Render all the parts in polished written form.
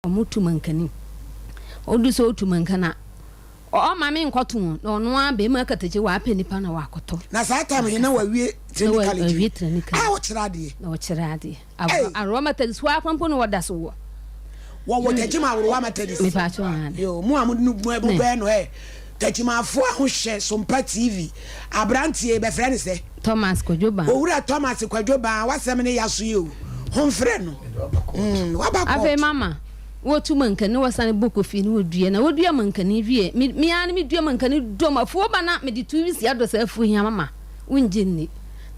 Wɔtu mankani. Ɔdu sɛ ɔtu mankani a, ɔmma me nkɔto o, na ɔno ara bɛrima akatakyi wapɛ nipa na wakɔtɔ. Na saa time yi na wawie training college. Wawie training college. A ɔkyerɛ adeɛ. Na ɔkyerɛ adeɛ. Arowa Methodist hɔ akora mpo na wɔda so wɔ. Wɔwɔ Tekyima Arowa Methodist. Mepatwo ane. Yo, mo a mo mo bɛn no ɛ. Tekyimafo a mohwɛ Sompa TV. Abranteɛ bɛfrɛ ne sɛ. Thomas Kwadwo Ban. Owura Thomas Kwadwo Ban, wasɛm ne yaso yi o. Homfrɛ no. Mm, waba court. Afei mama wotu mankani na wɔsane bɔ kofi na wɔdua na wɔdua mankani wie me me ara ne medua mankani dɔm afuo ba na mede 2 weeks adɔ saa afuo yi ama wongye nni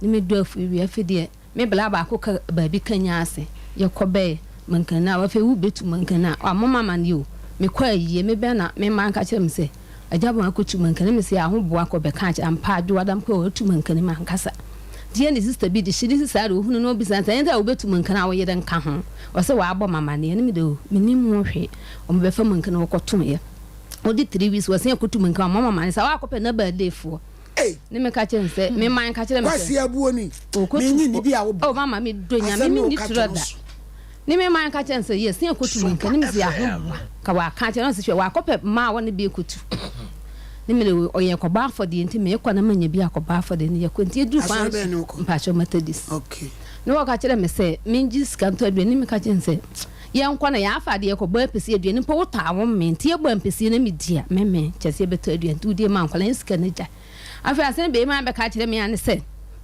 ne medɔ afuo wie afei deɛ Me bra baako ka baabi ka nya ase yɛ kɔ bɛɛ mankani a wafei wo bɛtu mankani a wamɔ ma amaneɛ o me kɔ ayie me bɛ na me mma nka kyerɛ me sɛ agya bɔn akɔ tu mankani me se aho boa kɔ bɛ ka akyerɛ ampa adwo adam kɔ atu mankani ma nkasa deɛ ne sister bi de hyɛ ne sisa de ohunu no obisa sɛ ɛnta wo bɛtu mankani a wo yere nka ho ɔsɛ wabɔ ma amaneɛ ne me de o me nim ho hwee ɔmo bɛfa mankani wɔkɔ to yɛ ɔdi 3 weeks wɔsɛn akɔtu mankani ɔmɔ ma amaneɛ sɛ wakɔpɛ na birthday foɔ Ei! Ne me ka kyerɛ no sɛ, me man ka kyerɛ me sɛ. Kwasi abuo ni, Okotu, menyi nni bi a wo oh mama me dɔ nyame asɛm me no nni ka torɔ to no da. so. Ne me man ka kyerɛ no sɛ, yɛ sin akotu me nka ne me si ahoboa ka waka kyerɛ no sɛ hwɛ wakɔpɛ mmaa wɔ ne bi ekotu. Ne me de ɔyɛ kɔbɔ afɔdeɛ nti me kɔ na manya bi akɔbɔ afɔdeɛ ne yɛkɔ nti yɛduru Asɔre kwan bɛn ne wokɔ? mpakyɛw Methodist. Okay. Ne wɔka kyerɛ me sɛ mengye sika ntɔ aduane ne me ka kyerɛ no sɛ yɛnkɔ na yɛafa adeɛ yɛkɔbɔ ampesi aduane mpo wotɔ a wommee nti yɛbɔ ampesie na medi a memmee kyerɛ sɛ yɛbɛtɔ aduane nti wodie ma nkwadaa ne sika no gya afei asɛm bɛrima bɛka kyerɛ me a ne sɛ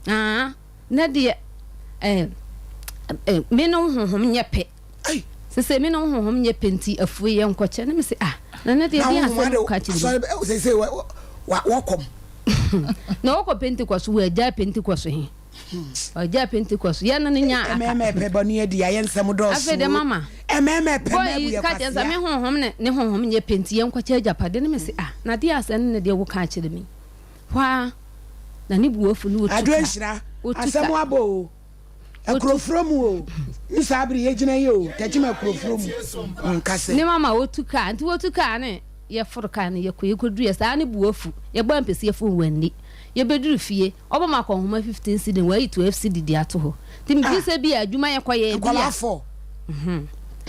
aa na deɛ eh, eh, me ne wo honhom nyɛ pɛ sese me ne wo honhom nyɛ pɛ nti afue yɛ nkɔkyɛ ne me se ah na ne deɛ deɛ asɛm ka kyerɛ me sese wɔkɔm na wɔkɔ Pentecost wɔagyae Pentecost he Ɔgyaa Pentecost yɛ no no nyaa aka. Mmarima ɛpɛ bɔne adi ayɛ nsɛm dɔɔso. Afei de mama. Mmarima ɛpɛ Boy yi ka kyerɛ sɛ me honhom ne ne honhom nyɛ pɛ nti yɛnkɔkyɛ agyapade no me se ah na deɛ asɛ no ne deɛ woka akyerɛ me hɔ a na ne bu afu ne wɔtu ka. Nhyira asɛm abɔ o akurofuro mu o ne saa bere yɛgyina yi o tɛkyima akurofuro mu nkasɛ. Ne mama wɔtu kaa nti wɔtu kaa ne yɛforo kaa no yɛkɔ yɛkɔduru yɛ saa ne bu afu yɛbɔ ampesi yɛfo wɔn ani yɛbɛduru fie Ɔbɔ ma akɔnhoma 15 cedi na wayi 12 cedi de ato hɔ. Nti mefeel sɛ bi a adwuma yɛ kɔ yɛ bi a. Nkwadaa fɔ. Mhm.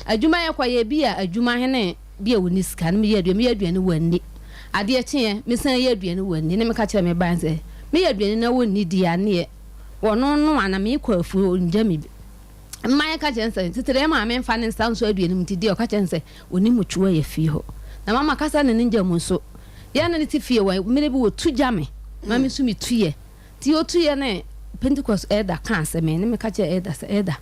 Adwuma yɛ kɔ yɛ bi a adwuma hene bi a wɔnni sika no meyɛ aduane meyɛ aduane wɔnni. Adeɛ kyeɛ mesan yɛ aduane wɔnni ne meka kyerɛ me ba no sɛ meyɛ aduane na wɔnni deɛ a neɛ wɔno noa na mekɔ afuo ɔngya me bi. Mma yɛka kyerɛ no sɛ, tete deɛ maame mfa ne nsa nsɔ aduane mu nti deɛ ɔka kyerɛ no sɛ ɔnim otwuo yɛ fie hɔ. Na mama kasa ne ne ngya mu nso. Yɛn ne no te fie wɔ mmerɛ bi wɔtu gya me ma me nso metu yɛ. Nti ɔtu yɛ ne Pentecost elder kaa sɛ me ne meka kyerɛ elder sɛ elder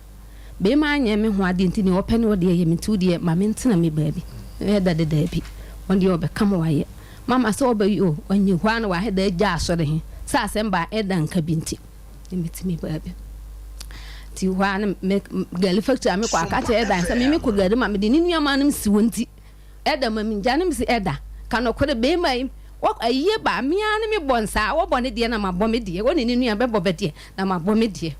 beema anyɛ me ho adeɛ nti deɛ ɔpɛ ne ɔdeɛ yɛ me nti wodeɛ ma me ntena me baabi. Elder de daabi ɔno deɛ ɔbɛka ma wayɛ. Mama sɛ ɔbɛyɛ o ɔnyɛ hɔ ara na waheda agya asɔre he sɛ asɛm baa elder nka bi nti. Ne metumi baabi nti hɔ a na me gari factory a mekɔ aka kyerɛ ɛda sɛ me mekɔ gari ma mede ne nnuama no si wɔn ti ɛda ma mengya ne mesi ɛda ka nɔkɔrɛ bɛrima yi wɔ ayie ba mea ne me bɔ nsaa wɔbɔ ne deɛ na mabɔ me deɛ wɔne ne nua bɛbɔ bɛ deɛ na mabɔ me deɛ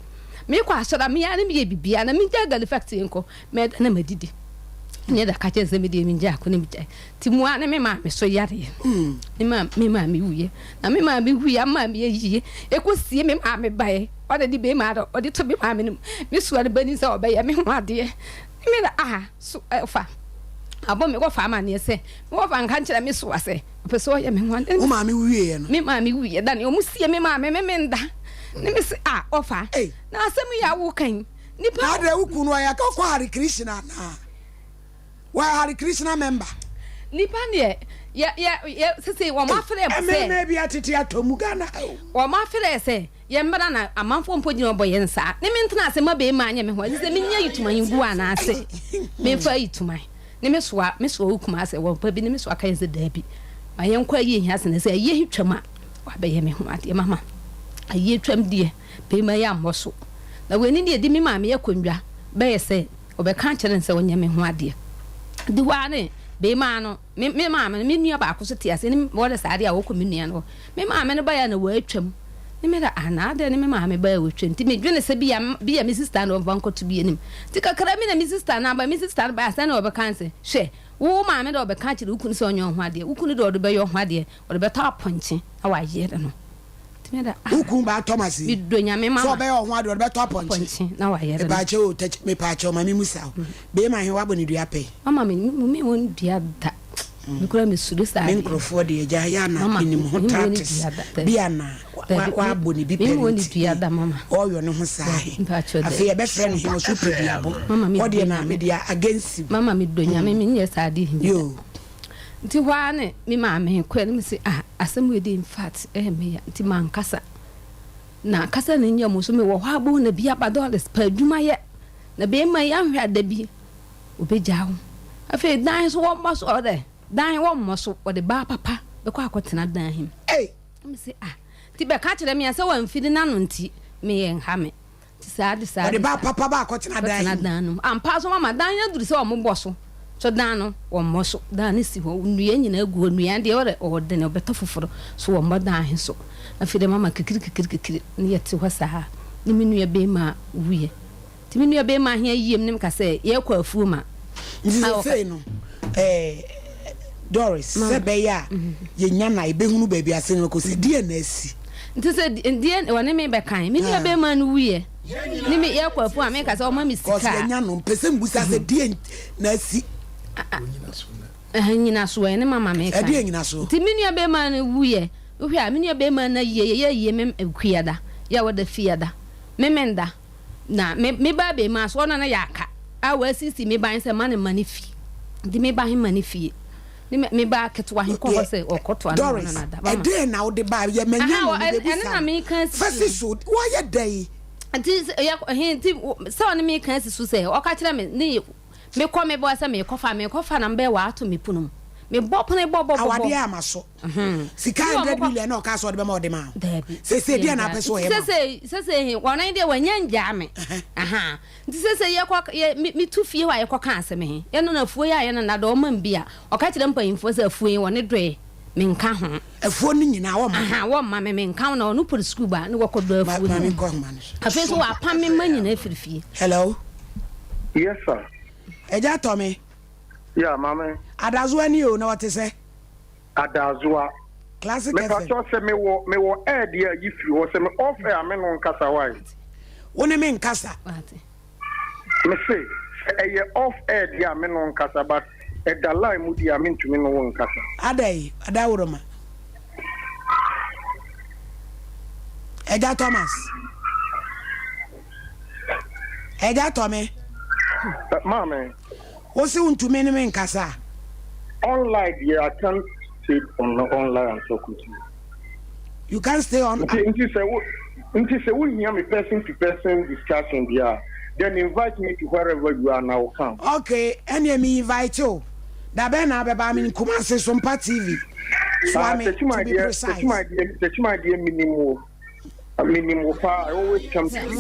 mekɔ asɔre a mea ne meyɛ bibia na mengya gari factory nkɔ mɛda na madidi nyɛ da ka kyerɛ sɛ medeɛ mengya akɔ ne megya nti mua ne me maame so yareɛ ne ma me maame wuiɛ na me maame wuiɛ ama me ayie ɛkɔsie me maame baeɛ ɔde de bɛma adɔ ɔde to me maame no mu me soa no bani sɛ ɔbɛyɛ me ho adeɛ me na aha so ɛfa abɔ me wɔfa amaneɛ sɛ me wɔfa nka nkyerɛ me soa sɛ ɔpɛ sɛ ɔyɛ me ho adeɛ. Wo maame wuiɛ no? Me maame wuiɛ da ne ɔmo sie me maame me menda ne me se ah ɔfa na asɛm yi a woka yi nipa. Na adɛ wo kunu ɔyɛ ɔkɔ Hare Krishna anaa? Wɔyɛ Hare Krishna member. Nipa deɛ yɛ yɛ yɛ sese wɔn afrɛ sɛ. Mmarima bi atete atɔ mu Ghana ha o. Wɔn afrɛ sɛ yɛ mmra na amanfoɔ mpo gyina ɔbɔ yɛn nsaa ne me ntena ase ma bɛrima anyɛ me ho ɛsɛ sɛ menya ayituman ngu anaase memfa ayituman ne me soa me soa wo kuma asɛ wɔn pa bi ne me soa ka yɛn sɛ daabi ma yɛn kɔ ayie hia sene sɛ ayie he twam a wabɛyɛ me ho adeɛ mama ayie twam deɛ bɛrima yɛ ammɔ so na wei ne deɛ di me maame akonnwa bɛyɛ sɛ Ɔbɛka akyerɛ no sɛ ɔnyɛ me ho adeɛ. Di hɔ ara ne beemaa no, me me maame no, me nua baako so te ase ne wɔde saa adeɛ a wɔkɔ me nua no hɔ. Me maame no baeɛ a na wɔatwam. Ne me da ah na adɛn ne me maame baeɛ a wɔatwam nti medwene sɛ bi a bi a me sista no ɔmfa nkɔto bi anim. Nti kakra bi na me sista no aba, me sista no baeɛ asɛn na ɔbɛka sɛ hwɛ wo maame de ɔbɛka akyerɛ wo kunu sɛ ɔnyɛ wo ho adeɛ, wo kunu de ɔde bɛyɛ wo ho adeɛ, ɔde bɛtɔ apɔnkye na wayere no. Wo kun baa Thomas yi. Medɔ Nyame mama. Sɛ ɔbɛyɛ ɔho adeɛ ɔde bɛtɔ apɔnkye. Apɔnkye na wayɛre no. Mepaakyɛw o tɛkyɛ mepaakyɛw ma me musa o. Beema he wabɔ ne dua pɛn? Mama me me wɔ ne dua da. Me koraa me suro saa Me adeɛ. nkorɔfoɔ deɛ agya yɛ a na Mama menim ho me wɔ ne tactics dua da bi dabi. a na Dabi me wabɔ ne bi me pɛn wɔ ne nti dua da mama. ɔɔyɔ ne ho saa Dabi he. mpaakyɛw Afei dabi. yɛbɛfrɛ no he ɔso pɛ duabɔ. Mama me Hɔ dɔ deɛ na Nyame. mede against you. Mama me dɔ Nyame me nyɛ saa adeɛ he bi da. Yoo. Nti hɔ ara ne me maame kɔɛ na me se ah asɛm wei de infact ɛyɛ me ya nti mankasa. Na kasa no nyɛ mu so mewɔ hɔ a bohu na bi aba Doris pɛ adwuma yɛ na bɛɛma yi anhwɛ a da bi obɛgyaa wo. Afei dan so wɔmmɔ so ɔdɛ dan wɔmmɔ so wɔde baa papa bɛkɔ akɔtena dan he mu. Ei! Na me se ah nti bɛka kyerɛ me a sɛ wamfiri n'ano nti meyɛ nha me. Nti saa de saa Ɔde de ba saa. papa ba akɔtena dan Kɔtena mu. dan no mu. Ampa ara nso mama dan no aduru sɛ wɔbɔ so. So dan no, wɔmmɔ so. Dan no si hɔ, nnua nyinaa gu hɔ. Nnua deɛ ɔrɛ ɔɔdene, ɔbɛtɔ foforɔ. So wɔmmɔ dan he so. Afei deɛ mama kikiri kikiri kikiri ne yɛte hɔ saa. Ne me nua beema wuiɛ. Nti me nua beema he ayiem ne meka sɛ yɛɛkɔ afuom a. Nti A ɔka. seesei no, eh, Doris, sɛ Mama. ɛbɛyɛ a yɛnya no a, yɛbɛhunu baabi a asɛm no kɔsi. Deɛn na asi? Nti sɛ deɛ ɔne me bɛkan, me nua bɛrima no wuiɛ, ne me yɛkɔ afuo a meka sɛ ɔma me sika. Cause yɛnya no, mpɛ sɛ mbusa sɛ deɛ na asi. Nyinasoɔ ɛne mama meka. Ɛdeɛ nyinasoɔ? Nti me nua bɛrima no wuiɛ, wohwɛ a me nua bɛrima no ayie, yɛyɛ ayie me kuada, yɛ wɔda fiada, me menda. Na me me ba abarimaa so ɔno na yɛ aka a wɔasisi me ban sɛ ma ne ma ne fie nti me ba he ma ne fie ne me me ba ketewa he kɔ hɔ sɛ ɔkɔtoa ne Doris, wɔn nana da. ɛdɛn na wode ba yɛ manya Aha, no wɔ- ɛne mebɛbusa na no. meka asi Fa si so, woayɛ dɛn? Nti sɛ yɛ he nti sɛ ɔne meka asi so sɛ ɔka kyerɛ me ne mekɔ me bɔ sɛ mekɔfa mekɔfa na mbɛyɛ wɔato me pono mu mebɔ pono bɔ bɔ bɔ bɔ. Awadeɛ ama so. Sika 100 million na ɔka sɛ ɔde bɛma ɔde ma wo. Dabi. Sese deɛ na apɛ sɛ ɔyɛ ma wo. Sese sese wɔn deɛ wɔnyɛ ngyaa me. Aha. Nti sese yɛkɔ yɛ me me tu fie hɔ a yɛkɔ ka asɛm he. Yɛno na afuo yi a yɛno na dɔ ɔma mbi a ɔka kyerɛ mpanyinfoɔ sɛ afuo yi wɔne dɔɛ me nka ho. Afuo no nyinaa wɔmma. Aha wɔmma me me nka ho na ɔno pɔre sukuu ba ne wɔkɔ dɔ afuo Ma no. me nkɔ ahoma no so. Afei nso wɔapam me mma nyinaa firi fie. Hello. Yes sir. Agya tɔ me. Yeah maame. Adazoa ni o na ɔte sɛ. Adazoa. Classic FM. Mepakyɛw sɛ me wɔ me wɔ air deɛ a yi firi hɔ sɛ me off air a me no nkasa why. Wo ne me nkasa. Me se sɛ ɛyɛ off air deɛ a me no nkasa but ɛda line mu deɛ a me ntumi ne wo nkasa. Adɛn Adaworoma. Agya Thomas. Agya Tɔme. Maame. Wo se wontumi ne me nkasa a? Online deɛ I can't stay on online and talk with you. You can't stay on. Nti nti sɛ wo nti sɛ wo hia me person to person discussion deɛ a then invite me to wherever you are and I will come. Okay, ɛneɛ me invite wo. Da bɛn na abɛba? I'm in Kumasi, Sompa TV. Soa me, to be precise. Techiman deɛ menim wo. Menim wo paa, I always come to you.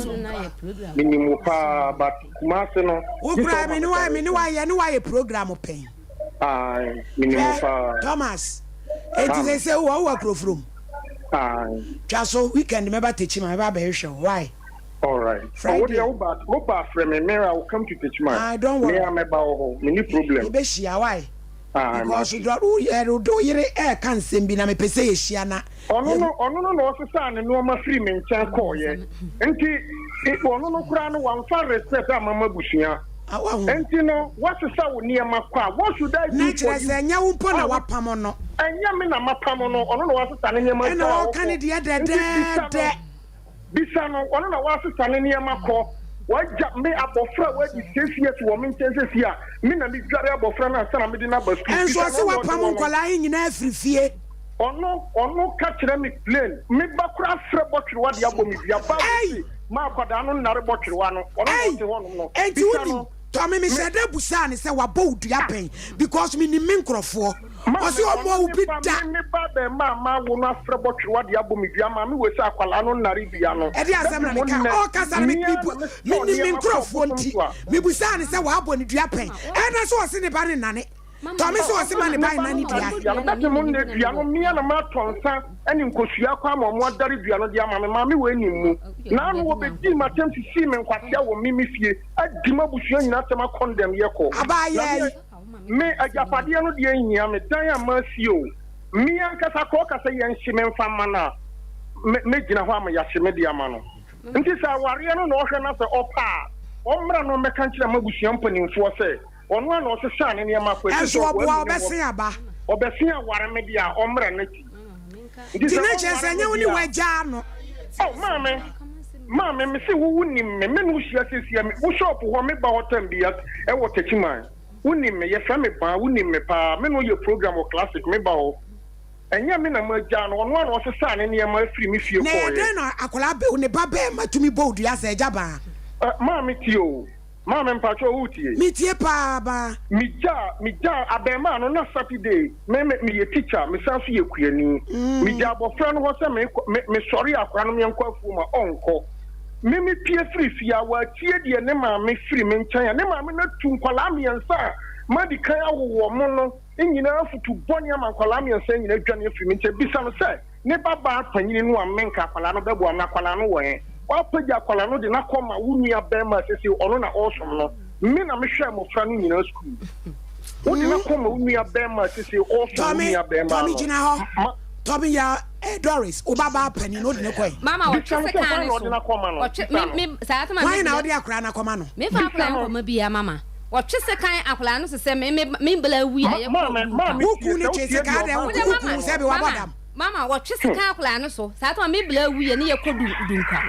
Menim wo paa, but Kumasi no. Wo kura me ne wa me ne wa yɛ ne wa yɛ program pɛn. Aye, menim wo paa. Thomas, eti sɛ sɛ wo wo akurofuro mu. Aye. Twa so weekend mɛba Techiman mɛba abɛhwehwɛ wo. Why? All right. Friday. Oh, wo wo ba frɛ me, me I will come to Techiman. Ah, don't worry. Me a mɛba wɔ hɔ, me ni problem. Yɛbɛhyia why? Ah, Because dɔ wo yɛ wo yere ɛɛka nsɛm bi na mepɛ sɛ yɛhyia na. Ɔno no, ɔno no na ɔsesaa ne nnoɔma firii me nkyɛn kɔeɛ. Nti, ɔno no koraa no, wamfa respect amma m'abusua. Nti no, woasesa wo nneɛma kɔ a, what should I do for you? Na kyerɛ sɛ, ɛnyɛ wo mpo na woapamo no. Ɛnyɛ me na mapamo no, ɔno na wasesa ne nneɛma Ɛna gyaa hɔ ɔreka ne kɔ. deɛ Nti bisa no, dɛdɛɛdɛ. Bisa no, ɔno na wasesa ne nneɛma kɔ. Wagya me abɔfra a wadi 6 years wɔ me nkyɛn seesei a, me na medware abɔfra no ansa na mede no aba sukuu. Ɛnso Bisa ɔse no, ɔno na ɔde wapamo wɔ no. nkwadaa yi nyinaa afiri fie. Ɔno, ɔno ka kyerɛ me plain. Me ba koraa frɛ bɔtwerewa de abɔ me dua. Bible Ei! se, ma akwadaa no nnare bɔtwerewa no. Ɔno na Ei! ɔte hɔnom no. Enti Bisa wonim, no. Tɔme, Me. mehyɛɛ da busaa no sɛ wabɔ wo dua pɛn because menim me nkorɔfoɔ. Maame, Ɔse ɔmmɔɔ ɔno wo ne bi ba, da. me, me ba abarimaa a mawo no afrɛ bɔtwerewa de abɔ me dua. Maame wei sɛ akwadaa no nnare dua no. Ɛdeɛ asɛm na Bɛpem meka? nnɛ, Ɔɔkasa no, me, me ara mebu, na mesɔɔ menim me nneɛma kɔɔ nkorɔfoɔ bosom nti, so a. mebusaa no sɛ wabɔ no dua pɛn. Ɛna sɛ ɔse ne ba no nnane. Tɔme sɛ ɔse ma ne ba nna ne dua. Dua no bɛte mo nnɛ dua no mea na matɔ nsa ne nkosua kɔ ama ɔmo adare dua no de ama me maame wei nim mu naano wɔbɛdii m'atɛm sisii me nkwasea wɔ me me fie adi m'abusua nyina atɛm akɔndɛm yɛ kɔ na Abaayaa me yi. me agyapadeɛ no deɛ nhia me dan a masi o me ankasa kɔ ɔka sɛ yɛnhye me mfa mma no a. mɛgyina hɔ ama yɛahye me de ama no. Nti sɛ awareɛ no na ɔhwɛ na sɛ ɔpɛ a, ɔmmra na ɔmmɛka nkyerɛ m'abusua mpanimfoɔ sɛ ɔno ara na ɔsesaa ne nneɛma kɔ. Ɛfiri Ɛnso sɛ ɔboa wanu ne ho. ɔbɛsen aba. Ɔbɛsen aware me deɛ a, ɔmmra n'akyi. Nti Nti sɛ na kyerɛ sɛ ɔnware ɛnyɛ me wo ne deɛ a. w'agyaa no. Oh, maame, maame, mese wo wonim me, me ne wo hyia seesia, me, wo shop hɔ, meba hɔ tam bi, ɛwɔ Techiman. Wonim me, yɛfrɛ me Baa, wonim me paa, me ne wo yɛ program wɔ Classic, meba hɔ. Ɛnyɛ me na magyaa no, ɔno ara na ɔsesaa ne nneɛma firii me fie Na ɛyɛ kɔeɛ. dɛn na akwadaa bɛ, ne ba barima tumi bɔ wo dua sɛ, Agya Baa? Eh, maame tie o. Maame mpakyɛw woretie? Metie paa, Baa. Megyaa, megyaa abarimaa no, na Saturday, me, me, meyɛ teacher, mesan nso yɛ kuani. Megyaa abɔfra no hɔ sɛ mekɔ, me, mesɔre akwadaa no meɛnkɔ afuom a, ɔnkɔ. Me, mepue firi fie a, watie deɛ ne maame firi me nkyɛn a, ne maame no atu nkwadaa mmiɛnsa a madi kan awo wɔn no nyinaa afotu bɔne ama nkwadaa mmiɛnsa nyinaa adwane afiri me nkyɛn. Bisa no sɛ, ne babaa panyini no a menka akwadaa no bɛboa me no, akwadaa no wɔ he? Woapagya akwadaa no de no akɔma wo nua barima a seesei ɔno na ɔresom no. Me na mehwɛɛ mmɔfra no nyinaa sukuu. Wode no akɔma wo nua barima a seesei ɔresom wo Tɔme, nua barima Tɔme no. gyina hɔ. Ma. Tɔme ya eh, Doris, wo babaa panin no, wode no kɔe? Mama wɔtwe Bisa no sɛ sekan hwan ne na so. ɔde no akɔma no. Wɔtwe Bisa me no. me saa tama Hwan me na bla wode akwadaa no akɔma no? me fa Bisa akwadaa no. nkɔma bia mama. Wɔtwe sekan akwadaa no so sɛ me me me bla awi a Ma, yɛkɔ maame, du nka. maame Wo tie, kun no sɛ twe wotie sekan deɛ adɛn? ɔbaa Wo Wode kun, no wo mama kun ka sɛ no. bi wabɔ mama dam. mama wɔtwe sekan akwadaa no so saa tama me bla awi yɛ ne yɛkɔ du du nkwa.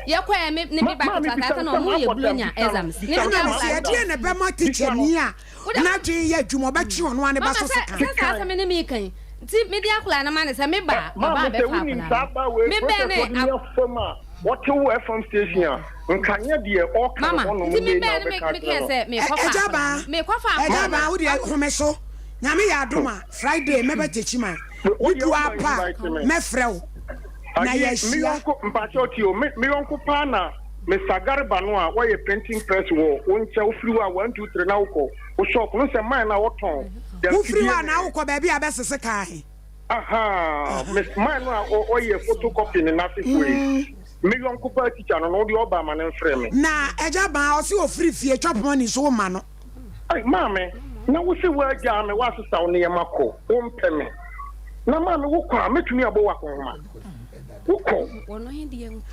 Yɛkɔ yɛ me ne Ma, me ba maame ketewa bisa saa no tama sɛ ɔmo yɛ makɔ dam, bulonya bisa no, exams ne bisa me no. de Ɛna mese, akwadaa no ɛdeɛn na ɛbɛma Bisa no. tikyani a Wode n'adwene yɛ adwuma ɔbɛtwe ɔno ara ne ba Mama so sɛ sekan? sɛ saa Sekan. asɛm ne me kan nti me de akwadaa no ma ne sɛ me Ɛ, ba ɔba maame, sɛ abɛfa wonim akwadaa saa no baa wei me bɛn process ne ɔde ak me afam a, wɔte wo FM station a, nka nyɛ deɛ ɔreka no Mama, hɔnom nti nnɛ me yi na bɛn ne me wobɛka me akyerɛ kɛɛ no. sɛ me Ɛ, kɔfa Agya akwadaa Baa, no me kɔfa Agya akwadaa Baa, no wo deɛ home so. Nyame yɛ adom a, Friday mɛba Techiman. Wo Me deɛ du woma ara pɛ a, invite me. mɛfrɛ wo na Ayi, me yɛahyia. yɔnko, mpakyɛw tie o, me, me yɔnko paa na Mister Garba no a wɔyɛ printing press wɔ wo nkyɛn, wofiri hɔ a, one, two, three na wokɔ wo shop no, sɛ mine no a wɔtɔn Wofiri damfidie hɔ a na ne. wokɔ baabi a bɛsese kaa he? Ahaa, me, mine no a ɔyɛ photocopy ne n'asefoɔ yi, me yɔnko paa teacher no no, wodeɛ ɔba a ma no mfrɛ me. Na Agya Baa, ɔse ofiri fie, chop money nso womma no. Ei maame, na wo se woagyaa me, woasesa wo nneɛma kɔ, wompɛ me. Na maame wokɔ a, mɛtumi abɔ wo akɔnhoma? Wokɔ.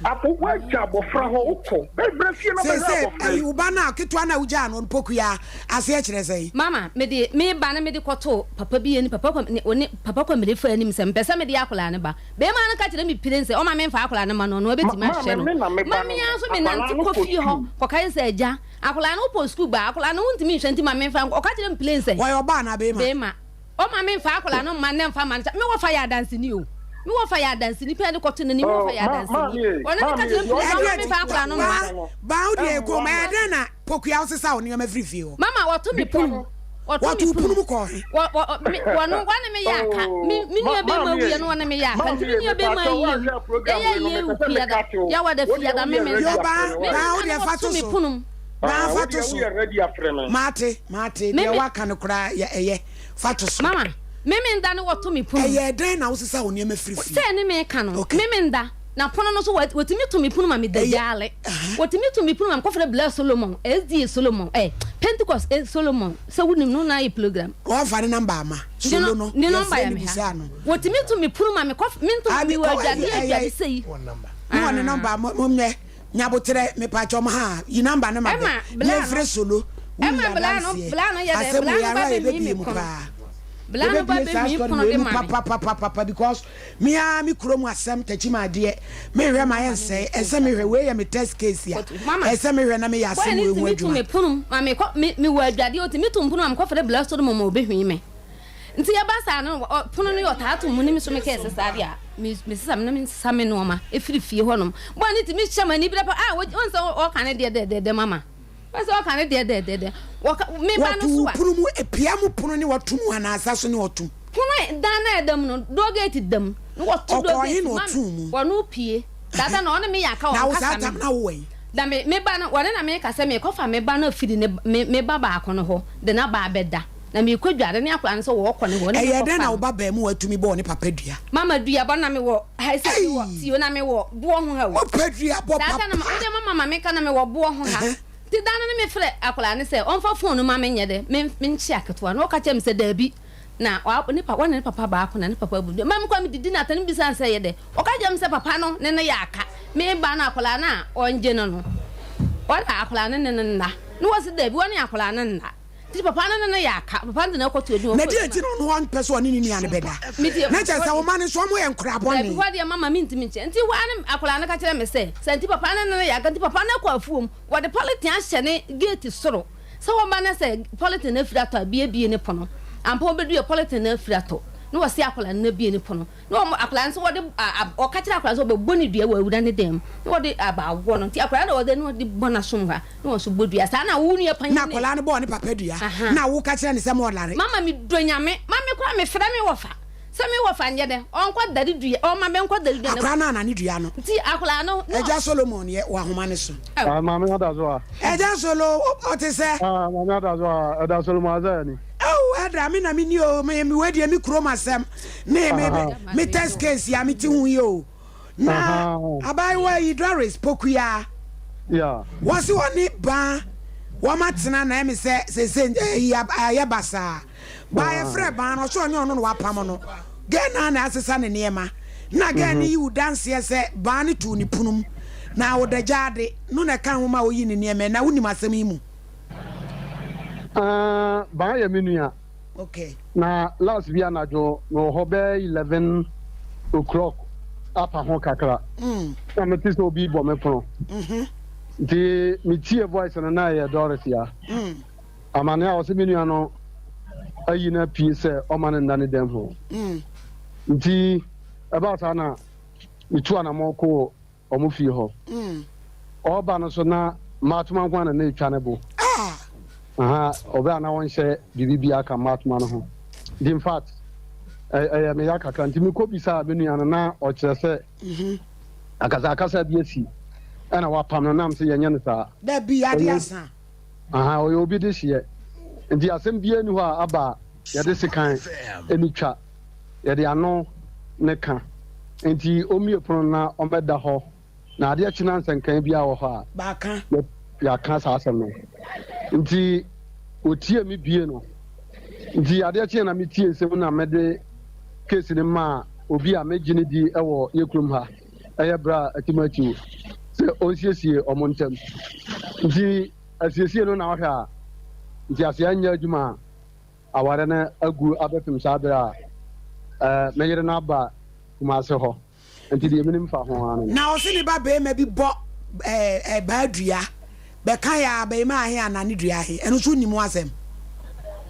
Abo, woagya abɔfra hɔ, wokɔ. Bɛ, bra fie na bɛhwɛ Seesei, abɔfra ayi, yi. wo ba no a, ketewa no a wogyaa no no, Pokuyaa, aseɛ kyerɛ sɛn? Mama, mede me ba no mede kɔtoo papa bi anim, papa Kwam, ne, ɔne Papa Kwamire faa anim sɛ mepɛ sɛ mede akwadaa no ba. Barima no ka kyerɛ me piren sɛ ɔma memfa akwadaa no mma no, ɔno Ma, ɔbɛtumi ahwɛ maame, no. me na me Ma ba no me no, ara nso akwadaa menante no kɔ kɔ fie hɔ sukuu. kɔkae sɛ, Agya, akwadaa no wopɔ sukuu ba a, akwadaa no wontumi nhwɛ nti ma memfa nkɔ. Ɔka kyerɛ me piren sɛ. Ɔyɛ ɔbaa anaa barima? Barima. Ɔma me nfa akwadaa no mma nnɛ nfa mma no kyɛ. Me wɔfa yɛ adanseni o. Me wɔfa yɛ adanseni pɛɛ de kɔto n'anim. Me Oh, wɔfa yɛ ma, adanseni. maame e, Ɔno ne ka maame e, kyerɛ me deɛ pɛɛ sɛ ɔka ɔma no me nfa akwadaa no mma. Baa, baa wo deɛ ɛmmoa kɔm, me. ɛyɛ dɛn na Pokuya wosesa wo nneɛma firi fie hɔ? Mama wɔto me Bisa pono mu. no. Wɔto Wɔto me wo pono pono mu. mu kɔɔ he? Wɔ, wɔ, me, wɔno, wɔne me yɛ aka. Me, Oh, me ma, nua bɛrima maame wuiɛ e, no wɔne me yɛ aka. Nti maame me e, nua bɛrima mepaakyɛw yie mu. woanhwɛ program Yɛyɛ wei no, yie mepɛ wo sɛ fiada. meka te wo. Yɛwɔ da Wo deɛ fiada me woyɛ me ready Yo, nda. baa, afrɛ me, Me why? baa wo nda deɛ no fa wɔto to me so. pono mu. Baa Ah, fa wo to deɛ so. woyɛ ready afrɛ me. Mate, mate, Me deɛ me. woaka no koraa yɛ ɛyɛ. Fa to so. Mama, me me nda no wɔto me pono mu. Ɛyɛɛ dɛn na wosesa wo nneɛma firi fie? Sɛ ne me ka no, Okay. me me nda. Na pono no so wɔtumi to me pono ma meda Ɛyɛ, gyaale. aha. Wɔtumi to me pono ma mekɔfrɛ Bla Solomon, SDA Solomon, eh, Pentecost eh, Solomon, sɛ wonim no na ayɛ program. Wɔamfa ne namba amma. Ne Solo no, no, ne nɔmba yɛfrɛ yɛ no me ha. bisaa no. Wɔtumi to me pono ma mekɔ, mento Abi, mewɔ oh, adwadeɛ ɛyɛ, adwade ɛyɛ. sɛ yi. Mowɔ ne Ah. nɔmba, mo, monyɛ. Nyaboterɛ, mepakyɛw mo haa, yi namba no ma bɛ, Ɛma bla no, yɛmfrɛ Solo, woyi ɛma bla no, adanseɛ. bla no yɛ dɛ, Asɛm bla wei no ba ara bɛmii yɛbɛbie me mu pono. paa. Bla no ba Yɛbɛbie saa bɛmii story pono wei de mu ma me. papapapapa because me ara me kurom asɛm takyim adeɛ mehwɛ ma ɛnsɛe ɛsɛ mehwɛ wei yɛ me test case a Mama, ɛsɛ mehwɛ na meyɛ boy asɛm no wei ho tumi to adwuma. me pono mu ma mekɔ, me, mewɔ adwadeɛ, ɔtumi to me pono ma mekɔfrɛ bla Solomon ma ɔbɛhwii me. Nti ɛba saa no, ɔ, pono no yɛ ɔtaa to mu ne me so mekɛɛ sɛ saa deɛ a, me, mesesa me na mesesa me nnoɔma ɛfiri fie hɔnom. Boy no tumi hyɛ m'ani berɛ pa, ah, wɔ, wɔn sɛ ɔka ne deɛ dɛdɛɛdɛ mama. Wɔn sɛ ɔka ne deɛ dɛdɛɛdɛ. Wɔka, me ba no Wɔto so wo a. pono mu, pia mu pono ne wɔto mu anaa asa so ne wɔto? Pono dan no a ɛda mu no, door gate da mu. Na wɔto door Ɔkɔɔ he gate na ma ɔtoo mu? wɔno pue. Dada na ɔne me yɛ aka Na wo saa ɔnkasa me tam ho. na wowɔ he? Na me, me ba no, wɔne na meka sɛ merekɔfa me ba no afiri ne, me, me ba baako no hɔ de no aba abɛda. Na merekɔ dware ne akwadaa no sɛ wɔrekɔ ne hɔ ne Ɛyɛɛ dɛn mekɔfa na wo no. ba baamua tumi bɔɔ ne papa dua? Mama duabɔ na mewɔ ha yi sɛ mewɔ Ei! tio na mewɔ boɔ ho ha o. Mopɛ duabɔ Saa da no ma, papa! wode mama ma meka na mewɔ boɔ ho ha. Ɛhɛ. Nti da no ne mefrɛ akwadaa no sɛ ɔmfa phone no ma menyɛ dɛ, me, menkye aketewa no. Ɔka kyerɛ me sɛ daabi. Na wa ne pa wɔne ne papa baako na ne papa abu no. Ma me kɔ me didi no atɛn me bisa no sɛ ɛyɛ dɛ. Ɔka kyerɛ me sɛ papa no ne no yɛ aka. Me ba no akwadaa no a ɔngye no no, ɔne akwadaa no ne no nna. Na wɔse dabi wɔne akwadaa no nna. Nti papa no ne no yɛ aka. Papa no de no akɔto adwuma. Na Ɔkɔ deɛ adwuma. nti na ɔno ɔmpɛ sɛ ɔne ne nua no bɛda? Me deɛ Na kyerɛ sɛ wo mma no nso wɔyɛ nkwadaa Dabi bɔne. hɔ deɛ mama mentumi nkyɛ. Nti hɔ ara ne akwadaa no ka kyerɛ me sɛ, sɛ nti papa no ne no yɛ aka nti papa no akɔ afuom. Wɔde polythene ahyɛ ne gate soro sɛ wɔba na sɛ polythene no afiri atɔ a biebie ne pono. Ampa wɔbɛdue polythene no afiri atɔ na wɔse akwadaa no na bie ne pono na wɔn akwadaa no nso wɔde wɔka kyerɛ akwadaa no sɛ wɔbɛbɔ ne dua wɔ awura ne dan mu na wɔde aba awɔ no nti akwadaa no wɔde na wɔde bɔ n'asom ha na wɔn nso bɔ dua saa na wo nua panyin Na akwadaa no bɔɔ ne papa dua na woka kyerɛ no sɛ ma ɔlare. Mama me dɔ Nyame ma me koraa me frɛ me wɔfa. Sɛ me wɔfa nyɛ dɛ, ɔnkɔ dare dua, ɔmma menkɔ dare dua no. Akwadaa no anane dua no. Nti akwadaa no, na. Agya Solomon yɛ wɔ ahoma no so. Ah, Maame Adazoa. Agya Solo, ɔte sɛ. Ah, Maame Adazoa, Ɛda Solomon Isaiah ni. Oh, Ɛda, me na me ni o, me, me wei deɛ me kurom asɛm, ne me, me, me test case yi a me te ho yi o. Na abaayewa yi, Doris Pokuya, wɔse ɔne Baa wɔn atena na ɛme sɛ sese ɛyi ayɛ basaa. Baa yɛfrɛ baa no ɔsɛ ɔnyɛ ɔno na wapam no. Gɛɛ naa na asesa ne nneɛma. Na gɛɛ no yi wo danseɛ sɛ baa no too ne punum na ɔda gyaade no na ɛka ho ma ɔyi ne nneɛma na wonim asɛm yi mu? Aah baa yɛ me nua. Okay. Na last bi anadwo mewɔ hɔ bɛyɛ 11 o'clock apa ho kakra. Na mete sɛ obi bɔ me pono. Nti metie voice no na ɛyɛ Doris ya. Amane a ɔsɛ me nua no ayi no apue sɛ ɔma no nna ne dɛm hɔ. Nti ɛbaa saa na metu anamɔ kɔɔ wɔn fie hɔ. Ɔreba no so na mmaatoma nko ara na na etwa ne bo. Aha, ɔbɛ a na wɔnhyɛ biribi biara ka mmaatoma no ho. Nti in fact, ɛyɛ me ya kakra. Nti mekɔ bisaa me nua no na ɔkyerɛ sɛ akasakasa bi asi ɛna wapam no nam sɛ yɛnyɛ no saa. Dabi, ade asa. Aha, ɔyɛ obi dehyeɛ. Nti asɛm biara nni hɔ a aba a yɛde sekan ne twa, yɛde ano ne ka. Nti ɔmmue pono no na ɔmmɛda hɔ, na adeɛ kye na nsɛnkaeɛ biara wɔ hɔ a, yɛaka saa asɛm no. Nti ɔtiee me bue no. Nti adeɛ kyeeɛ na metie nsɛm na mede case no maa obi a megye no di wɔ yɛ kurom ha. ɛyɛ berɛ a Timoteo sɛ ɔnsiesie wɔn ntam. Nti asiesie no na ɔhwɛ a nteaseɛ nyɛ adwuma a aware no agu abɛpem saa berɛ a me yere no aba Kumase hɔ. Nti deɛ menim fa ho ara no. Na ɔse ne ba barima bi bɔ ɛɛ baa dua bɛka yɛ a barima ahe anaa ne dua ahe ɛno nso wonim ho asɛm?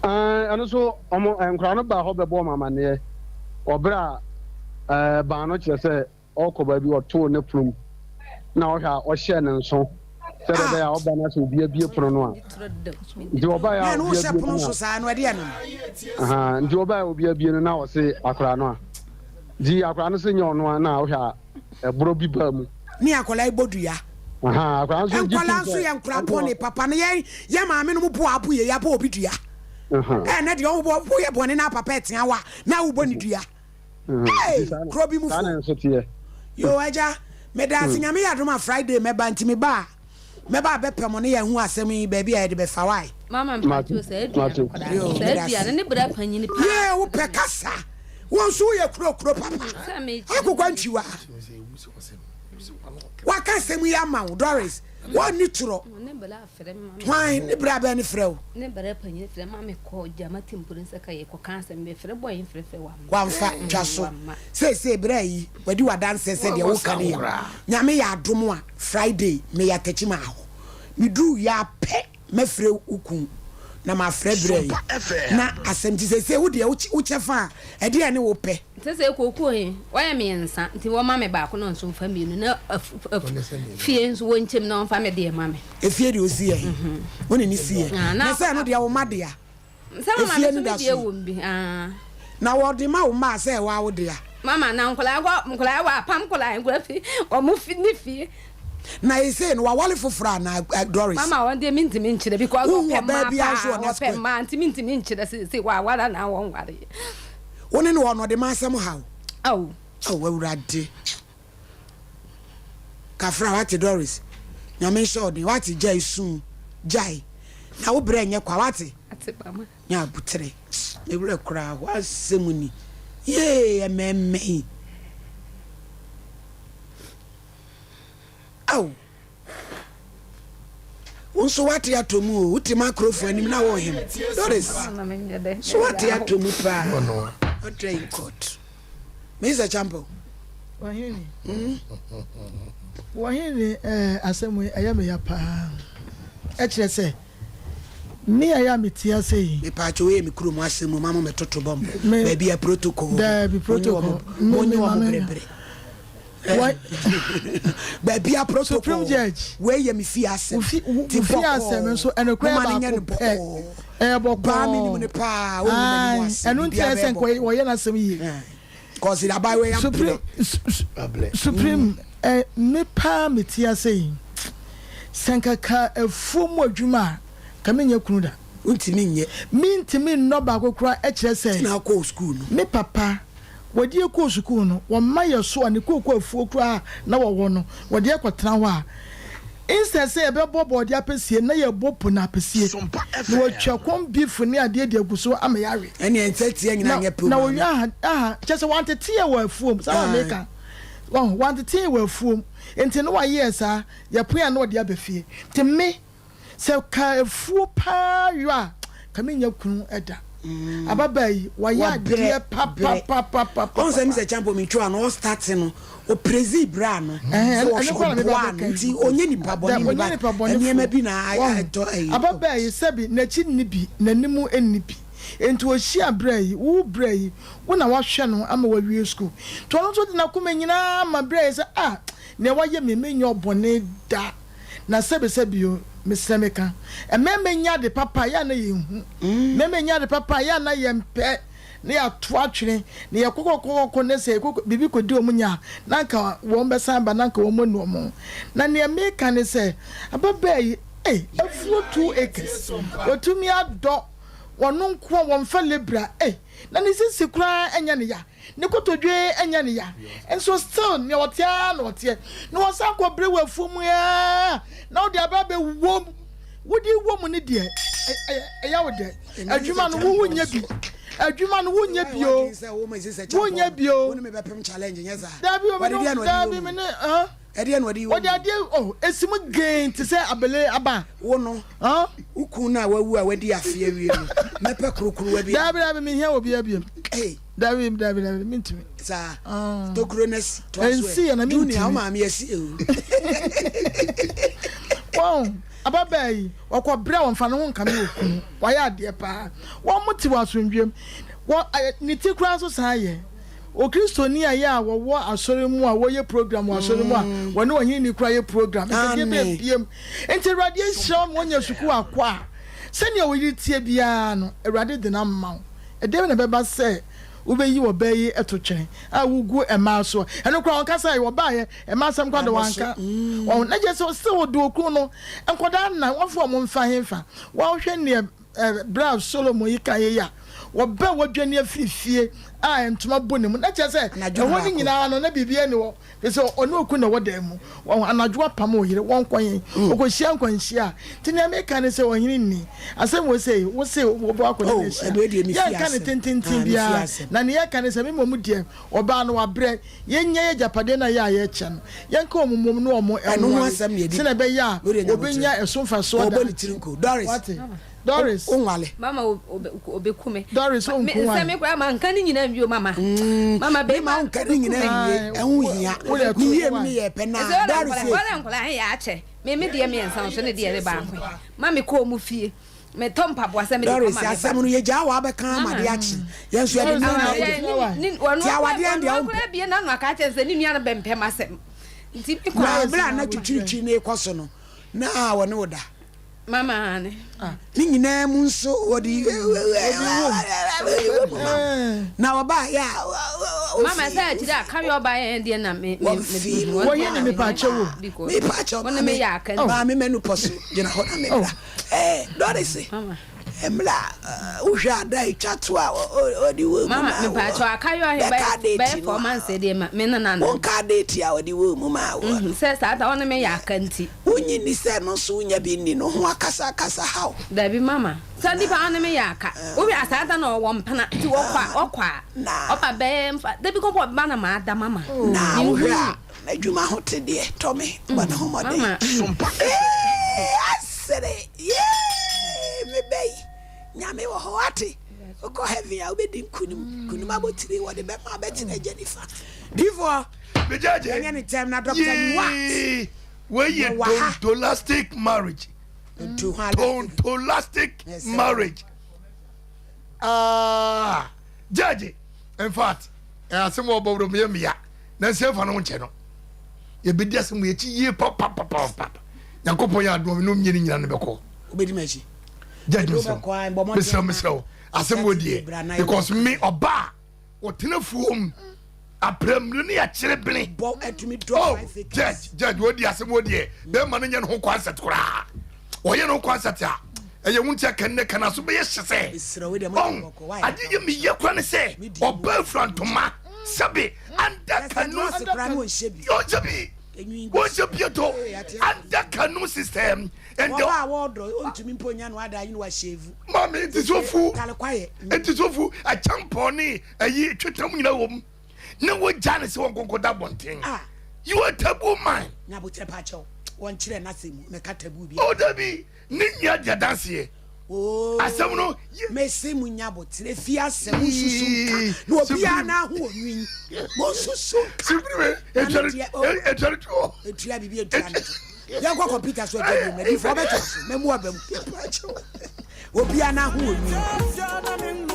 Ɛɛ ɛno nso wɔn nkwadaa no baa hɔ bɛbɔɔ me amaneɛ wɔ berɛ a ɛɛ baa no kyerɛ sɛ ɔrekɔ baabi ɔtoo ne pono mu na ɔhwɛ a ɔhyɛɛ ne nso sɛdeɛ ɛbɛyɛ a ɔba no sɛ obi abie pono no a nti ɔbaeɛ a obi abie no na nti ɔbaeɛ a obi abie no na ɔse akwadaa no a nti akwadaa no se nyɛ ɔno a na ɔhwɛ a ɛborɔ bi baa mu. Ne akwadaa yi bɔ dua. Nkwadaa nso yɛ nkwadaa bɔne papa no yɛn yɛn maame no mo bo abo yɛ yɛabɔ obi dua. Ɛnɛ deɛ ɔwɔ woyɛ bɔne na papa ɛtea wa na wobɔ ne dua. Hey, kuro bi mu fo. Yo agya, meda ase nyame yɛ adom a Friday mɛba nti meba a mɛba abɛpɛ mo ne yɛahu asɛm yi baabi a yɛde bɛfa wae. Mama mpacho sɛ adua no kɔda Yo, sɛ meda adua ase. no ne bra panyini paa. Yee, wopɛ kasa. Wo nso woyɛ kuro kuro papa. Sɛ mekyerɛ Akokwa ntwiwa. Waka asɛm yi ama wo Doris. Wɔnni torɔ. Ne bra frɛ me ma me. Hwan ne bra bɛn ne frɛ wo? Ne bra panyin frɛ ma me kɔ gyama timpore sɛ ka yɛ kɔ ka asɛm me frɛ bɔ yin frɛfrɛ wa ma. Wamfa twa so. Seesei bra yi wadi wadanseɛ sɛ deɛ woka no yɛ Nyame yɛ adom a Friday meyɛ atɛkyima hɔ. Meduru wie ara pɛ mɛfrɛ wo kun na mafrɛ bra yi na asɛm nti seesei wo deɛ wo kyɛfa a ɛdeɛn ne wopɛ? Sɛ sɛ kookoo he, wɔyɛ mmeɛnsa nti wɔma me baako na ɔnso mfa mmienu na fie nso wɔnkyɛm na ɔmfa me deɛ ma me. Efie deɛ ɔsi yɛ he? Wo ne ne si yɛ? Na sɛ ɛno deɛ wo mma dea? Sɛ mama Efie me no nso me da deɛ so yi? wom bi. Na wɔde ma wo mma a sɛ ɛwɔ a wo dea? Mama na nkwadaa kɔ nkwadaa wɔ apam nkwadaa nkwadaa fi wɔn fi ne fie. Na esei no wawale foforɔ anaa Doris? Mama wɔn deɛ mintimi nkyerɛ because Wohu wɔpɛ ɔbaa mmaa biara nso paa wɔ wɔpɛ n'asquare? mmaa nti mintimi nkyerɛ sese wɔaware anaa wɔnware. Wo ne no wɔ no ɔde m'asɛm ha wo. Ao. Ao Awurade. Kafra wate Doris. Nyame nhyɛ wo den wate gyae su gyae na wo brɛ nyɛ kwa wate. Ate mama. Nya aboterɛ. Me werɛ koraa how asɛm ni. Yee ɛmɛɛmɛ yi. Ao. Wo nso woate atɔ mu o. Wote m'akorofo anim na worehem. Doris, so woate atɔ mu paa? Ɔdrɛ in court. Mr. Champo. Wahene. Mm? Wahene eh, asɛm yi ɛyɛ me ya paa. Ɛkyerɛ sɛ me a yɛ a mete ase yi. Mepaakyɛ wei yɛ me kurom asɛm mu ma mo mɛtoto bɔmb. Baabi a protocol. Daabi protocol. Monye wɔn berebere. Baabi a protocol. Supreme judge. Wei yɛ me fie asɛm. Ti bɔkɔɔ. Fie asɛm nso ɛnokorɛ yɛ baako pɛ. Ɛyɛ bɔkɔɔ. Baa mi nim ne paa. Wɔn mu n'anim asɛm. Ɛno nti ɛsɛ nka wɔyɛ n'asɛm yie. Kɔsi abayewa yi Supreme Supreme ɛ me paa me ti ase yi. Sɛ nka ka afuo mu adwuma a ka me nyɛ kunu da. Wontumi nyɛ. Mentumi nnɔ baako koraa ɛkyerɛ sɛ. Tina kɔɔ sukuu no. Me papa Wɔde yɛ kɔɔ sukuu no, wɔma yɛ so a ne kooko afuo koraa a na wɔwɔ no, wɔde yɛ kɔtena hɔ a, instead sɛ yɛbɛbɔ bɔɔdeɛ apɛsie na yɛbɔ po no apɛsie, na wɔatwa corn beef ne adeɛ de agu so ama yɛawe. Ɛnneɛ nsatia nyinaa nyɛ pɛ o Na maame. wɔwie aha, aha, kyerɛ sɛ wɔantete yɛ wɔ afuom, saa na meka. Wahu, wɔantete yɛ wɔ afuom, nti na wɔayɛ saa, yɛpoe a na wɔde aba fie. Nti me, Sɛ ka afuo paa yɔ a ka me nya kunu da. Ababaa yi wayɛ adeɛ papapapapapa. Ɔn sɛ Mr Champo me twa no ɔstart no ɔprezi bra no sɛ ɔhwɛ ɔboa no nti ɔnyɛ nipa bɔne ni but nneɛma bi na ɛtɔ ɛyi. Ababaa yi sɛbi n'akyi nni bi n'anim nni bi nti ɔhyia bra yi wo bra yi wo na wahwɛ no ama wawie school nti ɔno nso de n'akoma nyinaa ma bra yi sɛ ah nea wayɛ me menyɛ ɔbɔne da. Na sɛbesɛbe o, mesrɛ meka, mmarima nya ade papa a, yɛ a na yɛnhu. Mmarima nya ade papa a, yɛ a na yɛmpɛ, na yɛato atwene, na yɛkɔkɔkɔkɔ, na sɛ yɛkɔ biribi kɔdi wɔn nya a, na anka wɔn bɛsan aba, na anka wɔn anu wɔn ho. Na nea meka ne sɛ, ababaa yi, ei, afuo 2 acres, watumi adɔ, ɔno nko a, wɔmfa labourer, ei, na ne sisi koraa nyɛ ne ya. Ne kotodwe nyɛ ne ya nso still nea ɔteɛ ara na ɔteɛ na ɔsan kɔ bere wɔ afuo mu aa na wode aba abɛwɔ mu wode wɔ mu ne deɛ ɛyɛ wo dɛ adwuma no wo wonyɛ bi adwuma no wonyɛ bi o wonyɛ bi o dabi o mene dabi mene ah Ɛdeɛ na ɔde yi wɔde adeɛ oh esi mu gen te sɛ abele aba. Wo no, wo kun no a wawu a wadi afe awie no, mɛpɛ korokorowa bi. Dabi dabi menhia obiara biom. Dabi dabi dabi mentumi. Saa tokuro no asi toa so ɛ. Ɛnsi yɛ na mentumi. Junior wo maame asi o. Wɔn ababaa yi ɔkɔ brɛ wɔn fa ne ho nkame okunu wayɛ adeɛ paa wɔn mo te wɔ asomdwem wɔ ne ti koraa nso saa yɛ. Okristoni a yɛ a wɔwɔ asɔre mu a wɔyɛ program wɔ asɔre mu a wɔne ɔhene ni koraa yɛ program nkadeɛ bɛɛ biem nti Awurade ahyira wo ma woanya sukuu akɔ a sɛnea wo yere teɛ biara no Awurade de no ama wo ɛdeɛn na ɛbɛba sɛ wobɛyi ɔbaa yi to twene a wogu mmaa soɔ ɛno koraa ɔnka sɛ ɔbaeɛ mmaa asɛm koraa de wanka wɔn na kyerɛ sɛ sɛ wɔde okunu no nkɔdaa nna wɔmfa wɔn mfa hefa wɔhwɛ neɛ Bere a Solomon yi kae yi a, wɔbɛn wadwane afiri fie a ntoma bɔ ne mu. Na kyerɛ sɛ, ɛhɔ no nyinaa no, na biribiara nni hɔ, ɛfiri sɛ ɔne okunu na ɛwɔ dan mu. Wahu, anadwo apam ɔyere, wɔnkɔ he? Wɔkɔhyia nkwanhyia a. Nti nea meka ne sɛ, ɔhene nni asɛm wei sei, wo se wobɛkɔ akɔne no ahyia. Yɛnka no tententen biara, na nea yɛka ne sɛ, me mmom deɛ, ɔbaa no wabrɛ. Yɛnnya yɛn agyapadeɛ no a yɛ a yɛkyɛ no, yɛnka wɔn mmom ne wɔn nware, sɛdeɛ ɛbɛyɛ a wɔbɛnya ɛso mfasoɔ daakye. Wate? Doris. Mama obeku me. Doris, wo nko ware. Nsɛm me koraa manka ne nyinaa nwie o mama. Mama bɛrima. Mema nka ne nyinaa nwie. Ɛho hia. Ne yie mu ne yɛ pɛ na. Doris. Wɔlɛ nkɔla he yɛ akyɛ. Me me deɛ mmiɛnsa nso ne deɛ ne baako. Ma me kɔɔ mu fie. Metɔ mpaboa sɛ mede kɔma Doris me ba. asɛm no yɛgyaa wɔ abɛka ama de akye yɛn nso yɛde nan na agya ti awadeɛ deɛ wompɛ koraa bie n'ano aka akyerɛ sɛ ne nua no bɛmpɛ m'asɛm nti me kɔ na berɛ a na twitwiritwi no rekɔ so no na wɔne wo da mama ane ne nyinaa mu nso wɔde na wɔbaa yɛ a mama sɛ akyire a kawe ɔbaa yɛn deɛ na me me wɔyi ne mepaakyɛ wo mepaakyɛ maame maame mɛnu pɔ so gyina hɔ na mebra Eh, Doris. Mmerɛ a wohwɛ ada a ɛtwa to a ɔde wɔ mu Mama maa woɔ. mepaakyɛw akayɔ ahe Bɛka bɛyɛ date bɛyɛ no four a. months deɛ ma me ne no anante. Wonkaa date a ɔde wɔ mu maa woɔ no. Sɛ saa da ɔne me yɛ aka nti. Wonnye nni sɛ ɛno nso wonya bi nni no ho akasakasa haw? Dabi mama sɛ nipa ɔne me yɛ aka wohwɛ a saa da na ɔwɔ mpena nti ɔkɔ a ɔkɔ a ɔba bɛyɛ mfa dabi kɔpɔ ɔbɛba na maada mama Na menhunu wohwɛ no. a n'adwuma ho te deɛ tɔ me bɔ ne ho mmɔden. Mama. Eeii asere yee me bɛ yi Nyame wɔ hɔ wate wokɔ heaven a wobɛdi nkunim nkunim abotire wɔde bɛma wobɛtena agya nifa. Difoɔ yɛnyɛ ne ntɛm na Doctor Niwat. Yee wei yɛ tontolastic marriage tontolastic marriage ah judge in fact asɛm wɔ bɔwuro mu yɛ mmea na nsi ɛfa no nkyɛ no yɛbɛdi asɛm wɔ yɛkyi yie papapapapa nyankopɔn yɛ adoɔ no mmienu nyina no bɛkɔ wobɛdi m'akyi judge mesrɛ mesrɛ mesrɛ asɛm wɔ deɛ because me ɔbaa Wɔtena fuom aprɛmire ne akyere bene. Bɔ atumi dɔ Oh, five acres. judge, judge, wodi asɛm wɔ deɛ. Bɛrima no nyɛ ne ho concert koraa. Ɔyɛ ne ho concert a, ɛyɛ wo nti aka nnɛ ka n'aso bɛyɛ hye sɛ. Mesrɛ wo deɛ mo Ɔn, bɔkɔ why? ade yɛ meyɛ kora ne sɛ Me di mu. ɔbaa fira ntoma sɛbe under Sɛ canoe. dress koraa no ɔnhyɛ bi. Ɔnhyɛ bi. Enwi ngu Ɔnhyɛ bi ɛtɔ. Ee, ate ase. Under canoe system. And the Ɔbaa a wɔɔdɔ ɔntumi mpo nya no ada yi na wahyɛvu. Maame nti so fu. Tale kwaeɛ. Nti so fu akyɛmpɔn ne ayi twetam nyina wɔ mu na wogya ne sɛ wɔn nkonko da bɔnten. Ah. You are taboo man. Nyabotrɛ pa kyɛw. Wɔn kyerɛ n'asɛm mu mɛka taboo bi. Oh dabi ne nua di adanseɛ. Oh. Asɛm no. Mese mu nyabotrɛ fi asɛm nsusu nka na obiara n'aho onwin. Mo nsusu nka. Sibiri etuare tuo. Etua bibi etua ne to. Yɛnkɔ kɔmputa so agya bi mu adiifoɔ bɛtoa so mɛmu aba mu obiara n'aho wɔ nwi.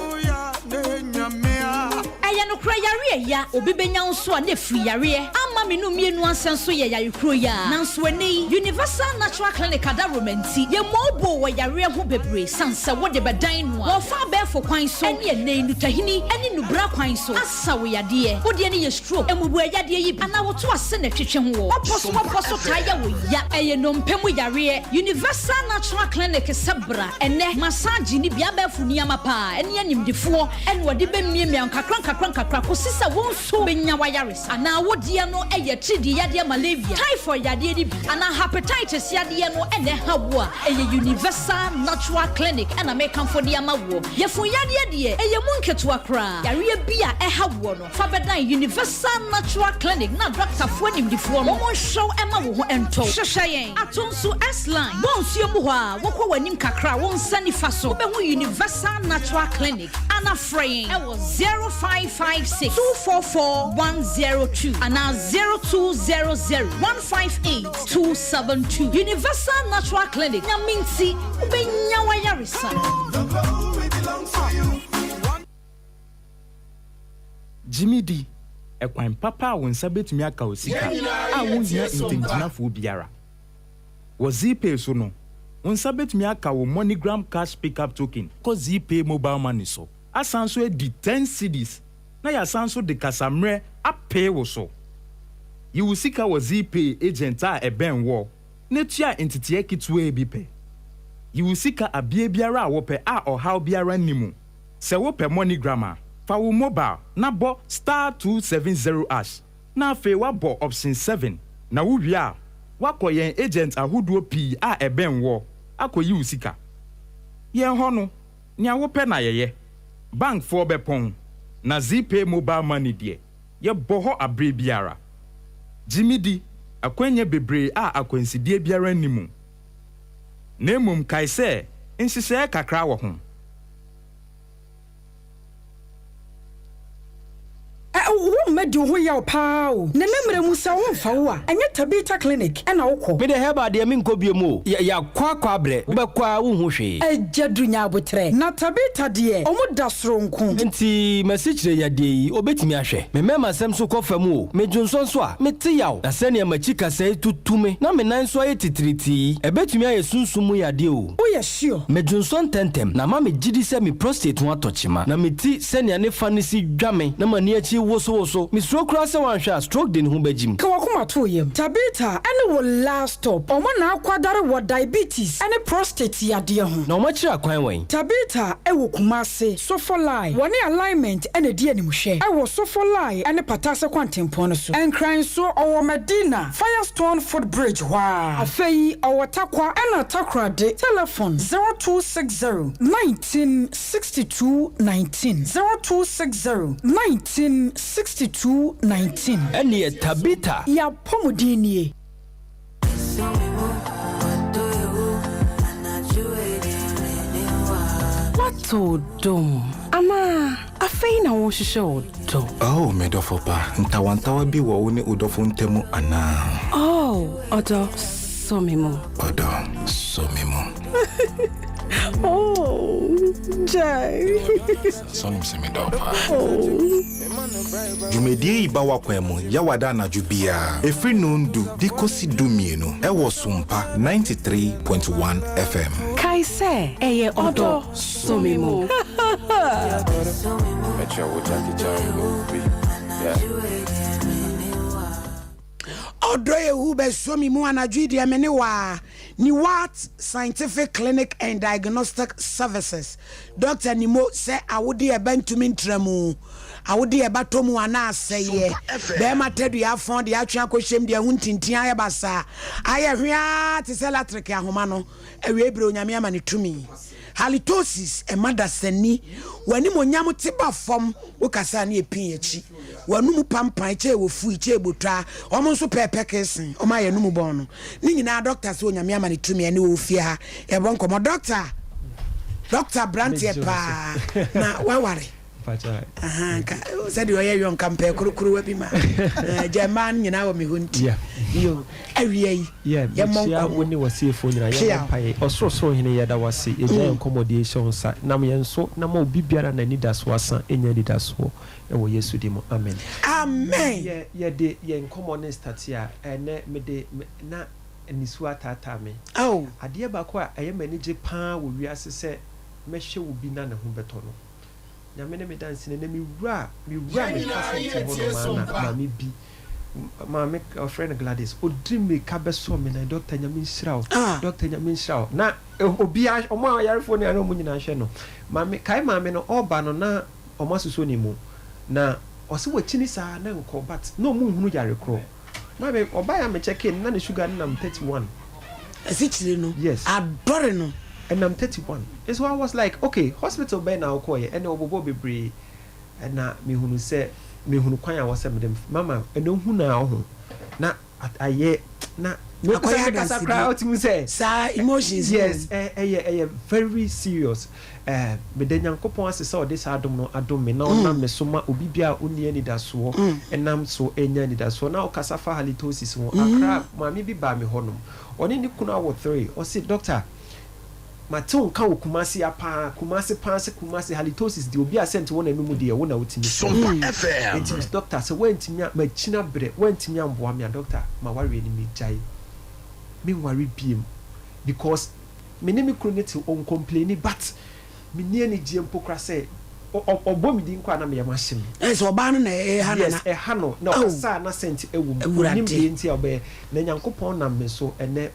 Ɛyɛ nokorɛ yareɛ ya obi bɛnya wo nso a na ɛfiri yareɛ ama me no mmienu ansɛ nso yɛ yare kuro yi ara nanso ɛnnɛ yi Universal Natural Clinic adaworoma nti yɛmmɔɔboo wɔ yareɛ ho bebree sane sɛ wode bɛdan no a wɔfa abɛɛfo kwan so ɛne ɛnnɛ yi nnutahini ɛne nnubra kwan so asa wo yadeɛ wo deɛ no yɛ Stroke, mmubuɛ yadeɛ yi bi anaa woto ase na ɛtwetwe ho wɔ w'apɔ so w'apɔ so taa yɛ wo ya. Ɛyɛ nnompe mu yareɛ. Universal Natural Clinic sɛ bra ɛnnɛ massage ne bi abɛɛfo nneɛma paa ɛne animdefoɔ ɛna wɔde bɛmiamia wo nkakra nkakra nkakra kɔsi sɛ wo nso wobɛnya w'ayaresa. Anaa wo deɛ no ɛyɛ atiridii yadeɛ malaria, typhoid yadeɛ no bi anaa hepatitis yadeɛ no ɛna ɛha wo a, ɛyɛ Universal Natural Clinic ɛna mekamfo de ama woɔ. Yafunu yadeɛ deɛ ɛyɛ mu nketewa koraa. Yareɛ bi a ɛha woɔ no. Fa bɛdan Universal Natural Clinic na dɔktafoɔ animdefoɔ no wɔn nhwɛ wo mma wo ho ntɔ wo. Hwehwɛ yɛn Atonsu S-Line, bɔ nsuo mu hɔ a wokɔ w'anim kakra wo nsa nifa so wobɛhu Universal Natural Clinic ana frɛ yɛn wɔ 0556 244 102 anaa 0200 158 272. Universal Natural Clinic, Nyame nti wobɛnya w'ayaresa. Gye me di, ɛkwan papa a wo nsa betumi aka wo sika a wunhia ntamgyinafoɔ biara. Wɔ Zeepay so no, wo nsa betumi aka wo MoneyGram Cash Pickup Token kɔ Zeepay Mobile Money so, asan nso adi ten cedis na yɛasan nso de kasammerɛ apee wo so. Yi wo sika wɔ Zeepay agent a ɛbɛn woɔ na tua nteteɛ ketewaa bi pɛ. Yi wo sika abeɛ biara a wopɛ a ɔhaw biara nni mu. Sɛ wopɛ MoneyGram a, fa wo mobile na bɔ star 270 ash na afei woabɔ option 7 na wowie a, woakɔ yɛn agent ahodoɔ pii a ɛbɛn woɔ akɔyi wo sika. Yɛn hɔ no, nea wopɛ na yɛyɛ. Bankfoɔ bɛpɔn, na Zeepay mobile money deɛ, yɛbɔ hɔ aberɛ biara. Gye me di, akwannya bebree a akwansideɛ biara nni mu. Na mmom kae sɛ nhyehyɛɛ kakra wɔ ho. Wo mma di wo ho yaw paa o. Na ne mmerɛ mu sɛ wo mfa wo a, ɛnyɛ Tabitha clinic na wo kɔ. Me deɛ herbal deɛ menkɔ biom o, yɛakɔ akɔ abrɛ, wobɛkɔ a wonhu hwee. Agya du nya aboterɛ. Na Tabitha deɛ ɔmo da soronko. Nti m'asikyire yadeɛ yi obetumi ahwɛ? Me mmarima sɛm nso kɔ fam o, me dwonsɔ nso a, mete yaw. Na sɛnea m'akyi kasɛe tutu me na me nan nso ayɛ titiritii yi, ɛbɛtumi ayɛ sunsum mu yadeɛ o. Woyɛ sure? Medwonsɔ ntɛmntɛm, na ama me gyidi sɛ me prostate ho atɔ kyema. Na me ti sɛnea ne fa no si dwa me na m'ani akyi wosow. wosowoso. Mesuro koraa sɛ woanhwɛ a stroke de ne ho bɛgyim. Ka w'akoma to wo yam. Tabitha ne wo last stop. Wɔn na akwadare wɔ diabetes ne prostate yadeɛ ho. Na wɔakyiri akwan wɛn? Tabitha wɔ Kumasi, Sofolai. Wɔne Alignment na ɛdi animhwɛ wɔ Sofolai ne Patase kwantempɔn no so. Nkran nso, ɔwɔ Madina, Firestone foot bridge hɔ ara. Afei ɔwɔ Tarkwa ɛna Takoradi. Telefon, 0260 19 62 19, 0260 19 62 19. Ɛnneɛ Tabitha. Y'apɔmuden nie. Woato wo dɔ mu anaa afei na worehwehwɛ wo dɔ? Oh, me dɔfo pa, ntawantawa bi wɔ wo ne wo dɔfo ntam anaa? Oh, ɔdɔ, sɔ me mu. Ɔdɔ, sɔ me mu. Oh, gyae. Sɛ wonim sɛ medɔ wo paa. Dwumadie yi ba w'akwan mu Yawada anadwo biara ɛfiri nondu de kɔsi dumienu ɛwɔ Sompa 93.1 FM. Kae sɛ, ɛyɛ ɔdɔ sɔ me mu. Ɔdɔ ehu bɛsɔ me mu anadwo yi deɛ me ne wo aa Niwat Scientific Clinic and Diagnostic Services Doctor Nimo sɛ awode ɛba ntumi ntra mu awode ɛba tɔ mu anaa asɛeɛ Bɛɛma tadua afɔn de atwe akɔhyɛm de ahu ntintin ayɛ basaa ayɛ hweaa te sɛ latreke ahoma no Awiei bere Onyame ama no tumi. Halitosis ɛma dasani w'animonyam te ba fam wo kasa a ne epin akyi w'anum pampan kyɛɛ wofui kyɛɛ botwa wɔn nso pɛɛpɛ kesen wɔn ayɛ anum bɔn no ne nyinaa doctor sɛ Onyame ama no tumi ɛne wɔ fie ha yɛbɔ nkɔmɔ doctor doctor branteɛ paa na waware. Nka sɛdeɛ ɔyɛ yɔ nka mpɛ korokorowa bi ma gya mmaa no nyinaa wɔ me hɔ nti yo awia yi yɛmmɔ nkɔmmɔ wo ne w'asiefoɔ nyinaa yɛmmɔ mpaeɛ ɔsorosoro hene yɛda wo ase yɛgya yɛn nkɔmmɔdie yi hyɛ wo nsa nam yɛn so na ma obi biara n'anidasoɔ asa nya anidasoɔ wɔ Yesu din mu amen. Amen. Yɛ yɛde yɛn nkɔmmɔ no restate a ɛnɛ mede na nisuo ataataa me. Adeɛ baako a ɛyɛ m'anigye paa wɔ wiase sɛ mɛhwɛ obi na ne ho bɛtɔ no. Nyame ne me danseni ɛnɛ me wura me wura me facility hɔ nom a na maame bi maame ɔfrɛ no Gladys ɔdi mirika bɛsɔ me nan doctor Nyame nhyira wo doctor Nyame nhyira wo na obia ɔmo a ayarefoɔ ne ɔmo nyinaa hwɛ no maame kae maame no ɔba no na ɔmo asosɔ ne mu na ɔse wakyini saa na nkɔ but na ɔmo nhunu yare korɔ Maame, ɔbaeɛ a me checkee no na ne sugar no nam 31. Asikyire no Yes. adɔre no. Ɛnam 31. And so I was like, okay, hospital bɛn na wokɔeɛ? Ɛnna wɔbobɔɔ bebree. Ɛnna mehunu sɛ, mehunu kwan a ɛwɔ sɛ mede, mama, ɛnna wohu no a woho na ayɛ, na Akɔyɛ sɛ mekasa adansedie. koraa wotumi sɛ. Saa emotions no. Yes, ɛyɛ, ɛyɛ very serious. Eh, meda Nyankopɔn ase sɛ ɔde saa adom no adom me na ɔnam me so ma obi biara a onni anidasoɔ nam so nya anidasoɔ. Na ɔkasa fa halitosis ho. Accra, maame bi baa me hɔ nom. Ɔne ne kunu awo three. Ɔse, Doctor, mate wo nka wɔ Kumasi ha paa, Kumasi paa sɛ Kumasi halitosis deɛ obi a sɛnte wɔ n'anum deɛ wo na wotumi sɔ. Enti doctor, sɛ woantumi a, makyini abrɛ, woantumi amboa me a, doctor, m'awareɛ no megyae. Menware biom because Me ne me kunu no te ɔncomplaini but menni anigyeɛ mpo koraa sɛ ɔbɔ me din koraa na me yam ahye me. Ɛyɛ sɛ ɔbaa no na ɛha no Yes, ana? ɛha no na Oh, ɔkasa a na scent wɔ mu. Ɔnnim Awurade. deɛ nti a ɔbɛyɛ. Na Nyankopɔn nam me so ɛnnɛ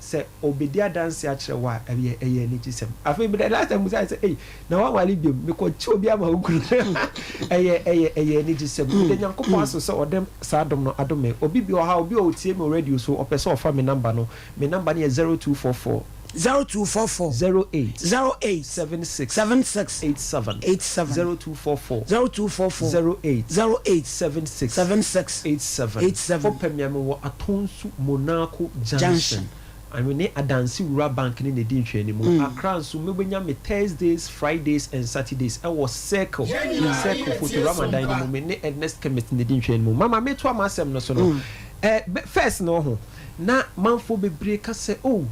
sɛ ɔbɛdi adanseɛ akyerɛ wo a ɛyɛ ɛyɛ anigyesɛm. Afei me the last time mebisae sɛ ei na woanware biom? Mekɔkye obi ama wo kunu. Ɛyɛ ɛyɛ ɛyɛ anigyesɛm. Meda Nyankopɔn ase sɛ ɔde saa adom no adom me. Obi bi wɔ ha obi a ɔtie me wɔ radio so ɔpɛ sɛ ɔfa me number no Me number no yɛ 0244. 0244. 08. 08. 76. 76. 87. 87. 0244. 0244. 08. 08. 76. 76. 87. 87. Wopɛ me a mewɔ Atonsu Monaco Junction. Junction. Me ne Adansi Wura Bank no na ɛdi nhwɛanimu. Accra nso mobɛnya me Thursdays, Fridays and Saturdays ɛwɔ Circle, Circle Fotorama dan no mu. Me ne Ernest Chemist na ɛdi nhwɛanimu. Mama metoa m'asɛm no so no, eh, first no ho. Na manfoɔ bebree ka sɛ, Oh,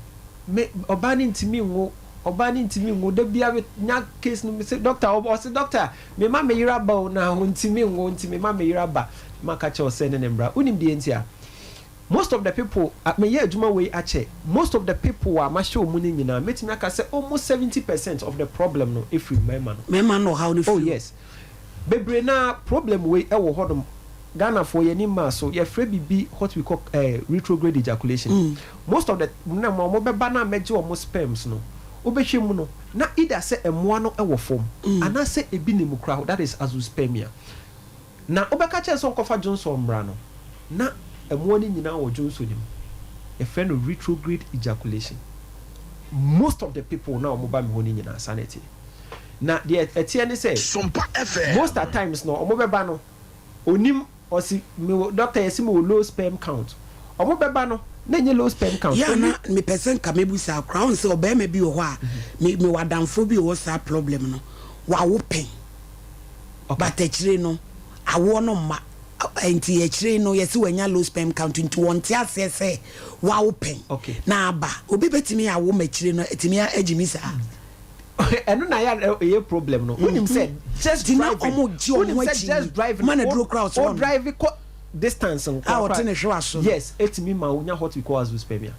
me, ɔbaa no ntumi nwo, ɔbaa no ntumi nwo. Da biara me nya case no, me se, Doctor, ɔse, Doctor, me ma me yere aba o, na ɔntumi nwo, nti me ma me yere aba. Maka kyerɛ wo sɛ ne ne mmra. Wonim deɛ nti a? Most of the people, a, meyɛ adwuma wei akyɛ, most of the people a mahyɛ wɔn no nyinaa, mɛtumi aka sɛ almost 70 percent of the problem no firi mmarima no. Mmarima no na ɔhaw no Oh, firi. yes. Bebree no ara problem wei ɛwɔ hɔ nom. Ghanafoɔ yɛn ani mmaa so. Yɛfrɛ biribi what we call eh, retrograde ejaculation. Most of the na ma wɔbɛba na mɛgye wɔn sperms no, wobɛhwɛ mu no na either sɛ mmoa no wɔ fam anaasɛ ebi nim koraa, that is azoospermia. Na wobɛka kyerɛ no sɛ ɔnkɔfa dwonsɔ mmra no, na mmoa no nyinaa wɔ dwonsɔ no mu. Yɛfrɛ no retrograde ejaculation. Most of the people no a wɔba me hɔ no nyinaa, saa na ɛteɛ. Na deɛ ɛteɛ ne sɛ, most at times no, wɔbɛba no, ɔnim, ɔse mewɔ, doctor yɛse mewɔ low sperm count. Wɔbɛba no, na ɛnyɛ low sperm count. Yeah, na mepɛ sɛ nka mɛbu saa koraa. Wohu sɛ ɔbarima bi wɔ hɔ a, me, mewɔ adamfoɔ bi a ɔwɔ saa problem no, wawo pɛn. But akyire no awoɔ no mma nti akyire no yɛse wanya low sperm count nti wɔnte aseɛ sɛ wawo pɛn na aba. Obi bɛtumi awo ma akyire no atumi agyimi saa? Ɛno na ɛyɛ ɛyɛ problem no. Wonim sɛ just Nti na driving ɔmo gye ɔmo wonim ho sɛ akyi just driving ma no aduro koraa ɔsɛ wo ɔnom. drive kɔ distance A nkoa ɔte koraa ne hwewa so no. yes ɛtumi ma wonya what we call azoospermia.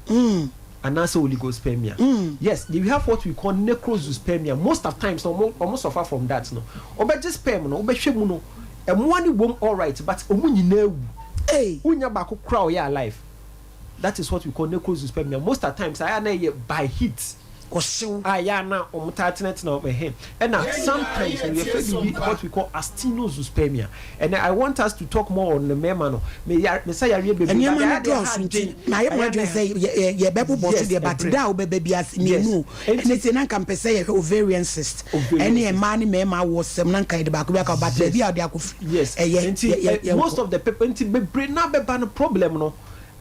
Anaasɛ oligospermia. Yes, we have what we call necrozoospermia. Most of times no, ɔmo ɔmo suffer from that no. Ɔbɛgye sperm no, wobɛhwɛ mu no, ɛmoa no wom alright, but ɔmo nyinaa awu. Ei! Wonnya baako koraa a ɔyɛ alive. That is what we call necrozoospermia. Most of times, ayɛ a na ɛyɛ by heat. Ɔhyew. A ɛyɛ a na wɔn taa tenatena wɔn ɛhɛn. Ɛna sometimes no yɛfrɛ biribi what we call asthenozoospermia. Ɛnɛ I want us to talk more on mmarima no. Me yare me sa yareɛ bebree but Nneɛma no ɛyɛ a deɛ ɛha dɔɔso nti adwen mayɛ ɛyɛ mo a na adwene ɛha sɛ yɛ yɛ yɛbɛbobɔ so yes deɛ but ɛbrɛ da a wobɛba bi ase yes mmienu o. Enti Ɛnɛ sei na nka mpɛ sɛ yɛhwɛ ovarian cyst ovarian ɛne cyst mmaa ne mmarima awoɔsɛm na nka yɛde baako bi aka ho but baabi yes a wode akɔ firi yes ɛyɛ nti yɛ yɛ eh, most yɛnkɔ. of the people nti bebree na bɛba no problem no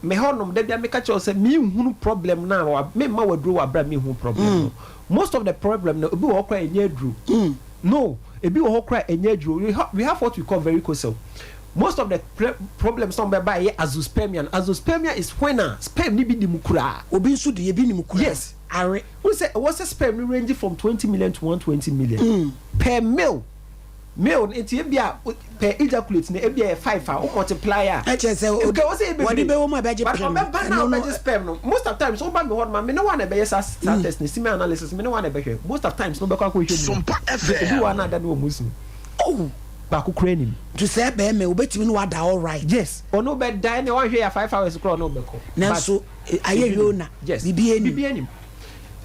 Me hɔ nom da bia meka kyerɛ wo sɛ me nhunu problem no a wa me mma wo aduro wɔ abere a me nhu problem no. Most of the problem no ebi wɔ hɔ koraa ɛnyɛ aduro. No ebi wɔ hɔ koraa ɛnyɛ aduro. We ha we have what we call varicocele. Most of the pre problems na wɔn bɛba ɛyɛ azoospermia no. Azoospermia is when a sperm no bi ni mu koraa. Obi nso deɛ ebi ni mu koraa. Yes. Awe. Wohu sɛ ɛwɔ sɛ sperm no range from 20 million to 120 million per male. Male no nti ebia per ejaculate no ebia ɛyɛ five a wo multiply a. Ɛkyerɛ sɛ o Nka ɛwɔ sɛ ɛyɛ wɔde bebree bɛwɔ mu a ɛbɛgye but pere no ɔbɛba na ɛno no. ɔbɛgye sperm no most of times woba me hɔ nom a me ne wo a na ɛbɛyɛ saa saa test no semen analysis me ne wo a na ɛbɛhwɛ most of times no wobɛkɔ akɔhwɛ mu no ebi wɔ hɔ a na ada ne wɔ mu su Oh baako koraa nim. Nti sɛ bɛɛma yi obetumi ne wo ada alright. Yes ɔne wo bɛda ɛnna wanhwɛ yɛ a 5 hours koraa ɔne wo bɛkɔ but Nanso ayɛ ebi yoo nim na yes biribiara nim. biribiara nim.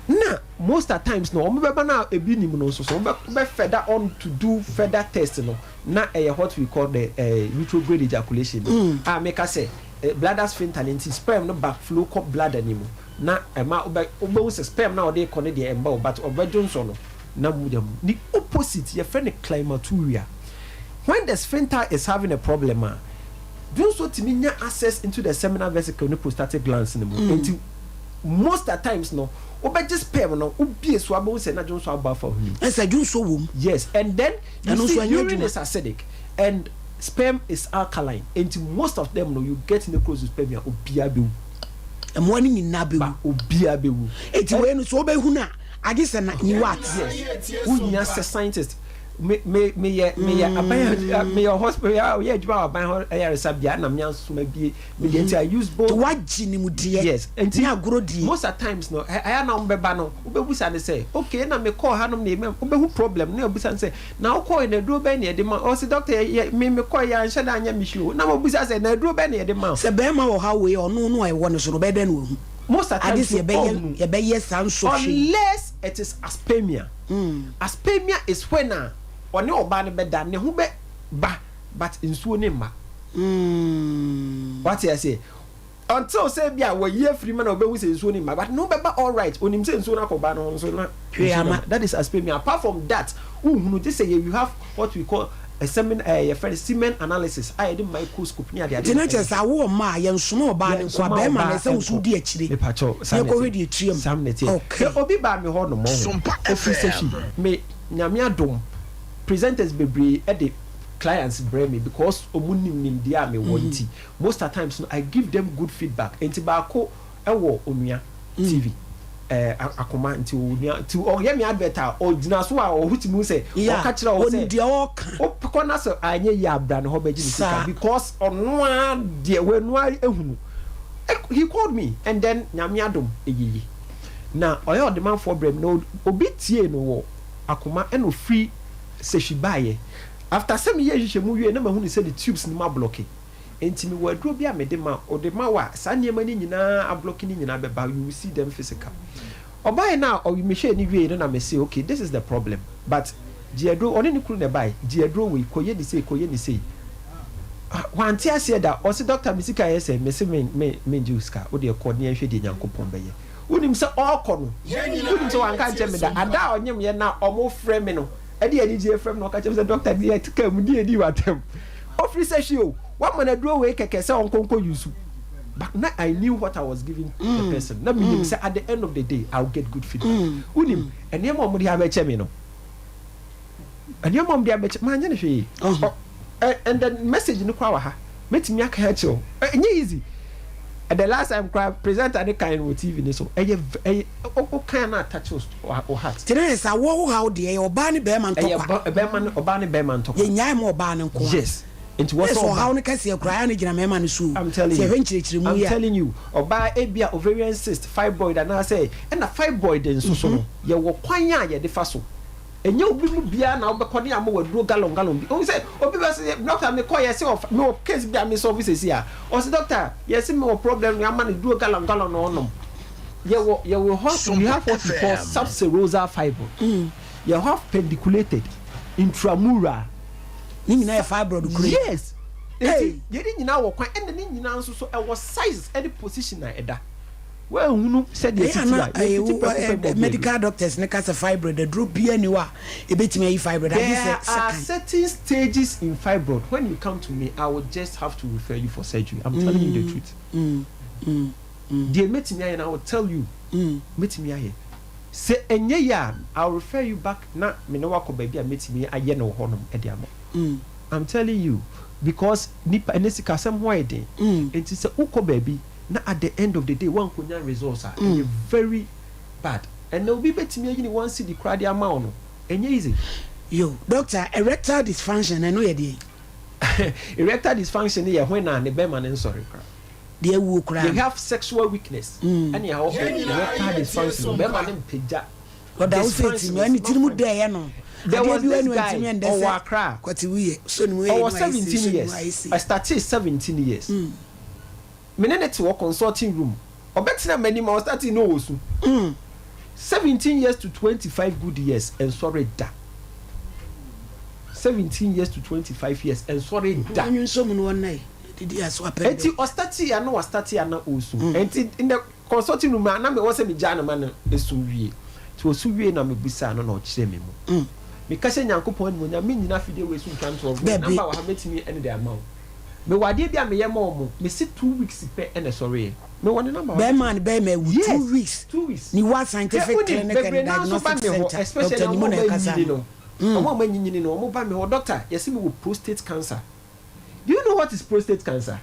Na most at times no wɔn bɛba no a ebi nim no nso so wɔn bɛ bɛ further on to do further test no na ɛyɛ what we call the eh, retrograde ejaculation no a meka sɛ eh, bladder sphincter no nti sperm no back flow kɔ bladder no mu na ɛma wobɛ wobɛhu sɛ sperm no a ɔde kɔ no deɛ ɛmba o but ɔbɛdwonsɔ no na mogya mu ne opposite yɛfrɛ no climaturia when the sphincter is having a problem a dwonsɔ tumi nya access into the seminal vesicle ne prostatic glands no mu nti Most at times no wobɛgye sperm no wobie so a wobɛhu sɛ na dwonsɔ abɔ afa wo hwenem. Ɛsɛ dwonsɔ wom. Yes and then you Ɛno see nso ɛnyɛ urine adwuma. is acidic and sperm is alkaline nti most of them no you get necrozoospermia obiara bɛwu. Mmoa no nyinaa bɛwu. Ba obiara bɛwu. Enti wei no sɛ wobɛhunu a agye sɛ na ni what? Yes wohia sɛ scientist me me meyɛ meyɛ aban meyɛ hospital meyɛ adwuma wɔ aban hɔ ayaresabea na me nso mabie Me deɛ nti I use both. Nti wagye nimdeɛ Yes, nti ne agorɔdie. most at times no ɛ ɛyɛ a na wɔn bɛba no wobɛbusa no sɛ okay na me kɔɔ hanom na yɛma wobɛhu problem na wabusa no sɛ na wokɔɔɛ no aduro bɛn na yɛde ma wo ɔse doctor yɛ yɛ me me kɔɔɛ anhyɛ da anyɛ me hwee o na mabusa sɛ na aduro bɛn na yɛde ma wo. Sɛ bɛɛma wɔ haw wei a ɔno no a ɛwɔ no so no ɔbɛyɛ dɛn na wahu? Most at Agye times sɛ no yɛbɛyɛ ɔnhu yɛbɛyɛ saa nsɔhwɛ yi. unless it is aspermia. Aspermia is when a ɔne ɔbaa no bɛda ne ho bɛ ba but nsuo no mma. Wate aseɛ? Until sɛ bi a wayi afiri mu na ɔbɛhu sɛ nsuo no mma, but no bɛba alright, onim sɛ nsuo no akɔ ba no ho nso na Hwee nsuo no ama. mma. That is aspermia. Apart from that, wonhunu gye sɛ yɛ you have what we call a semen eh, yɛfrɛ no semen analysis a yɛde microscope ne adeade Nti na na kyerɛ ɛhwɛ. sɛ awo ɔma a, yɛnsoma ɔbaa no nko a, Yɛnsoma bɛrima no ɔbaa ɛsɛ wo nso nko. wodi akyire Mepakyɛw, saa na na yɛkɔhwɛ ɛteɛ. deɛ ɛtua mu. Saa na ɛteɛ. Okay. Hwɛ obi baa me hɔ nom, ɔho, ɔfiri Sahwi, me, Nyame adom, presenters bebree de clients brɛ me because ɔmo nim nimdeɛ a mewɔ nti most at times no I give them good feedback nti baako wɔ Onua TV eh, Akoma nti ɔwɔ Onua nti ɔyɛ me advert a ɔgyina so a ɔtumi hu sɛ ɔka kyerɛ wo sɛ wokɔ na sɛ anyɛ yie a bra ne hɔ bɛgye ne sika because ɔno ara deɛ wanoa ahunu he called me and then Nyame adom ɛyɛ yie na ɔyɛ ɔdemanfoɔ brɛ me na obi tiee no wɔ Akoma ɛna ɔfiri Sehwi baeɛ. After sɛ meyɛɛ nhwehwɛmu wiei na mahunu sɛ ne tubes no mu ablɔke, enti mewɔ aduro bi a mede ma, wode ma wo a, saa nneɛma no nyinaa ablɔke no nyinaa bɛba, you will see them physical. Ɔbaeɛ no a ɔ, mehwɛɛ no wiei no na mese okay, this is the problem, but gye aduro, ɔne ne kunu na ɛbaeɛ, gye aduro wei, kɔyɛ ne sei, kɔyɛ ne sei. Wante aseɛ da, ɔse doctor me sika yɛ sɛn? Mese me, me, mengye wo sika, wodeɛ kɔ ne yɛnhwɛ deɛ Nyankopɔn bɛyɛ. Wonim sɛ ɔɔkɔ no, wonim sɛ wanka ankyerɛ me da, ada a ɔnyemyɛ no a wɔfrɛ me no, Ɛde anigyeɛ frɛ me na ɔka kyerɛ me sɛ, Dɔkta, deɛ ɛte kaa mu deɛ ɛdii w'atɛm. Ɔfiri sɛ hwɛ o, woama no aduro wei kɛkɛ sɛ ɔnkɔ nkɔ use. But na I knew what I was giving the person. Na menim sɛ at the end of the day, I will get good feedback. Wonim, nneɛma a wɔde abɛkyɛ me no, nneɛma a wɔde abɛkyɛ, manyɛ no hwee. And the message no koraa wɔ ha. Mɛtumi aka akyerɛ wo. Ɛnyɛ easy. The last time koraa presenter no kan no wɔ TV no so. Ɛyɛ ɛyɛ wo kan na attach wo heart. Nti na yɛ sɛ awoɔ ho haw deɛ ɛyɛ ɔbaa ne bɛɛma ntɔkwa. Ɛyɛ bɛɛma ne ɔbaa ne bɛɛma ntɔkwa. Yɛ nyae ma ɔbaa no nkoa. Yes. Nti wɔ sɛ ɔhaw no kɛseɛ koraa ɛyɛ a na gyina mɛɛma no so o. I'm telling you. Sɛ yɛhwɛ nkyerɛkyerɛmu yi a. I'm telling you. Ɔbaa ebia ovarian cyst, fibroid anaasɛ ɛna fibroid nso so no yɛwɔ kwan a yɛde fa so. Ɛnyɛ obi mu biara na wobɛkɔ ne ama wo aduro gallon gallon bi. Wohu sɛ obi bɛ sɛ doctor mekɔ yɛse ɔfa mewɔ case bi a me solve sɛsi a ɔse doctor yɛse mewɔ problem no ama no duro gallon gallon na ɔnom. Yɛwɔ yɛwɔ hɔ we have what we call subserosal fibroid. Yɛ have pediculated, intramural. Ne nyinaa yɛ fibroid koro yi. Yes. Enti yɛde nyinaa wɔ kwan ɛna ne nyinaa nso so ɛwɔ size ɛne position a ɛda. Woanhunu sɛdeɛ Ɛyɛ ɛtiti a na a, yɛmfiti prɛko pɛ mmɔ ɛɛ bi medical aduro. doctors no ka sɛ fibroid aduro biara nni hɔ a ɛbɛtumi ayi fibroid agye There sɛ are sekan. certain stages in fibroid, when you come to me, I will just have to refer you for surgery, I'm telling you the truth. Deɛ mɛtumi ayɛ no, I will tell you, mɛtumi ayɛ. Sɛ ɛnyɛ yie a, I will refer you back na me ne wo akɔ baabi a mɛtumi ayɛ no wɔ hɔnom de ama wo. I'm telling you, because nipa, ɛnnɛ sikasɛm ho ayɛ den, nti sɛ wokɔ baabi na at the end of the day woankonya results a, ɛyɛ very bad. Ɛnnɛ obi bɛtumi ayi ne one cedi koraa de ama wo no, ɛnyɛ easy. Yo, doctor, erectile dysfunction ɛno yɛ deɛn? Erectile dysfunction no yɛ when a ne bɛrima no nsɔre koraa. Deɛ awuo koraa They no. have sexual weakness ɛne ɛwɔ erectile dysfunction, bɛrima no mpagya. Ɔda wo sɛ Dysfunction timi, is ɛne not tiri mu fine. dɛɛyɛ no. There Adeɛ was bi wɔ this ɛne guy, wantumi ɛndɛ ɔwɔ sɛ Accra. kwati wuyɛ, so ne mu yɛ Ɔwɔ ne mu ayɛ sei, 17 so ne mu years. ayɛ sei. Ɔstartee 17 years. Me ne no te hɔ consulting room. Ɔbɛtena m'anim a ɔstartee na ɔresu. 17 years to 25 good years ɛnsɔre da. 17 years to 25 years ɛnsɔre da. Wɔnwe nso mu no wɔnna yi, didi aso apɛ Enti ɔstartee a na wastartee a na ɔresu. Enti in the consulting room a na mewɔ sɛ megyaa no ma no su wie. Nti ɔsu wie na mebisaa no na ɔkyerɛɛ me mu. Meka hyɛ Nyankopɔn animuonyam, mennyina afidie wei so ntwa ntorɔ. Dabi. Number wɔ ha mɛtumi ɛne de ama wo. Mewɔ adeɛ bi a meyɛ ma wɔn, mese 2 weeks pɛ ɛna ɛsɔreeɛ. Mewɔ ne number wɔ ha. Bɛrima ne bɛrima awu Yes, 2 weeks. 2 weeks. Niwa Hwɛ Scientific wonim, Clinic and bebree naa nso ba Diagnostic me hɔ, Center, especially Doctor wɔn Nimo a na ɛkasa wɔanyini no. no, wɔn a wɔanyinyini no, wɔn ba me hɔ, doctor, yɛse mewɔ prostate cancer. Do you know what is prostate cancer?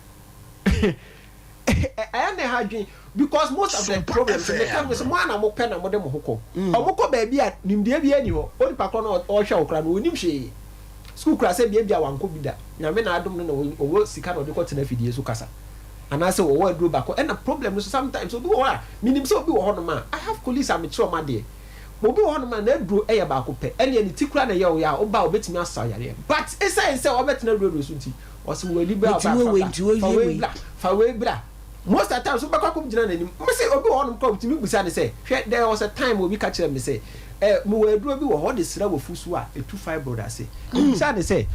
Ɛyɛ na ɛha adwene because most of the problems meka no sɛ mo ara na mopɛ na mode mo ho kɔ. Wɔn kɔ baabi a nimdeɛ biara nni hɔ, onipa korɔ no a ɔrehwɛ wo koraa no ɔnnim hwee. Sukuu koraa sɛ ebia wankɔ bi da. Nyame na adom no na ɔwɔ sika na ɔde kɔ tena afidie so kasa. Anaasɛ ɔwɔ aduro baako. Ɛna problem no so sometimes obi wɔ hɔ a, menim sɛ obi wɔ hɔnom a, I have colleagues a mekyerɛ wɔn adeɛ. Obi wɔ hɔnom a n'aduro yɛ baako pɛ, ɛnneɛ ne ti koraa na ɛyɛ wo ya a, woba a ɔbɛtumi asa wo yareɛ. But ɛsiane sɛ wabɛtena radio so nti, ɔse wɔ ani bra Meti ɔbra wei fa wei bra, nti wowie fa wei wei. bra, fa wei bra. Most at times wobɛkɔ akɔgyina n'anim. Mese obi wɔ hɔnom koraa ɔtumi bisa no sɛ, hwɛ there was a time obi ka kyerɛɛ me sɛ, eh, mewɔ aduro bi wɔ hɔ wɔde sra w'afu so a ɛtu fibroid ase. Mebisaa no sɛ,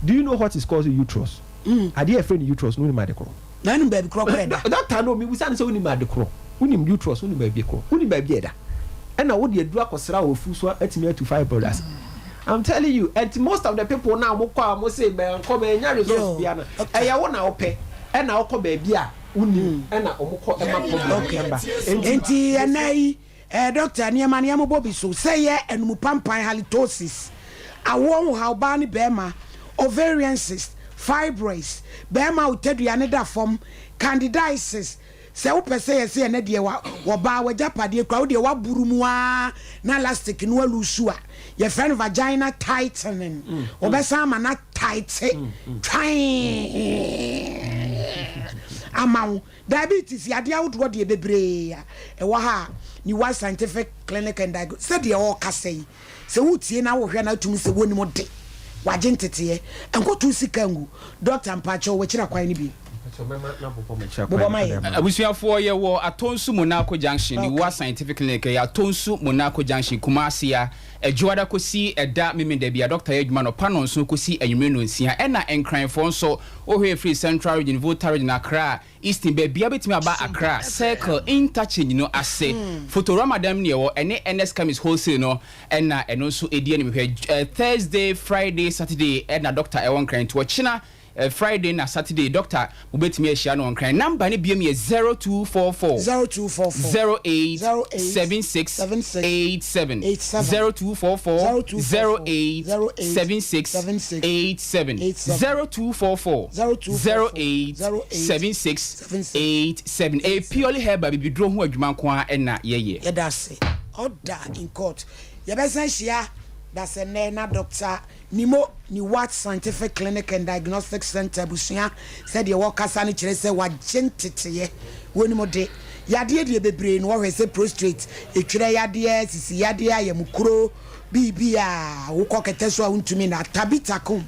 do you know what is called uterus? Adeɛ a yɛfrɛ no uterus no wonim ade korɔ? Na wonim baabi korɔ koraa ɛda? Doctor no, mebisa no sɛ wonim ade korɔ? Wonim uterus, wonim baabi korɔ? Wonim baabi a ɛda? Ɛna wode aduro akɔsra w'afu so atumi atu fibroid ase? I'm telling you, and most of the people now wɔn kɔ a wɔn se mɛnkɔ mɛnya results bia no, ɛyɛ wo na wopɛ, ɛna wokɔ baabi a wonim, ɛna wɔn kɔ ɛma problem ɛba. Enti ɛnɛ yi, eh, doctor, nneɛma no yɛmobɔ bi so, sɛ yɛ anumupampan, halitosis, awoɔ ho haw, baa ne bɛɛma, ovarian cyst, fibroids, bɛɛma a wo tadua no da fam, candidiasis, Sɛ wopɛ sɛ yɛse ɛnɛ deɛ wa wɔbaa w'agyapadeɛ kura wo deɛ waboro mu aa na elastic no alusu a, yɛfrɛ no vagina tightening. Wɔbɛsan ama no ataete twann ama wo. Diabetes yadeɛ ahodoɔ deɛ bebree a ɛwɔ ha a Niwa Scientific Clinic and Diagnosis sɛdeɛ ɔrekasa yi, sɛ wotie na wohwɛ na atumi sɛ wonim de. Wagye nteteɛ. Nkɔto sika ngu. Doctor mpakyɛw wakyira kwan no bi. Bobɔ ma yɛn. Abusuafoɔ yɛwɔ Atonsu Monaco Junction, Niwua Scientific Clinic, ɛyɛ Atonsu Monaco Junction, Kumasi a, Adwoada kɔsi ɛda Memenda biara dɔkta yɛ adwuma anɔpa nnɔnson kɔsi anwummere nnɔnsia. Ɛna Nkranfoɔ nso, wohwɛ ɛfiri Central Region, Volta Region, Accra, Eastern, baabiara wobɛtumi aba Accra Circle Interchange no ase. Fotorama dan mu na yɛwɔ, ɛne Ernest Chemist Wholesale no ɛna ɛno nso ɛdi anim. Hwɛ Thursday, Friday, Saturday ɛna dɔkta ɛwɔ Nkran nti ɔkyena Friday na Saturday doctor mo bɛtumi ahyia no wɔ Nkran. Number no biom yɛ 0244 0244 08 08 76 76 87 87 0244 0244 08 08 76 76 87 87 0244 0244 08 08 76 76 87. Ɛyɛ purely herbal, bibiduro ho adwuma nko ara na yɛyɛ. Yɛda ase. Order in court. Yɛbɛsan ahyia dasɛnnɛ na Doctor Nimo Niwat Scientific Clinic and Diagnostic Centre abusua sɛdeɛ wɔkasa no kyerɛ sɛ wɔagye nteteeɛ wɔnim de yadeɛ deɛ bebree no wɔhwɛ sɛ prostrate, etwerɛ yadeɛ, sisi yadeɛ, ayamkuro, biribi a wokɔ kɛtɛ so a wontumi nna. Tabitha Kum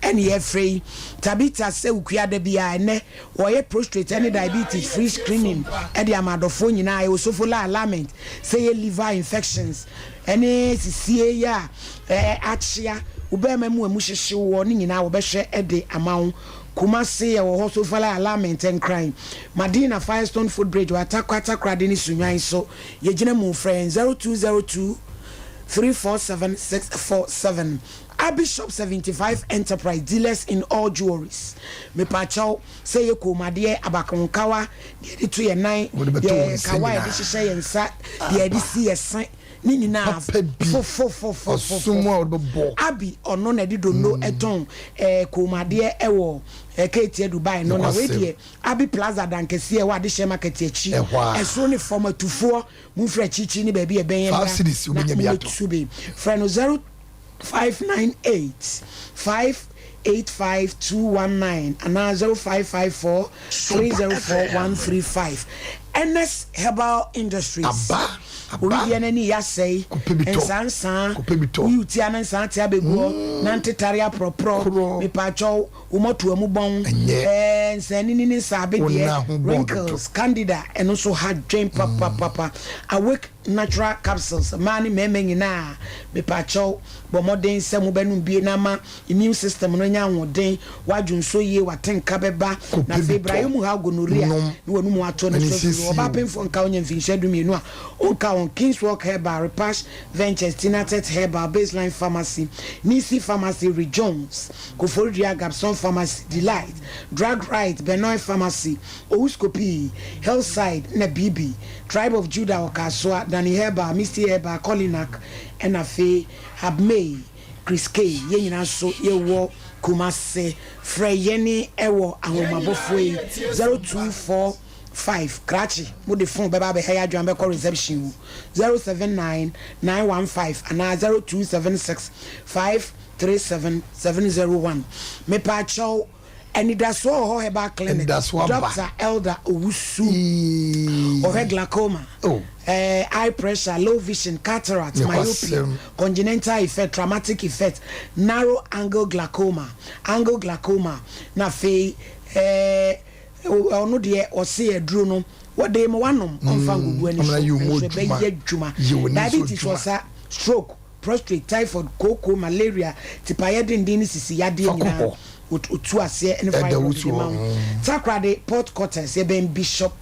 ɛne yɛfrɛ yi. Tabitha sɛ wokua da biara ɛnɛ wɔyɛ prostrate ɛne diabetes free screening ɛde ama adɔfoɔ nyinaa. Ɛwɔ Sofola Alignment sɛ yɛ liver infections ɛne sisie yi a akyea wo bɛɛma mu a emu hyehye woɔ no nyinaa wɔbɛhwɛ de ama wo. Kumasi yɛwɔ hɔ, Sofala Alignment, Nkran, Madina, Firestone Footbridge, wɔ Atakwa, Takoradi ne Sunyani nso yɛgyina mu. Frɛ yɛn 0202 347 647. Abishop 75 Enterprise, dealers in all jewelries. Mepaakyɛw, sɛ ɛyɛ kɔnmuadeɛ, abakonkawa, deɛ yɛde to yɛn nan, deɛ kawa a yɛde hyehyɛ yɛn nsa, deɛ yɛde si yɛn se, ne nyinaa fofofofofofo. Abi ɔno na ɛde donno tɔn ɛɛ kɔnmuadeɛ ɛwɔ ɛɛ Keetia Dubai no na wei deɛ Abi Plaza dankɛseɛ ɛwɔ Adehyɛ Market akyi ɛsoro ne fam atufoɔ momfiri akyirikyiri ne baabi a ɛbɛn mmra na mommɛtu bi frɛ no 0598 585219 anaa 0554 304 135. Ernest Herbal Industries, Owideɛ no ani yɛ asɛe, nsaa nsaa, woyi wo ti a na nsaa te abɛgu hɔ, na ntetare aprɔprɔ, mepaakyɛw, wo mmɔtoa mu bɔn, ɛɛ, nsaanini ne nsaabedeɛ, wrinkles, candida, ɛno nso ha dwen papapapa. Awake Natural Capsules, mmaa ne mmarima nyinaa, mepaakyɛw, bɔ mmɔden sɛ mobɛnom bie na ama immune system no anya ahoɔden, w'adwonsɔ yie, w'atenka bɛba, na afei brayɛ mu haw gonorrhea ne w'anomu atɔ ne so afiri hɔ. Ɔbaa pemfoɔ nka wo nya mfinhyia dumienu a, ɔnka wɔn. Kingswalk Herbal, Repash Ventures, Tinatet Herbal, Baseline Pharmacy, Nisi Pharmacy, Re Jones, Koforidua, Gabson Pharmacy, Delight, Drug Right, Benoy Pharmacy, Owuskopi, Hillside, na BB, Tribe of Judah wɔ Kasoa, Danny Herbal, Misty Herbal, Kolinak, ɛna afei Habmei. Chris Kay, yɛn nyinaa nso yɛwɔ Kumasi. Frɛ yɛn wɔ ahomabɔfoɔ yi 0245 krakye mode phone bɛba abɛha yɛn adwene bɛkɔ reception o 079 915 anaa 0276 537 701. Mepaakyɛw. Anidasoɔ wɔ hɔ Herbal Clinic Anidasoɔ aba. Doctor Elder Owusu Eeii. ɔhwɛ glaucoma, Oh. eh, eye pressure, low vision, cataract, myopia, Nokwasɛm. congenital effect, traumatic effect, narrow angle glaucoma, angle glaucoma, na afei eh, ɔno deɛ ɔse aduro no wɔde ma wanom ɔmfa ngugu ani Ɔmena so yɛ wo mu nso adwuma. ɛbɛyɛ adwuma. Yɛ w'ani so Diabetes adwuma. ɔsa, stroke, Prostrate, typhoid, kooko, malaria, tipaeɛ denden ne sisi yadeɛ Fa kɔ nyinaa hɔ. wɔtu aseɛ ne Ɛda fibroid wo de so ma hɔ. wo. Takoradi, Port Quarters, yɛbɛn Bishop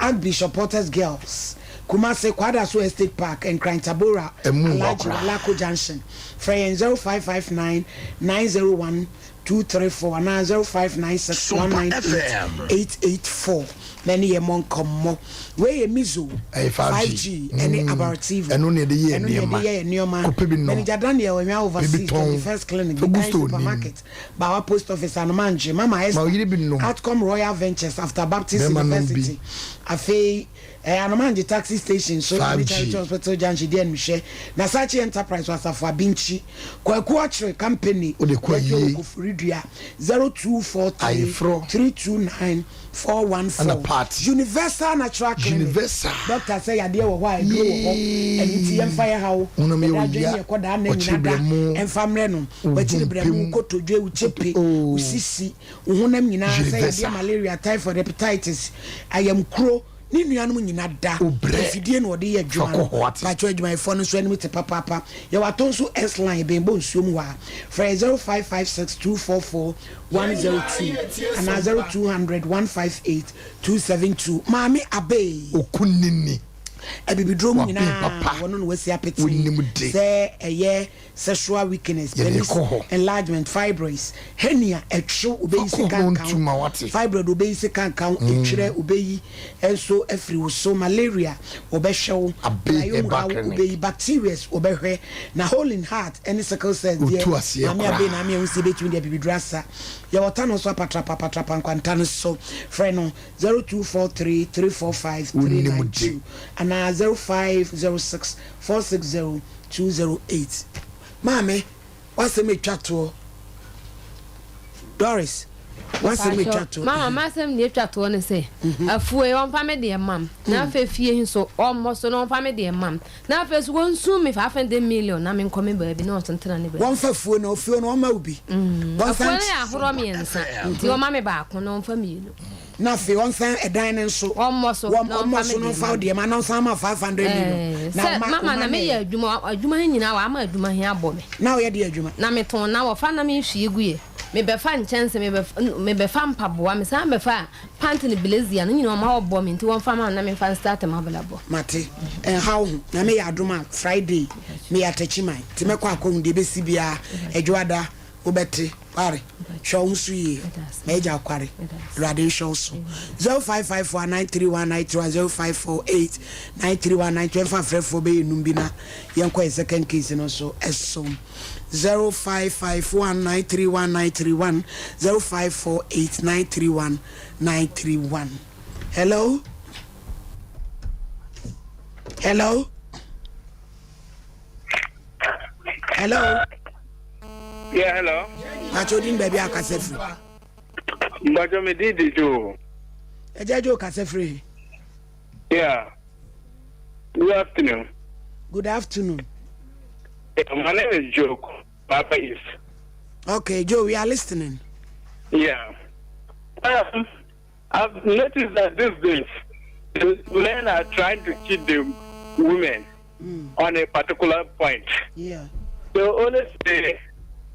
Archbishop Porter's Girls, Kumasi, Kwadaso Estate Park, Nkran Tabora, Ɛmu nwa Alhaji koraa. Walako Junction. Frɛ yɛn 0559 901 234 anaa 0596 198 884 na ɛne yɛn mmɔ nkɔmmɔ. Wei yɛ Mizo Ɛyɛ 5G. 5G ɛne Abartivo. Ɛno na yɛde yɛ Ɛno na yɛde nneɛma. yɛ yɛn nneɛma. Kɔpɛ bi nom. Manager Daniel Onwa Pɛ bi Overseas, tɔn. 21st Clinic, Fa gu Bedan store nim. Supermarket, Bawa Post Office, Anomangye, Mama Ma Esther, wo yere bi nnom. Outcome Royal Ventures, After Baptist Bɛrima nom bi. University. Afei eh, Anomangye Taxi Station so, ɛne 5G. Charity Hospital Junction di animhwɛ. Nasachi Enterprise wɔ Asafo Abinkyi. Kwaku Ɔkyere Company, Wode kɔ yɛdwo ayie. wɔ Koforidua. Koforidua 0243 Ayeforɔ. 329 414. Ɛna party. Universal Natural Clinic. Universal. Doctor sɛ yadeɛ wɔ hɔ a aduro wɔ hɔ. Ɛno nti yɛmfa yɛ haw. Honam yɛ Yɛda wo adwene ya, ne ɛkɔ daa nna ɔkyere nyina da brɛmo, ɛmfa mmerɛ no. wo Wakyiri dompe brɛmo, wo mu. kotodwe, wo kyepe, wo Oh. sisi, wo honam nyinaa sɛ yadeɛ Universal. malaria, typhoid, hepatitis, ayamkuro ne nuanom nyina da. Wo brɛ. Afidie na wɔde yɛ adwuma Fa no. kɔ hɔ ate. Pakyɛw adwumayɛfoɔ no nso anim te papaapa. Yɛwɔ Atonsu S line Benbɔ nsuo mu hɔ a. Frɛ 0556 244 102 anaa 0200 158 272. Maame Abey. Okunini. Abibiduro mu Waben nyinaa papa. wɔno na wasi apete Wonim de. sɛ ɛyɛ sexual weakness, Yɛde penis kɔ hɔ. enlargement, fibroids, hernia, ɛtwew, obeyi Fa kɔ sika hɔ nka ho, ntoma wate. fibroid obeyi sika nka ho, etwerɛ obeyi nso afiri wo so, malaria wɔbɛhwɛ wo, Abe praeɛ mu Herbal haw Clinic. obeyi, bacterias wɔbɛhwɛ, na hole in heart ɛne sickle cells deɛ Otu aseɛ maame Abe koraa. na ame ahu sɛ ebetumi de abibiduro asa. Yɛwɔ Tano so apatrapa apatrapa nkwanta no so, frɛ no 0243 345 Wonim de. 392 anaa 0506 460 208 Maame, w'asɛm etwa toɔ. Doris, w'asɛm etwa toɔ. Mama, m'asɛm deɛ etwa toɔ ne sɛ, afuo yi ɔmfa me deɛ mma m, na afei fie yi nso ɔmmɔ so na ɔmfa me deɛ mma m, na afei nso wɔnsu me 500 million na menkɔ me baabi na ɔnso ntena ne baabi. Wɔmfa afuo no, afuo no ɔmma wo bi. Wɔnsan Afuo no yɛ ahorɔ mmiɛnsa, nti ɔma me baako na ɔmfa mmienu. Na afei ɔnsan ɛdan no nso. Ɔmmɔ so Wɔn na ɔmmɔ ɔmfa so me na deɛ ɔmfa mma wo me. deɛ ma na ɔnsan ma 500 million. Ɛɛ, Na sɛ ɔma mama ɔma na ne meyɛ adwuma, adwuma he nyinaa wama adwuma he abɔ me. Na woyɛ deɛ adwuma? Na metɔn na wɔfa na mehwie gu yɛ. Mebɛfa nkyɛnse, mebɛf mebɛfa mpaboa, mesan bɛfa pant ne blazer no nyinaa ɔma wɔbɔ me nti wɔmfa ma me na memfa nstarte m'abrabɔ. Mate, ɛnha wo ho. Nyame yɛ adom a, Friday meyɛ Atakyiman nti mɛkɔ akɔhu deɛ ɛbɛsi biara. Adwoada wobɛte. Kware, hwɛ wo ho so yie. M'agya Kware, Awurade nhwɛ wo so. 0554 931 931 0548 931 931 Yɛmfa afrɛfoɔ bɛyɛ num bi na yɛnkɔ yɛ second case no nso so. 0551 931 931 0548 931 931 Hello? Hello? Hello? Yeah, hello. Pacho din baabi a kasa firi. Mpacho me din de Joe. Ɛgya Joe kasa firi. Yeah. Good afternoon. Good afternoon. Yeah, my name is Joe. Papa is. Okay, Joe, we are listening. Yeah. I've noticed that these days, the men are trying to cheat the women on a particular point. Yeah. They always say,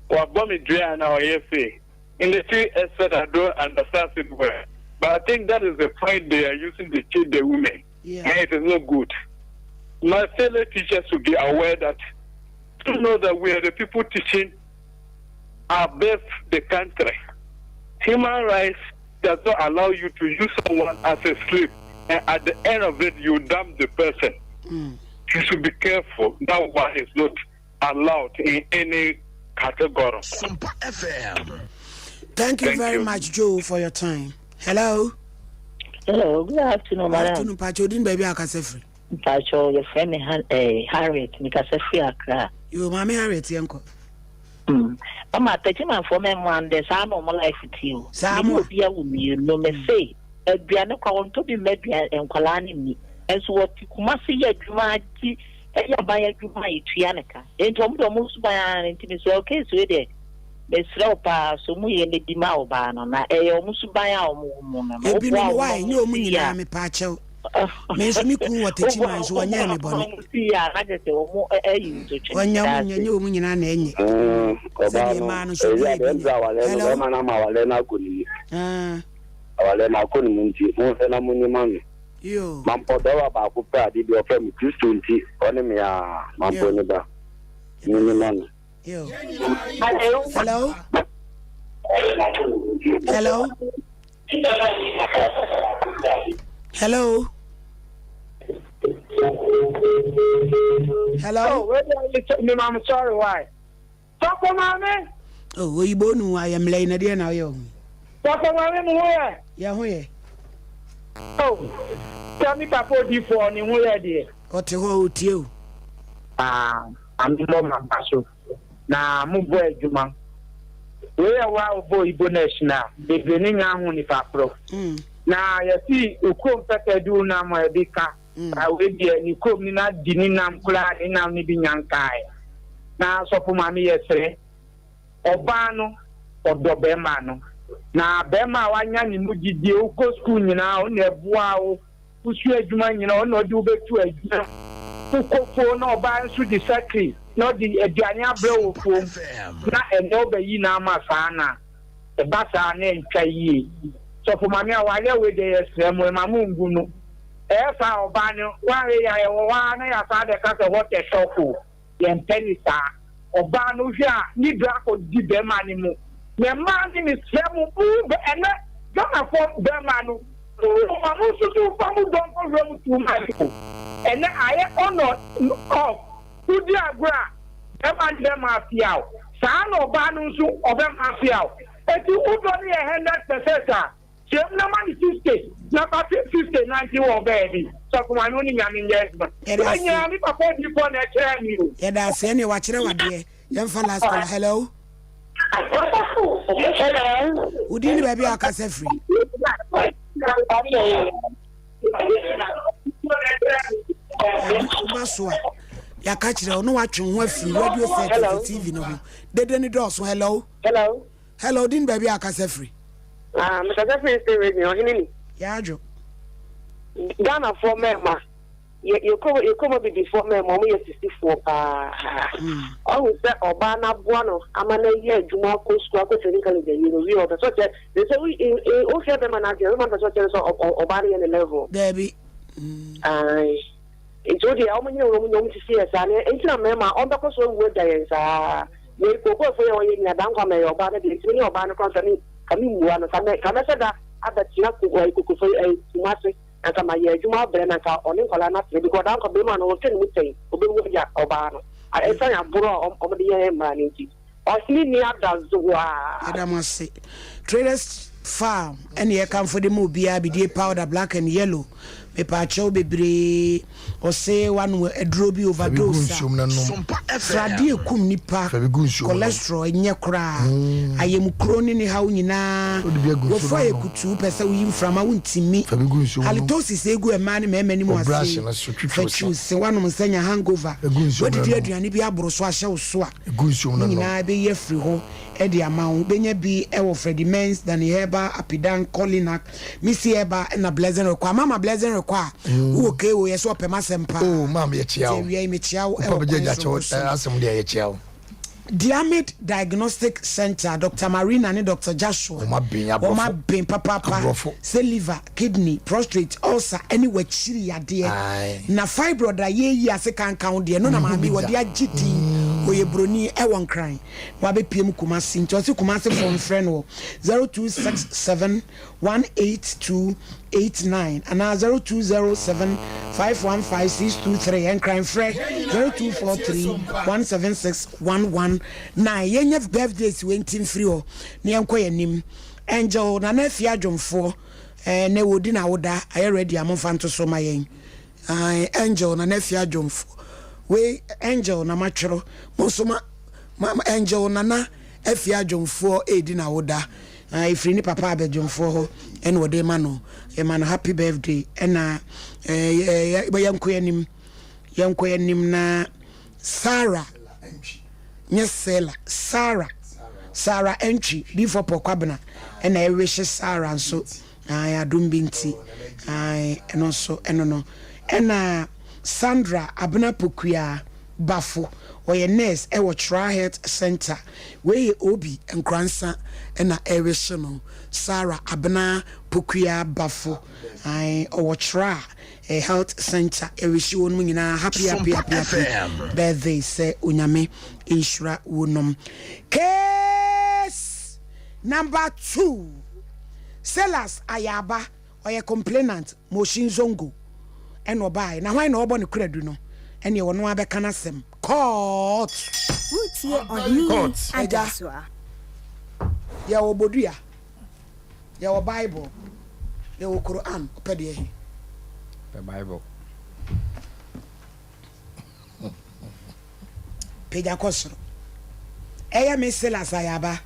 "Well, me dry or say." In the two expert, I don't understand it well. But I think that is the point they are using to cheat the women. Yeah. And it is not good. My fellow teachers should be aware that to know that we are the people teaching our best the country. Human rights does not allow you to use someone as a slave, and at the end of it, you dump the person. You should be careful. That one is not allowed in any category. Sumpa FM. Thank you Thank very you. much, Joe, for your time. Hello. Hello, good afternoon, Good madam. afternoon, Pacho. Din baabi a kasa firi. Mpacho, yɛfrɛ me Han eh, Harriet, mekasa firi Accra. Yo, maame Harriet yɛnkɔ. Mama, Techimanfoɔ mɛmmoa ndɛ, saa na ɔmo life te o. Saa Me ne mo a. obi awo mmienu, me se, aduane kwa wɔntɔ bi mma aduane nkwadaa no nni. Nso wɔte Kumasi yɛ adwuma agye, ɛyɛ aban adwuma a yɛtua ne ka. Enti ɔmo de ɔmo suban ara nti mesrɛ wo case wei deɛ, mesrɛ wo paa, so mu yɛ na di ma ɔbaa no, na ɛyɛ ɔmo suban a ɔmo wɔ mu no, na Ebinom woboa why ɔmo nyɛ ma ɔmo ɔmo si yie nyinaa a, mepa akyɛw. Me nso me kun wɔ Techiman so wɔnyɛɛ me bɔne. Wɔnyɛ ɔmo nyɛ nyɛ ɔmo nyinaa na ɛnyɛ. Ɔbaa Sɛdeɛ no mmaa no nso obi ɛyɛ yɛ bi adeɛ nyɛ. nti awale no Hello. bɛrima no ama awale no akɔ ne mu. Ah, Awale no akɔ ne mu nti monhwɛ na monyi ma me. yo. Mampɔ bɛrima baako pɛ ade bi ɔfrɛ me Kristo nti ɔne me a mampɔ Yo. ne ba. Monyi ma me. Yo. Hello. Hello. Hello. Hello. Oh, wait, wait, I'm sorry, why? Sɔfo maame. Oh, oyibo nu ayɛmlɛ yi na deɛ na ɔyɛ ɔho. Sɔfo maame mu ho yɛ. Yɛ ho yɛ. Oh, sɛ mi papa odiifoɔ ne ho yɛ deɛ. Ɔte hɔ ɔtie o. Ah, maame mmɔ ma ba so na mo bɔ adwuma. Wei yɛ wo a wobɔ Igbo nurse no a, bebree no nya ho nipa korɔ. Na yɛse wo kurom pɛtɛ de wo nam a ebi ka, na wei deɛ ne kurom no na di ne nam koraa ne nam no bi nya nkaeɛ. Na sɔfo maame yɛsrɛ, ɔbaa no ɔdɔ bɛrima no, na bɛrima a wanya ne mu gyidie, wokɔ sukuu nyinaa ɔno na ɛboa wo, Wosua adwuma nyina ɔno na ɔde wo bɛtu adwuma. Wokɔ fuo na ɔbaa nso de sakri na ɔde aduane abrɛ wɔ fuom na ɛnɛ wobɛyi no ama saa na ɛba saa na ɛntwa yie. Sɔfo Maame awareɛ wei deɛ yɛsrɛ mo mma mo ngu no. Ɛyɛ saa a ɔbaa no woanhwɛ yie a yɛwɔ hɔ ara na yɛasan abɛka sɛ what a shock o. Yɛmpɛ ne saa. Ɔbaa no wohwɛ a ne dɔ akɔdi bɛɛma no mu. Na mmaa no mesrɛ mo mo bɛ ɛnɛ Ghanafoɔ bɛɛma no mo ma mo nsoso nfa mo dɔ nkɔ wura mu too much o. Ɛnɛ ayɛ on or off wodi agorɔ a bɛɛma no bɛma afia wo saa na ɔbaa no nso ɔbɛma afia wo. Eti wo dɔ no yɛ 100% a Kyerɛ mu na ma no 50 na fa 50 nante wɔ baabi. Sɔfo maame wo ne Nyame nyɛ adwuma. Yɛda Wei ase. nyinaa me papa odiyifoɔ na ɛkyerɛɛ me o. Yɛda ase ɛneɛ wakyerɛ wo adeɛ yɛmfa last caller hello. Hello. Wo din ne baabi a wakasa firi. Woba so a yɛaka kyerɛ wo na watwe wo ho afiri radio set Hello. TV no ho dede ne dɔɔso hello. Hello. Hello, din baabi a akasa firi. Ah, mekasa firi Eastern Region, ɔhene ni. Yɛadwo. Ghanafoɔ mmarima, yɛ yɛ yɛ kurom abibifoɔ mmarima, wɔn yɛ sisifoɔ paa. Ɔhu sɛ ɔbaa no aboa no ama no ayɛ adwuma akɔ sukuu akɔ training college awie no wie ɔpɛ sɛ ɔkyɛ ne sɛ wohwɛ bɛrima no adwene bɛrima no pɛ sɛ ɔkyɛ no sɛ ɔbaa no yɛ ne level. Daabi. Ae. Nti wo deɛ ɔmo nyere wɔn nyɛ ɔmo sisi yɛ saa ne nti na mmarima ɔmo bɛkɔ so awu agya yɛn saa wei kooko afo yɛ ɔyɛ nia dankwa mɛyɛ ɔbaa no deɛ nti me ne ɔbaa no koraa nka me ka me mmua no ka mɛ ka mɛhyɛ da abɛtena ko ɛyi kokofo ɛyi kumase na nka ma yɛ adwuma abrɛ na nka ɔne nkwadaa no atena because dankwa bɛrima no ɔhwɛ ne mu sɛn ɔbɛwu agya ɔbaa no ɛsan aborɔ a ɔmo de yɛ mmaa no nti. Ɔhene nni adazoa. Yɛda mo ase. Traders farm ɛne yɛkamfo de ma obiara bidie powder black and yellow mepaakyɛw bebree ɔse wanom aduro bi overdose a sradeɛ kum nipa cholesterol ɛnyɛ koraa ayamukuro ne ne haw nyinaa wofo ayɛ kutuu pɛ sɛ woyi mframa wontimi halitosis egu mmaa ne mmarima anim ase fa twiw se wanom nsa nya hangover wadidi aduane bi aboro so ahyɛ wo so a Gu nsuom Ne na nom. nyinaa bɛyi afiri hɔ de ama wo. Wobɛnya bi wɔ Freddie Men's, Danny Herbal, Apidan, Colinak, Missy Herbal ɛna Blessing Rekɔ. Mama Blessing Rekɔ a wowɔ KO yɛ sɛ ɔpɛ m'asɛm paa. Oh, maam yɛkyea Nti wo. awia yi mekyea wo Wopa wɔ bɛgye kwan agya kyɛw soronko so. asɛm deɛ yɛkyea wo. Diamid Diagnostic Centre, Doctor Marina ne Doctor Joshua, Wɔn aben wɔn aborɔfo. aben papaapa Aborɔfo. sɛ liver, kidney, prostate, ulcer ne w'akyiri yadeɛ. Ae. Na fibroid a yɛreyi ase kanka ho deɛ, ɛno na Menhu maame bi yi da. wɔde agye din. Ɔyɛ buroni wɔ Nkran na wabɛpue mu Kumasi. Nti ɔse Kumasefoɔ mfrɛ no wɔ 0267 18289 anaa 0207 515 623. Nkran frɛ 0243 176 119. Yɛnyɛ birthdays wei nti mfiri hɔ na yɛnkɔ yɛn anim. Angel Nana Afie Adwomfoɔ eh, nɛ wɔdi n'awoda ayɛ ready a momfa nto so ma yɛn. Ae, Angel Nana Afie Adwomfoɔ. Wei Angel na matwerɛ. Mo nso ma, ma, Angel Nana Afie Adwomfoɔ ɛredi n'awoda. Ae, ɛfiri ne papa abɛdwomfoɔ hɔ ɛna wɔde ma no. Yɛma no happy birthday. Ɛna eh, yɛnkɔ yɛn anim. Yɛnkɔ yɛn anim na Sarah nyɛ Sela, Sarah, Sarah Antwi, Bifo Kwabena ɛna ɛwehye Sarah nso, ae, adom bi nti, ae, ɛno nso ɛno no. Ɛna Sandra Abena Pokuaa Bafo, ɔyɛ nurse ɛwɔ Tra Health Center, wei yɛ Obi Nkoransa ɛna ɛwehye no, Sarah Abena Pokuaa Bafo, ae, ɔwɔ Tra Health Center yɛwihyi wɔnom nyinaa happy happy happy happy birthday sɛ Onyame nhyira wonom. Case number 2 Silas Ayaba ɔyɛ complainant Moshi Nzongo ɛna ɔbaeɛ na hwan na ɔbɔ ne koradu no ɛneɛ ɔno ara bɛka n'asɛm court. Woretie Ɔhene Court. Agya, Adasoa. yɛwɔ bodua. Yɛwɔ Bible, yɛwɔ Quran, wopɛ deɛ he? Pɛ Bible. Pagya kɔ soro. Ɛyɛ me Silas Ayaba.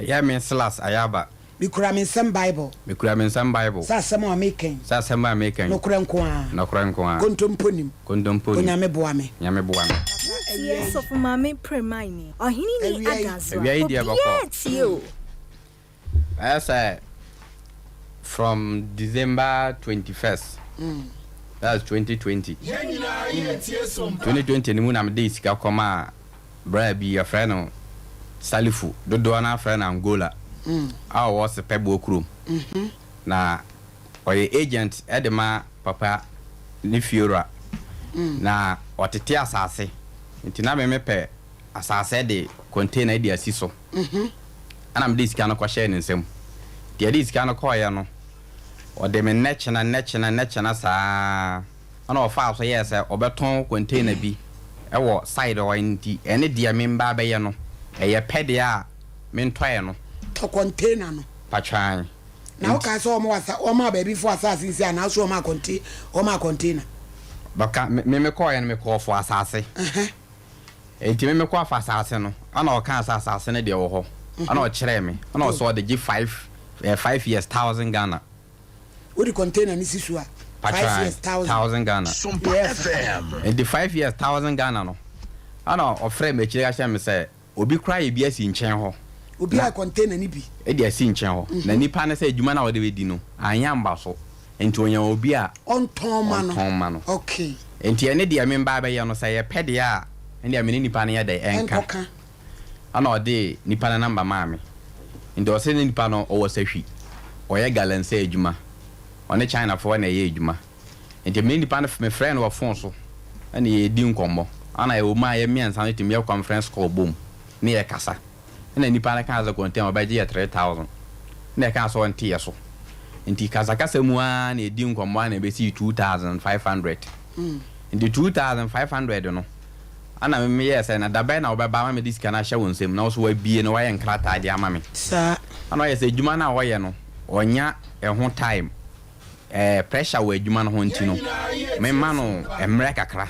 Ɛyɛ me Silas Ayaba. Mekura me nsam Bible. Mekura me nsam Bible. Sɛ asɛm a meka yi. Sɛ asɛm a meka yi. Nokorɛ nko ara. Nokorɛ nko ara. Kontompo nnim. Kontompo nnim. Onyame boa me. Nyame boa me. Wotie Sɔfo Maame Premae ne Ɔhene Ni Awia yi. Ada so a, Awia yi deɛ bɔkɔɔ. obiara tie o. Ɛyɛ sɛ from December 21st, that's 2020. 2020 no mu na mede sika kɔmaa braa bi, yɛfrɛ no Salifu, dodoɔ no ara frɛ no Angola, a ɔwɔ Sepɛboɔ kurom. Na ɔyɛ agent de ma papa ne fiewura. Na ɔtete asase, nti na me mepɛ asase de container de asi so. Ɛna mede sika no kɔhyɛɛ ne nsam. Nti yɛde sika no kɔeɛ no, ɔde me nnɛkyena nnɛkyena nnɛkyena saa ara. Ɛna ɔfaa so yɛɛ sɛ ɔbɛtɔn container bi wɔ side hɔ nti ɛne deɛ me mba abɛyɛ no, ɛyɛ pɛ deɛ a mentɔɛ no. Tɔ container no. Patwaan. Na wokaa sɛ wɔn asa wɔn a baabi fo asase nsi anaa so wɔn a contain wɔn a container. Bɛka me me kɔɔɛ no mekɔɔ fo asase. Enti me mekɔ afa asaase no, ɛna ɔkaa sɛ asaase no deɛ wɔ hɔ, ɛna ɔkyerɛɛ me, ɛna ɔsɛ ɔde gye five eh, five years thousand Ghana. Wode container no si so a, five years thousand. Thousand Ghana. Sompa FM. Enti 5 years 1000 Ghana no, ɛna ɔfrɛɛ me akyire ka kyerɛɛ me sɛ obi koraa yɛ bi asi nkyɛn hɔ. Obi ayɛ container no bi. De asi nkyɛn hɔ. Na nipa no sɛ adwuma no a ɔde bɛdi no, anyɛ amba so. Nti ɔnya obi a. Ɔntɔn ma no. Ɔntɔn ma no. Okay. Nti ɛne deɛ me mba abɛyɛ no, sɛ ɛyɛ pɛ deɛ a, ɛndeɛ me ne nipa no yɛ dɛn? Ɛnka. Ɛnkɔka. Ɛna ɔde nipa no number maa me. Nti ɔse ne nipa no ɔwɔ sahwi, ɔyɛ galamsey adwuma. Ɔne Chinafoɔ na ɛyɛ adwuma. Nti me ne nipa no, me frɛɛ no wɔ phone so, ɛna yɛredi nkɔmmɔ. Ɛna ɛwɔ mu a yɛ mmiɛnsa no tumi yɛ conference call bom ne yɛkasa. Ɛna nipa no kaa sɛ container ɔbɛgye yɛ 3000. Ɛna yɛkaa sɛ ɔnte yɛ so. Nti kasakasa mu ara na yɛdi nkɔmmɔ ara na ɛbɛsii 2500. Nti 2500 no, ɛna me meyɛɛ sɛ na da bɛn na wobɛba ama mede sika no ahyɛ wo nsam na wo nso woabie na woayɛ nkrataa de ama me. Saa. Ɛna ɔyɛ sɛ adwuma no a ɔyɛ no, ɔnnya ɛho time. Ɛɛ pressure wɔ adwuma no ho nti no, memma no mmerɛ kakra.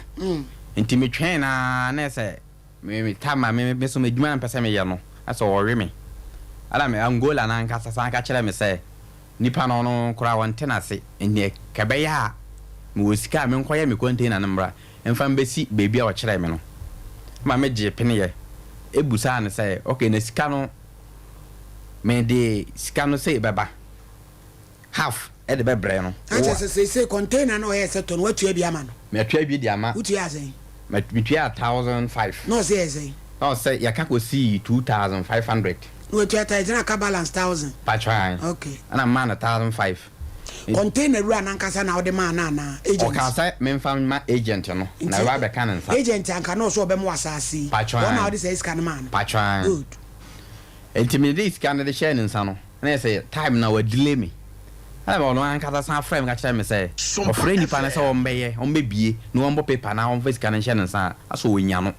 Nti metwɛn no ara na ɛsɛ Me me time a me me so m'adwuma a mepɛ sɛ meyɛ no sɛ wɔwe me. Ɛna me Angola no ankasa san ka kyerɛɛ me sɛ nipa no ɔno koraa ɔnte n'ase nti nka ɛbɛyɛ a mewɔ sika a menkɔyɛ me container no mmra mfa mbɛsi baabi a ɔkyerɛɛ me no. Ɛma me gyee peneɛ ɛbusaa no sɛ okay na sika no mede sika no sei bɛba half de bɛbrɛ no. Na kyerɛ sɛ seesei container no a ɔyɛɛ sɛ tɔ no woatua bi ama no? Matua bi de ama. Wotuaa sɛn? Metuaa 1005. Na ɔse ɛyɛ sɛn? Na ɔsɛ yɛka kɔsii 2500. Na watua thousand na aka balance thousand? Pakyɛ ae. Okay. Ɛna memaa no 1005. Container wura no ankasa na wode maa no anaa agent? Ɔkaa sɛ memfa mma agent no na ɛba abɛka ne nsa. Agent anka na ɔsɛ ɔbɛma wo asaase yi. Pakyɛ ae. Wɔn na wode saa sika no maa no? Pakyɛ ae. Good. Nti mede sika no de hyɛɛ ne nsa no, na yɛ sɛ time no a wa delay me. Ɛna ɔno ankasa san frɛɛ me ka kyerɛɛ me sɛ ɔfrɛ nipa no sɛ ɔmbɛyɛ, ɔmbɛbie na ɔmbɔ paper na ɔmfa sika no nhyɛ ne nsa a, asɛ ɔnya no.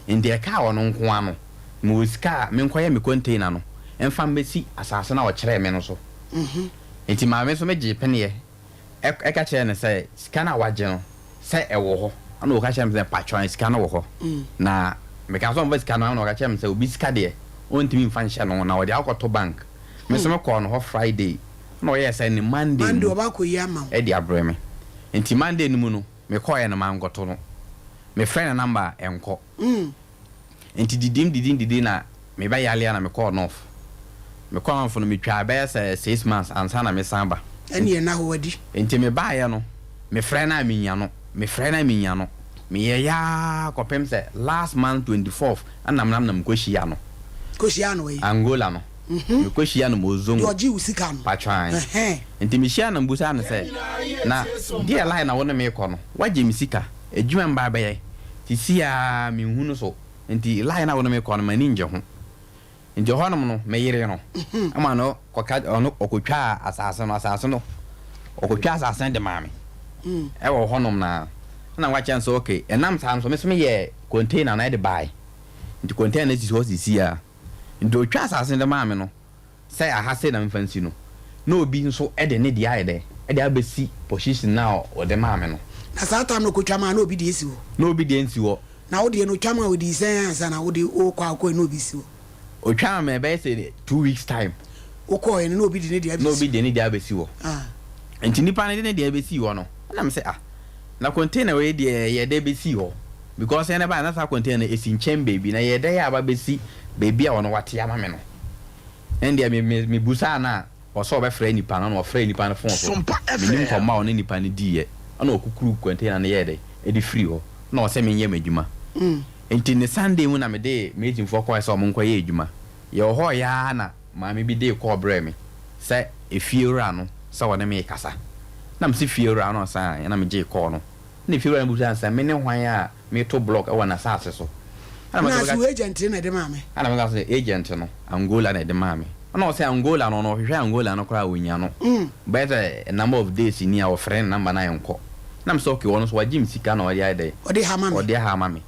Nti ɛkaa ɔno nko ara no, mewɔ sika a menkɔyɛ me container no mfa mbɛsi asase no a ɔkyerɛɛ me no so. Nti maame nso megyee peneɛ ɛka kyerɛɛ no sɛ sika no a wagye no sɛ ɛwɔ hɔ ɛna ɔka kyerɛɛ me sɛ mpakyɛw sika no wɔ hɔ na mekaa sɛ ɔmfa sika no ɛna ɔka kyerɛɛ me sɛ obi sika deɛ ɔntumi mfa nhyɛ no na ɔde akɔto bank me nso mekɔɔ no hɔ Friday ɛna ɔyɛɛ sɛ ne Monday mu ɛde abrɛ me nti Monday no mu no mekɔɔɛ no mankɔto no mefrɛ ne number a ɛnkɔ. Nti didim didim didi na me bɛ yale a na me kɔɔ north. Me kɔɔ north no me twaa bɛyɛ sɛ 6 months ansa na me san ba. Ɛneɛ na hɔ adi. Nti me baeɛ no me frɛ no a me nya no, me frɛ no a me nya no. Me yɛeɛ ara kɔpem sɛ last month 24th ɛna me nam na me kɔ hyia no. Kɔ hyia no wɔ he? Angola no. Me kɔ hyia no Mozongo. Deɛ ɔgyee wo sika no? Patwaan. Ɛhɛn. Nti me hyia no me busaa no sɛ, na deɛ line na wo ne me kɔ no, woagye me sika, adwuma mba abɛyɛ, Sisi ara menhu no so nti line no a wone me kɔ no m'ani ngye ho. Nti ɛhɔnom no me yere no ma no kɔka ɔno ɔkɔtwaa asase no asase no ɔkɔtwaa asase no de maa me ɛwɔ hɔnom no ara ɛna wakyɛ no sɛ okay ɛnam saa no so me nso meyɛɛ container no ɛde bae nti container no sisi hɔ sisi ara nti ɔtwaa asase no de maa me no sɛ aha sei na memfa nsi no, na obi nso de ne deɛ ayɛ dɛn? De abɛsi position no a ɔde maa me no. Na saa time no ɔkɔtwa maa na obi deɛ si hɔ? Na obi deɛ nsi hɔ. Na wo deɛ no ɔtwa maa ɔdii sɛn ansa na wode wokɔ a wokɔɛ na obi si hɔ? Ɔtwaa me bɛyɛ sɛ 2 weeks time. Wokɔɛ no na obi de ne deɛ abɛsi. Na obi de ne deɛ abɛsi hɔ. Nti nipa no de ne deɛ bɛsii hɔ no, ɛna me sɛ, ah, na container wei deɛ yɛ dɛ bɛsii hɔ? Because ɛna baa na saa container no ɛsi nkyɛn baabi, na yɛ dɛ yɛ aba bɛsi baabi a ɔno wate ama me no. Ɛn deɛ me me me busaa no a, ɔsɛ ɔbɛfrɛ nipa no, na ɔfrɛ nipa no phone so. Menim nkɔmmɔ a ɔne nipa no diiɛ, ɛna ɔkukuru container no yɛɛ dɛ ɛde firi hɔ, na ɔsɛ menyɛ m'adwuma. Nti ne Sunday mu na mede masonfoɔ kɔɛ sɛ ɔmo nkɔyɛ adwuma. Yɛwɔ hɔ yɛ ara na maame bi dee call brɛɛ me sɛ efiewura no sɛ ɔne me rekasa. Na mese fiewura no ɔsan a na megyee call no. Na efiewura no bisaa me sɛ mene hwan a mereto block wɔ n'asaase so. Ɛna Na ase wo agent no na ɛde maa me. Ɛna meka sɛ agent no Angola na ɛde maa me. Ɛna ɔse Angola no ɔno ɔhwehwɛ Angola no koraa a ɔnnya no. Bɛyɛ sɛ number of days ni a ɔfrɛ ne number no a ɛnkɔ. Na mese okay ɔno nso wagye me sika na ɔde ayɛ dɛn? Ɔde ha ama me. Ɔde aha ama me.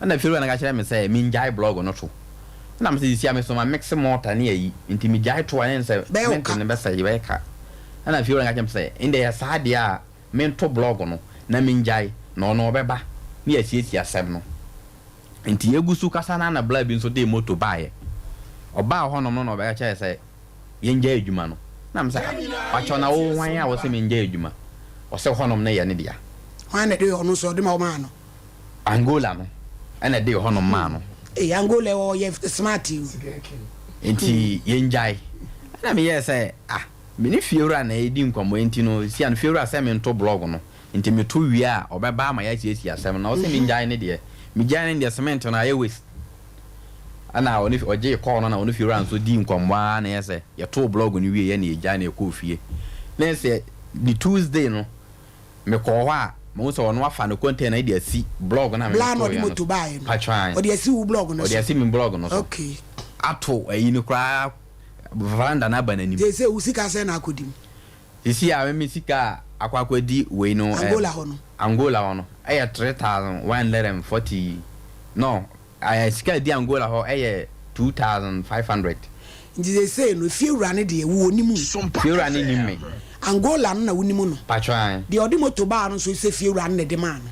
Ɛna fiewura no ka kyerɛɛ me sɛ mengyae blɔg no to. Ɛna mese sesia me so ma mix mortar ne ayi nti megyae to a ɛne sɛ Bɛyɛ wo cement ka. no bɛsɛe, bɛyɛ ka. Ɛna fiewura no ka kyerɛɛ me sɛ ndɛ yɛ saa deɛ a mento blɔg no na mengyae na ɔno ɔbɛba ne yɛasiesie asɛm no. Nti yɛgu so kasa no ara na bla bi nso dee moto baeɛ. Ɔbaa hɔnom no na ɔbɛka kyerɛɛ sɛ yɛngyae adwuma no. Na mese ah pakyɛw na wo hwan a wose mengyae adwuma? Ɔse hɔnom no yɛ ne dea. Hwan na ɛde ɔno nso ɔde ma ɔmaa no? Angola no ɛna ɛde hɔnom maa no. Ei Angola ɛwɔ ɔyɛ smart o. Nti yɛngyae. Ɛna meyɛɛ sɛ ah me ne fiewura na ɛredi nkɔmmɔ nti no sia no fiewura sɛ mento blog no nti meto wie a ɔbɛba ama yɛasiesie asɛm no na ɔse mengyae ne deɛ megyae ne deɛ cement no ayɛ waste. Ɛna ɔne ɔgyee call no na ɔne fiewura nso dii nkɔmmɔ ara na ɛyɛ sɛ yɛtoo blog no wieɛ na yɛgyae na yɛkɔɔ fie. Na ɛyɛ sɛ ne Tuesday no Mekɔɔ hɔ a, mehu sɛ ɔno afa ne container no de asi blog no a Bla na metooeɛ ɔde no moto so. baeɛ no. Patwɔ ae. Ɔde asi wo blog no Ɔde so. asi me blog no so. Okay. Ato ayi no koraa veranda no aba n'anim. Seesei wo sika sɛn na akɔdi mu? Seesei a me me sika a akɔ akɔdi wei no ɛɛ. Angola hɔ no. Angola hɔ no ɛyɛ 3140 no Ɛɛ sika a ɛdi Angola hɔ yɛ 2500. Nti seesei no efiewura no deɛ wo onim wo? Fiewura no nnim me. Angola no na wonim no? Pakyɛ ae. Deɛ ɔde moto baa no nso sɛ fiewura no na ɛde maa no?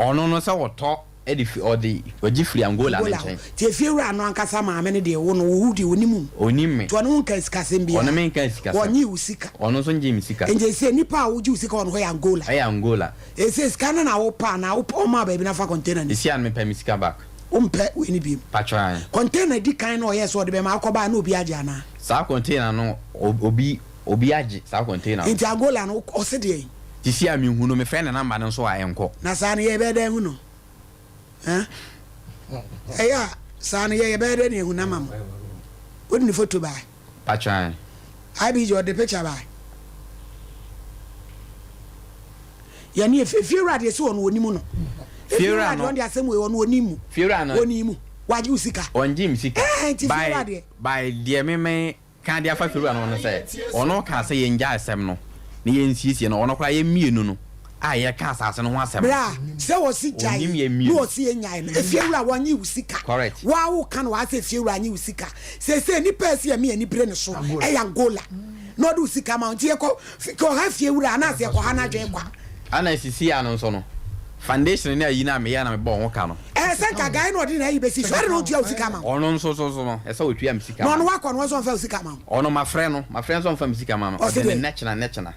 Ɔno no sɛ ɔtɔ de fi ɔde ɔgye firi Angola no Angola nkyɛn. hɔ. Nti efiewura no ankasa maame no deɛ wo no wo deɛ onim wo? Onim me. Nti ɔne wo nkaa sikasɛm biara? Ɔne me nkaa sikasɛm. Ɔnyee wo sika? Ɔno nso ngyee me sika. Nti seesei nipa a wogye wo sika wɔ no hɔ yɛ Angola? Ɛyɛ Angola. Seesei sika no na wopɛ anaa wopɛ ɔmaa baabi na fa container no si? Seesei a no mepɛ me sika back. Wompɛ wei no biom? Pakyɛ ae. Container di kan na ɔyɛɛ sɛ ɔde bɛma akɔ baa na obi agye anaa? Saa container no obi obi agye saa container no. Nti Angola no ɔse deɛn? Seesei a menhu no mefrɛ ne number no nso a ɛnkɔ. Na saa no yɛbɛyɛ dɛn ahu no? Huh? Ɛyɛ a saa no yɛ yɛbɛyɛ dɛn na yɛahu number mo? Wode ne photo bae? Pakyɛ ae. IBG ɔde picture bae. Yɛne efie fiewura deɛ sɛ ɔno onim no. Fiewura deɛ ɔno deɛ asɛm wei ɔno onim mu. Fiewura no. Onim mu. Wagye wo sika. Ɔngye me sika. Ɛɛ nti fiewura deɛ. By deɛ me me ka de afa fiewura no ho ne sɛ ɔno kaa sɛ yɛngyae asɛm no na yɛnsiesie no ɔno koraa yɛn mmienu no a yɛka asase no ho asɛm no. Bra sɛ wɔsi gyae Ɔnim yɛn na mmienu. wɔsi yɛnyae no efiewura wɔnye wo sika. Correct. Waa wo ka no waa sɛ efiewura nye wo sika. Seesei nipa a ɛsɛ yɛma yɛn ani bere ne so yɛ Angola na ɔde wo sika ma wo nti yɛkɔ kɔha fie wura anaasɛ yɛkɔha no adwene kwa. Ana sisi ano nso no foundation ne ayi no a meyɛ na mebɔɔ ho ka no. Ɛɛ sɛ nka guy no ɔde n'ayi besi so ɛde na ɔntua wo sika ma wo. Ɔno nso so so no ɛsɛ ɔtua me sika Na ma ɔno me. wakɔ no ɔnso ɔnfa wo sika ma wo. Ɔno mafrɛ no mafrɛ no sɛ ɔnfa me sika ma me Ɔse ɔde ne deɛn? nnɛkyena nnɛkyena.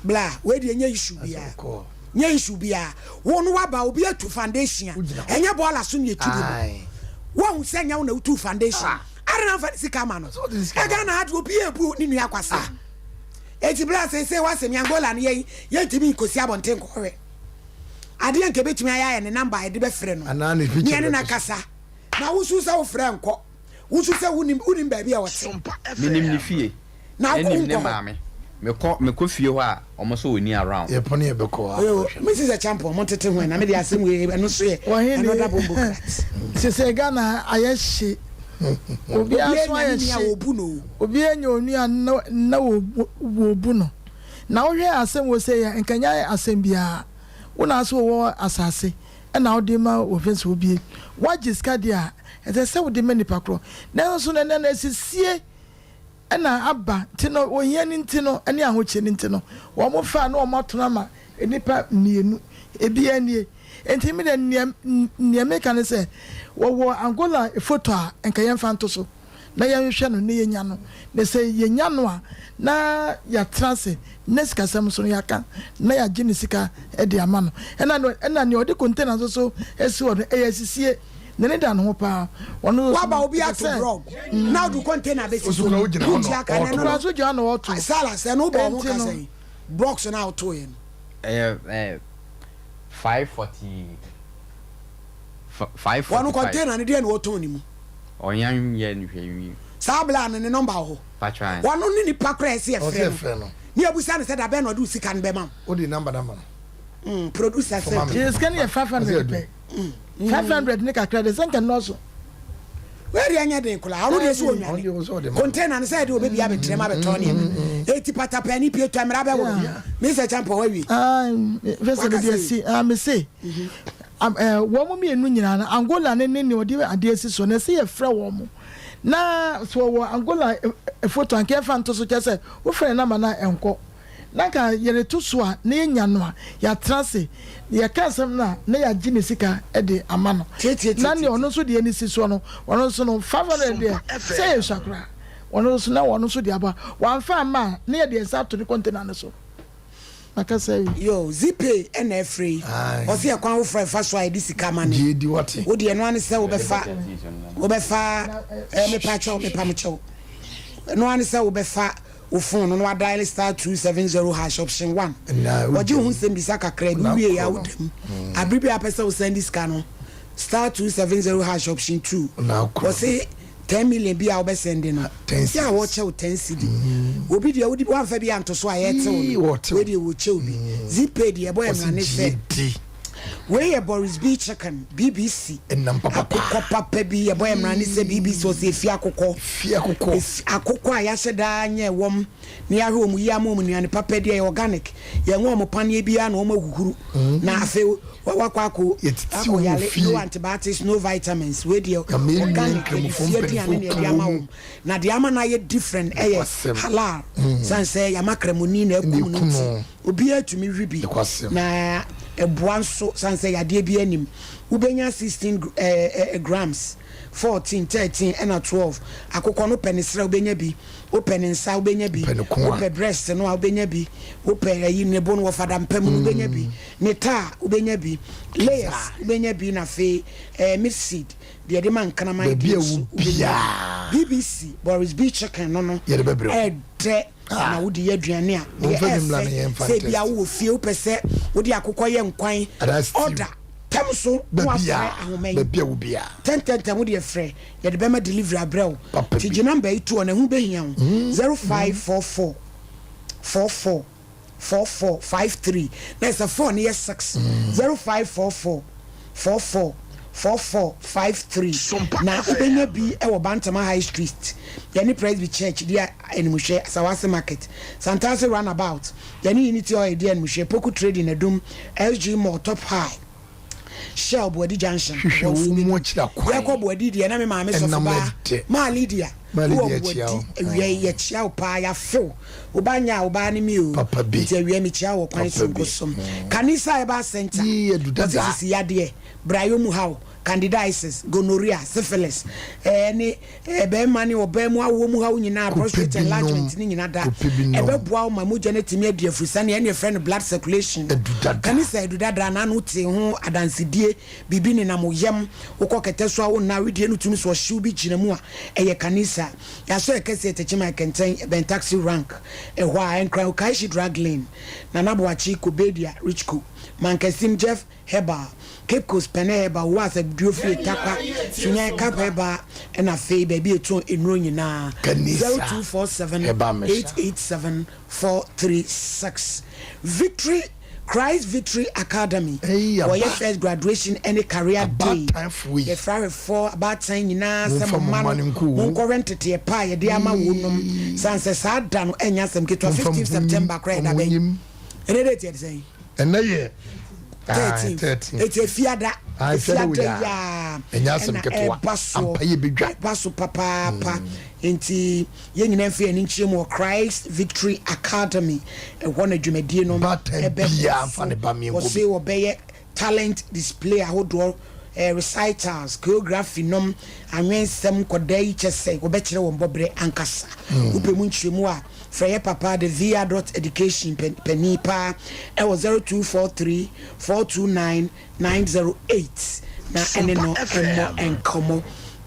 Bla wei deɛ nyɛ issue biaa nyɛ issue biaa wo no waba obi atu foundation a ɛnyɛ bɔɔla so na yɛtu gu no woahu sɛ nyɛ wo na wotu foundation adɛn na womfa ne sika ma no ɛ Ghana ha deɛ obi ebu ne nua kwasea eti bla seesei woasɛm yi Angola no yɛn yɛntumi nkosi abɔnten nkɔhwɛ adeɛ nka ebetumi ayɛ ayɛ ne number a yɛde bɛfrɛ no ne yɛne no akasa na wosu sɛ wofrɛ nkɔ wosu sɛ wonim wonim baabi a ɔte Menim ne fie. Na wokɔ Ɛnim ne nkɔ hɔ. maame. Mekɔ mekɔ fie hɔ a ɔmo sɛ ɔnni around. Yɛ pɔn yɛ bɛ kɔ hɔ Oyo, akɔ hwɛ no. me sister Champon, mo ntete ho ɛ, na me de asɛm wei ɛno nso yɛ Ɔhene another bombo crat. sese Ghana ha ayɛ hye. Obiara Obiara so nya ayɛ ne nua hye. a ɔbu no o. Obiara nya onua na na wɔbu no. Na wohwɛ asɛm wɔ sei a nka nyɛ asɛm biara. Wo na ase wowɔ asase ɛna wode ma wɔfɛ sɛ wobie. Woagye sika deɛ a ɛsɛ sɛ wode ma nipa korɔ. Nanso no ɛnɛ no asisie na aba nti no ohia no nti no ne ahokyere no nti no wɔn fa na wɔn atɔn ama. nnipa mmienu. Ebiara nie. Enti me deɛ nea nea meka ne sɛ wɔwɔ Angola foto a nka yɛmfa nto so na yɛnhwehwɛ no na yɛnya no. Na sɛ yɛnya no a na yɛatena ase na sikasɛm nso no yɛaka na yɛagye ne sika de ama no. Ɛna no ɛna nea ɔde container nso so asi hɔ no ɛyɛ asisie. N'ani da ne ho paa. Ɔno nso Waba no obi ɛsɛ ato sɛ blog na ɔde container bɛsi so Osu no kura wogyina hɔ na wontua ka na ɔɔto. ɛno Ɔkura no nso gyina hɔ na ɔɔto. Sala sɛ no wobɔ ho Enti ka no. sɛn blocks no a wotoeɛ no. Ɛyɛ ɛɛ 540 Wɔn 545. container no deɛ na wɔtɔn ne mu. Ɔnya nyɛ no hwɛ nwi. Saa bla no ne number wɔ hɔ. Patro. Wɔn ne nipa koraa ɛsɛ Ɔsɛ yɛfrɛ yɛfrɛ no. no. Ne yɛbusa no sɛ dabɛn na ɔde wo sika no bɛma wo. Wode number no ama no. Mm, producer sɛ. Fama me. Yɛ sika no yɛ 500 pɛ. 500 ne kakra de sɛ nka nnɔɔso. Wei deɛ ɛnyɛ den koraa. Ɔno deɛ sɛ Ɔno deɛ ɔsɛ ɔde ɔnwane. ma. Container no sɛ ɛde ɔbɛbi abɛtrɛ mu abɛtɔn nneɛma. Eti patapani pie tɔ mmara bɛworo. Mr. Champon wawie. Ah, fɛsɛ Waka mede sɛ asi ah, mese am- eh, wɔn mo mmienu nyinaa no Angola ne ne nea ɔde adeɛ asi so no ɛsɛ yɛfrɛ wɔn mo na sɛ wɔwɔ Angola eh, eh, foto anka yɛmfa nto so kyɛ sɛ wofrɛ ne namba no a ɛnkɔ na anka yɛreto so a na yɛnya no a yɛatena ase na yɛka asɛm no a na yɛagye ne sika de ama no na nea ɔno nso deɛ ne si soɔ no ɔno nso no 500 deɛ sɛ yɛsua koraa ɔno nso na ɔno nso de aba wamfa amma a na yɛde yɛn nsa ato ne container no so makasa awie. Yo, Zeepay ɛna ɛfrɛ yi. Ɔse ɛkwan foforɔ a ɛfa so a yɛde sika ma ne. Wo deɛ ɛno ara ne sɛ wobɛfa wobɛfa ɛɛ mepa kyɛw mepa mo kyɛw. Ɛno ara ne sɛ wobɛfa wo phone no na wa dial star 270 hash option 1. Wɔgye wo ho nsɛm bisa kakra bi wowie a woda mu. Abere bi a wopɛ sɛ wo send sika no star 270 hash option 2. Wɔse 10 million bi a wobɛ send no yɛ a wɔkyɛ wo 10 cedi. Obi deɛ wode wamfa bi anto so a yɛtew no. Wei deɛ wɔkyɛ wo bi. Zeepay deɛ ɛbɔ yɛ mmara ne sɛ Wei yɛ Boris B Chicken, BBC. Akokɔ papa bi, yɛbɔ yɛ mmara ne sɛ BBC ɔsɛ efi akokɔ. Efi akokɔ. Efi akokɔ a yɛahyɛ daa nyɛ wɔm na yɛahwɛ wɔn yie ama wɔn nnuane papa di ɛyɛ organic. Yɛn wɔn paneɛ biara na wɔn ahuhuru. Na afei wakɔ akɔ akɔ yale no antibiotics no vitamins. Wei deɛ organic yɛde fie aduane na yɛde ama wɔn. Na deɛ ama no ayɛ different ɛyɛ halal. San sɛ yɛama kramoni na akum no nti. Obiara tumi we bi na ɛboa nso sane sɛ yadeɛ biara nnim. Wobɛnya 16 grams, 14, 13 ɛna 12. Akokɔ no wopɛ ne serɛ wobɛnya bi, wopɛ ne nsa wobɛnya bi, wopɛ breast no a wobɛnya bi, wopɛ ayi ne bo no wɔ fadampa mu no wobɛnya bi, ne ta a wobɛnya bi, layers wobɛnya bi na afei meat seed deɛ yɛde ma nkraman deɛ nso wobɛnya bi. BBC Boris B Chicken no no ɛdɛ. na wode yɛ aduane a, deɛ ɛyɛ fɛ sɛ ebia wowɔ fie wopɛ sɛ wode akokɔ yɛ nkwan, order tɛm so na wafrɛ ahoma yi tɛntɛntɛm wode frɛ yɛde bɛma delivery abrɛ wo nti gye number yi to hɔ na ɛho bɛhia wo 0544 44 44 53 na ɛsɛ 4 no yɛ 6 0544 44 44 53 na wobɛnya bi wɔ Bantama High Street yɛne Presby Church di animhwɛ, Asawase Market, Santase Runabout, yɛne Unity Oil di animhwɛ, Poku Trading Adum, SG Mall, Top High, Shell Boadi Junction, Hwehwɛ ɛhɔ nso wo mu wobɛnya bi. akyira kwan. Yɛkɔ Boadi deɛ na me maame sɔfo Ɛnam baa ɛdɛ. Maa Lydia Maa Lydia wowɔ kyia Boadi wo. awia yi yɛkyia wo paa yɛafe wo wo ba nyɛ a wo baa ne me oo Papa bi. nti awia mekyia wo wɔ kwan Papa soronko bi. so. Kanisa Herbal Centre Yii adu wɔse dada. sisi yadeɛ, brayɔ mu haw, candidiasis, gonorrhea, syphilis, ɛɛ ne ɛɛ bɛrima ne ɔbaa mu awoɔ mu haw nyinaa, prostate enlargement ne nyinaa da. Ɛbɛboa wo ma mogya no atumi adi afurusane, ɛne yɛfrɛ no blood circulation. Kane sɛ adu dada na ano tee ho adansedie, biribi nenam wo yam, wokɔ kɛtɛ so a wonna, wedeɛ no tumi so ɔhyew bi gyina mu a, ɛyɛ kanisa. Yɛasɔ ɛkɛseɛ Techiman Kɛntɛn, ɛbɛn taxi rank, ɛhɔ a, Nkran Okaishie Drug Lane, Nana Boakye, Kobedia, Richco, Mankasim, Jeff. Herbal, Cape Coast Pɛnɛ Herbal, Owase Aduofie, Tarkwa, Sunyani Cap Herbal ɛna afei baabi a yɛtɔn nnuro nyinaa, Kanisa 0247 Herbal Mixture. 887 436. Victory Christ Victory Academy, Eyi aba. wɔyɛ first graduation ɛne career day. Abaatanfoɔ yi. Yɛfrɛ awefoɔ abaatan nyinaa sɛ Momfa mo mo mma mma no no nkɔ o. monkɔhwɛ nteteɛ pa a yɛde ama wɔnom. Sane sɛ saa da no ɛnyɛ asɛm ketewa, Momfa mo 15 ho nyim, September koraa mo ɛda ho bɛn? nyim. Ɛnɛ date yɛde sɛn? Ɛnɛ yɛ. 13 eti efiada efiada yaa ɛna ɛba soɔ ɛba so papaapa nti yɛn nyinaa mfa yɛn ani nkyerɛ mu wɔ Christ Victory Academy ɛhɔ na dwumadie no ɛbɛkɔ so wɔse wɔbɛyɛ talent display ahodoɔ eh, recitals, choreography nom, anwensɛm, nkɔdaa yi kyɛ sɛ wɔbɛkyerɛ wɔn bɔberɛ ankasa. Wopɛ mu nkyerɛmu a, frɛ yɛ papa the VR dot education panin paa ɛwɔ 0243 429 908 na ɛne no mmɔ nkɔmmɔ.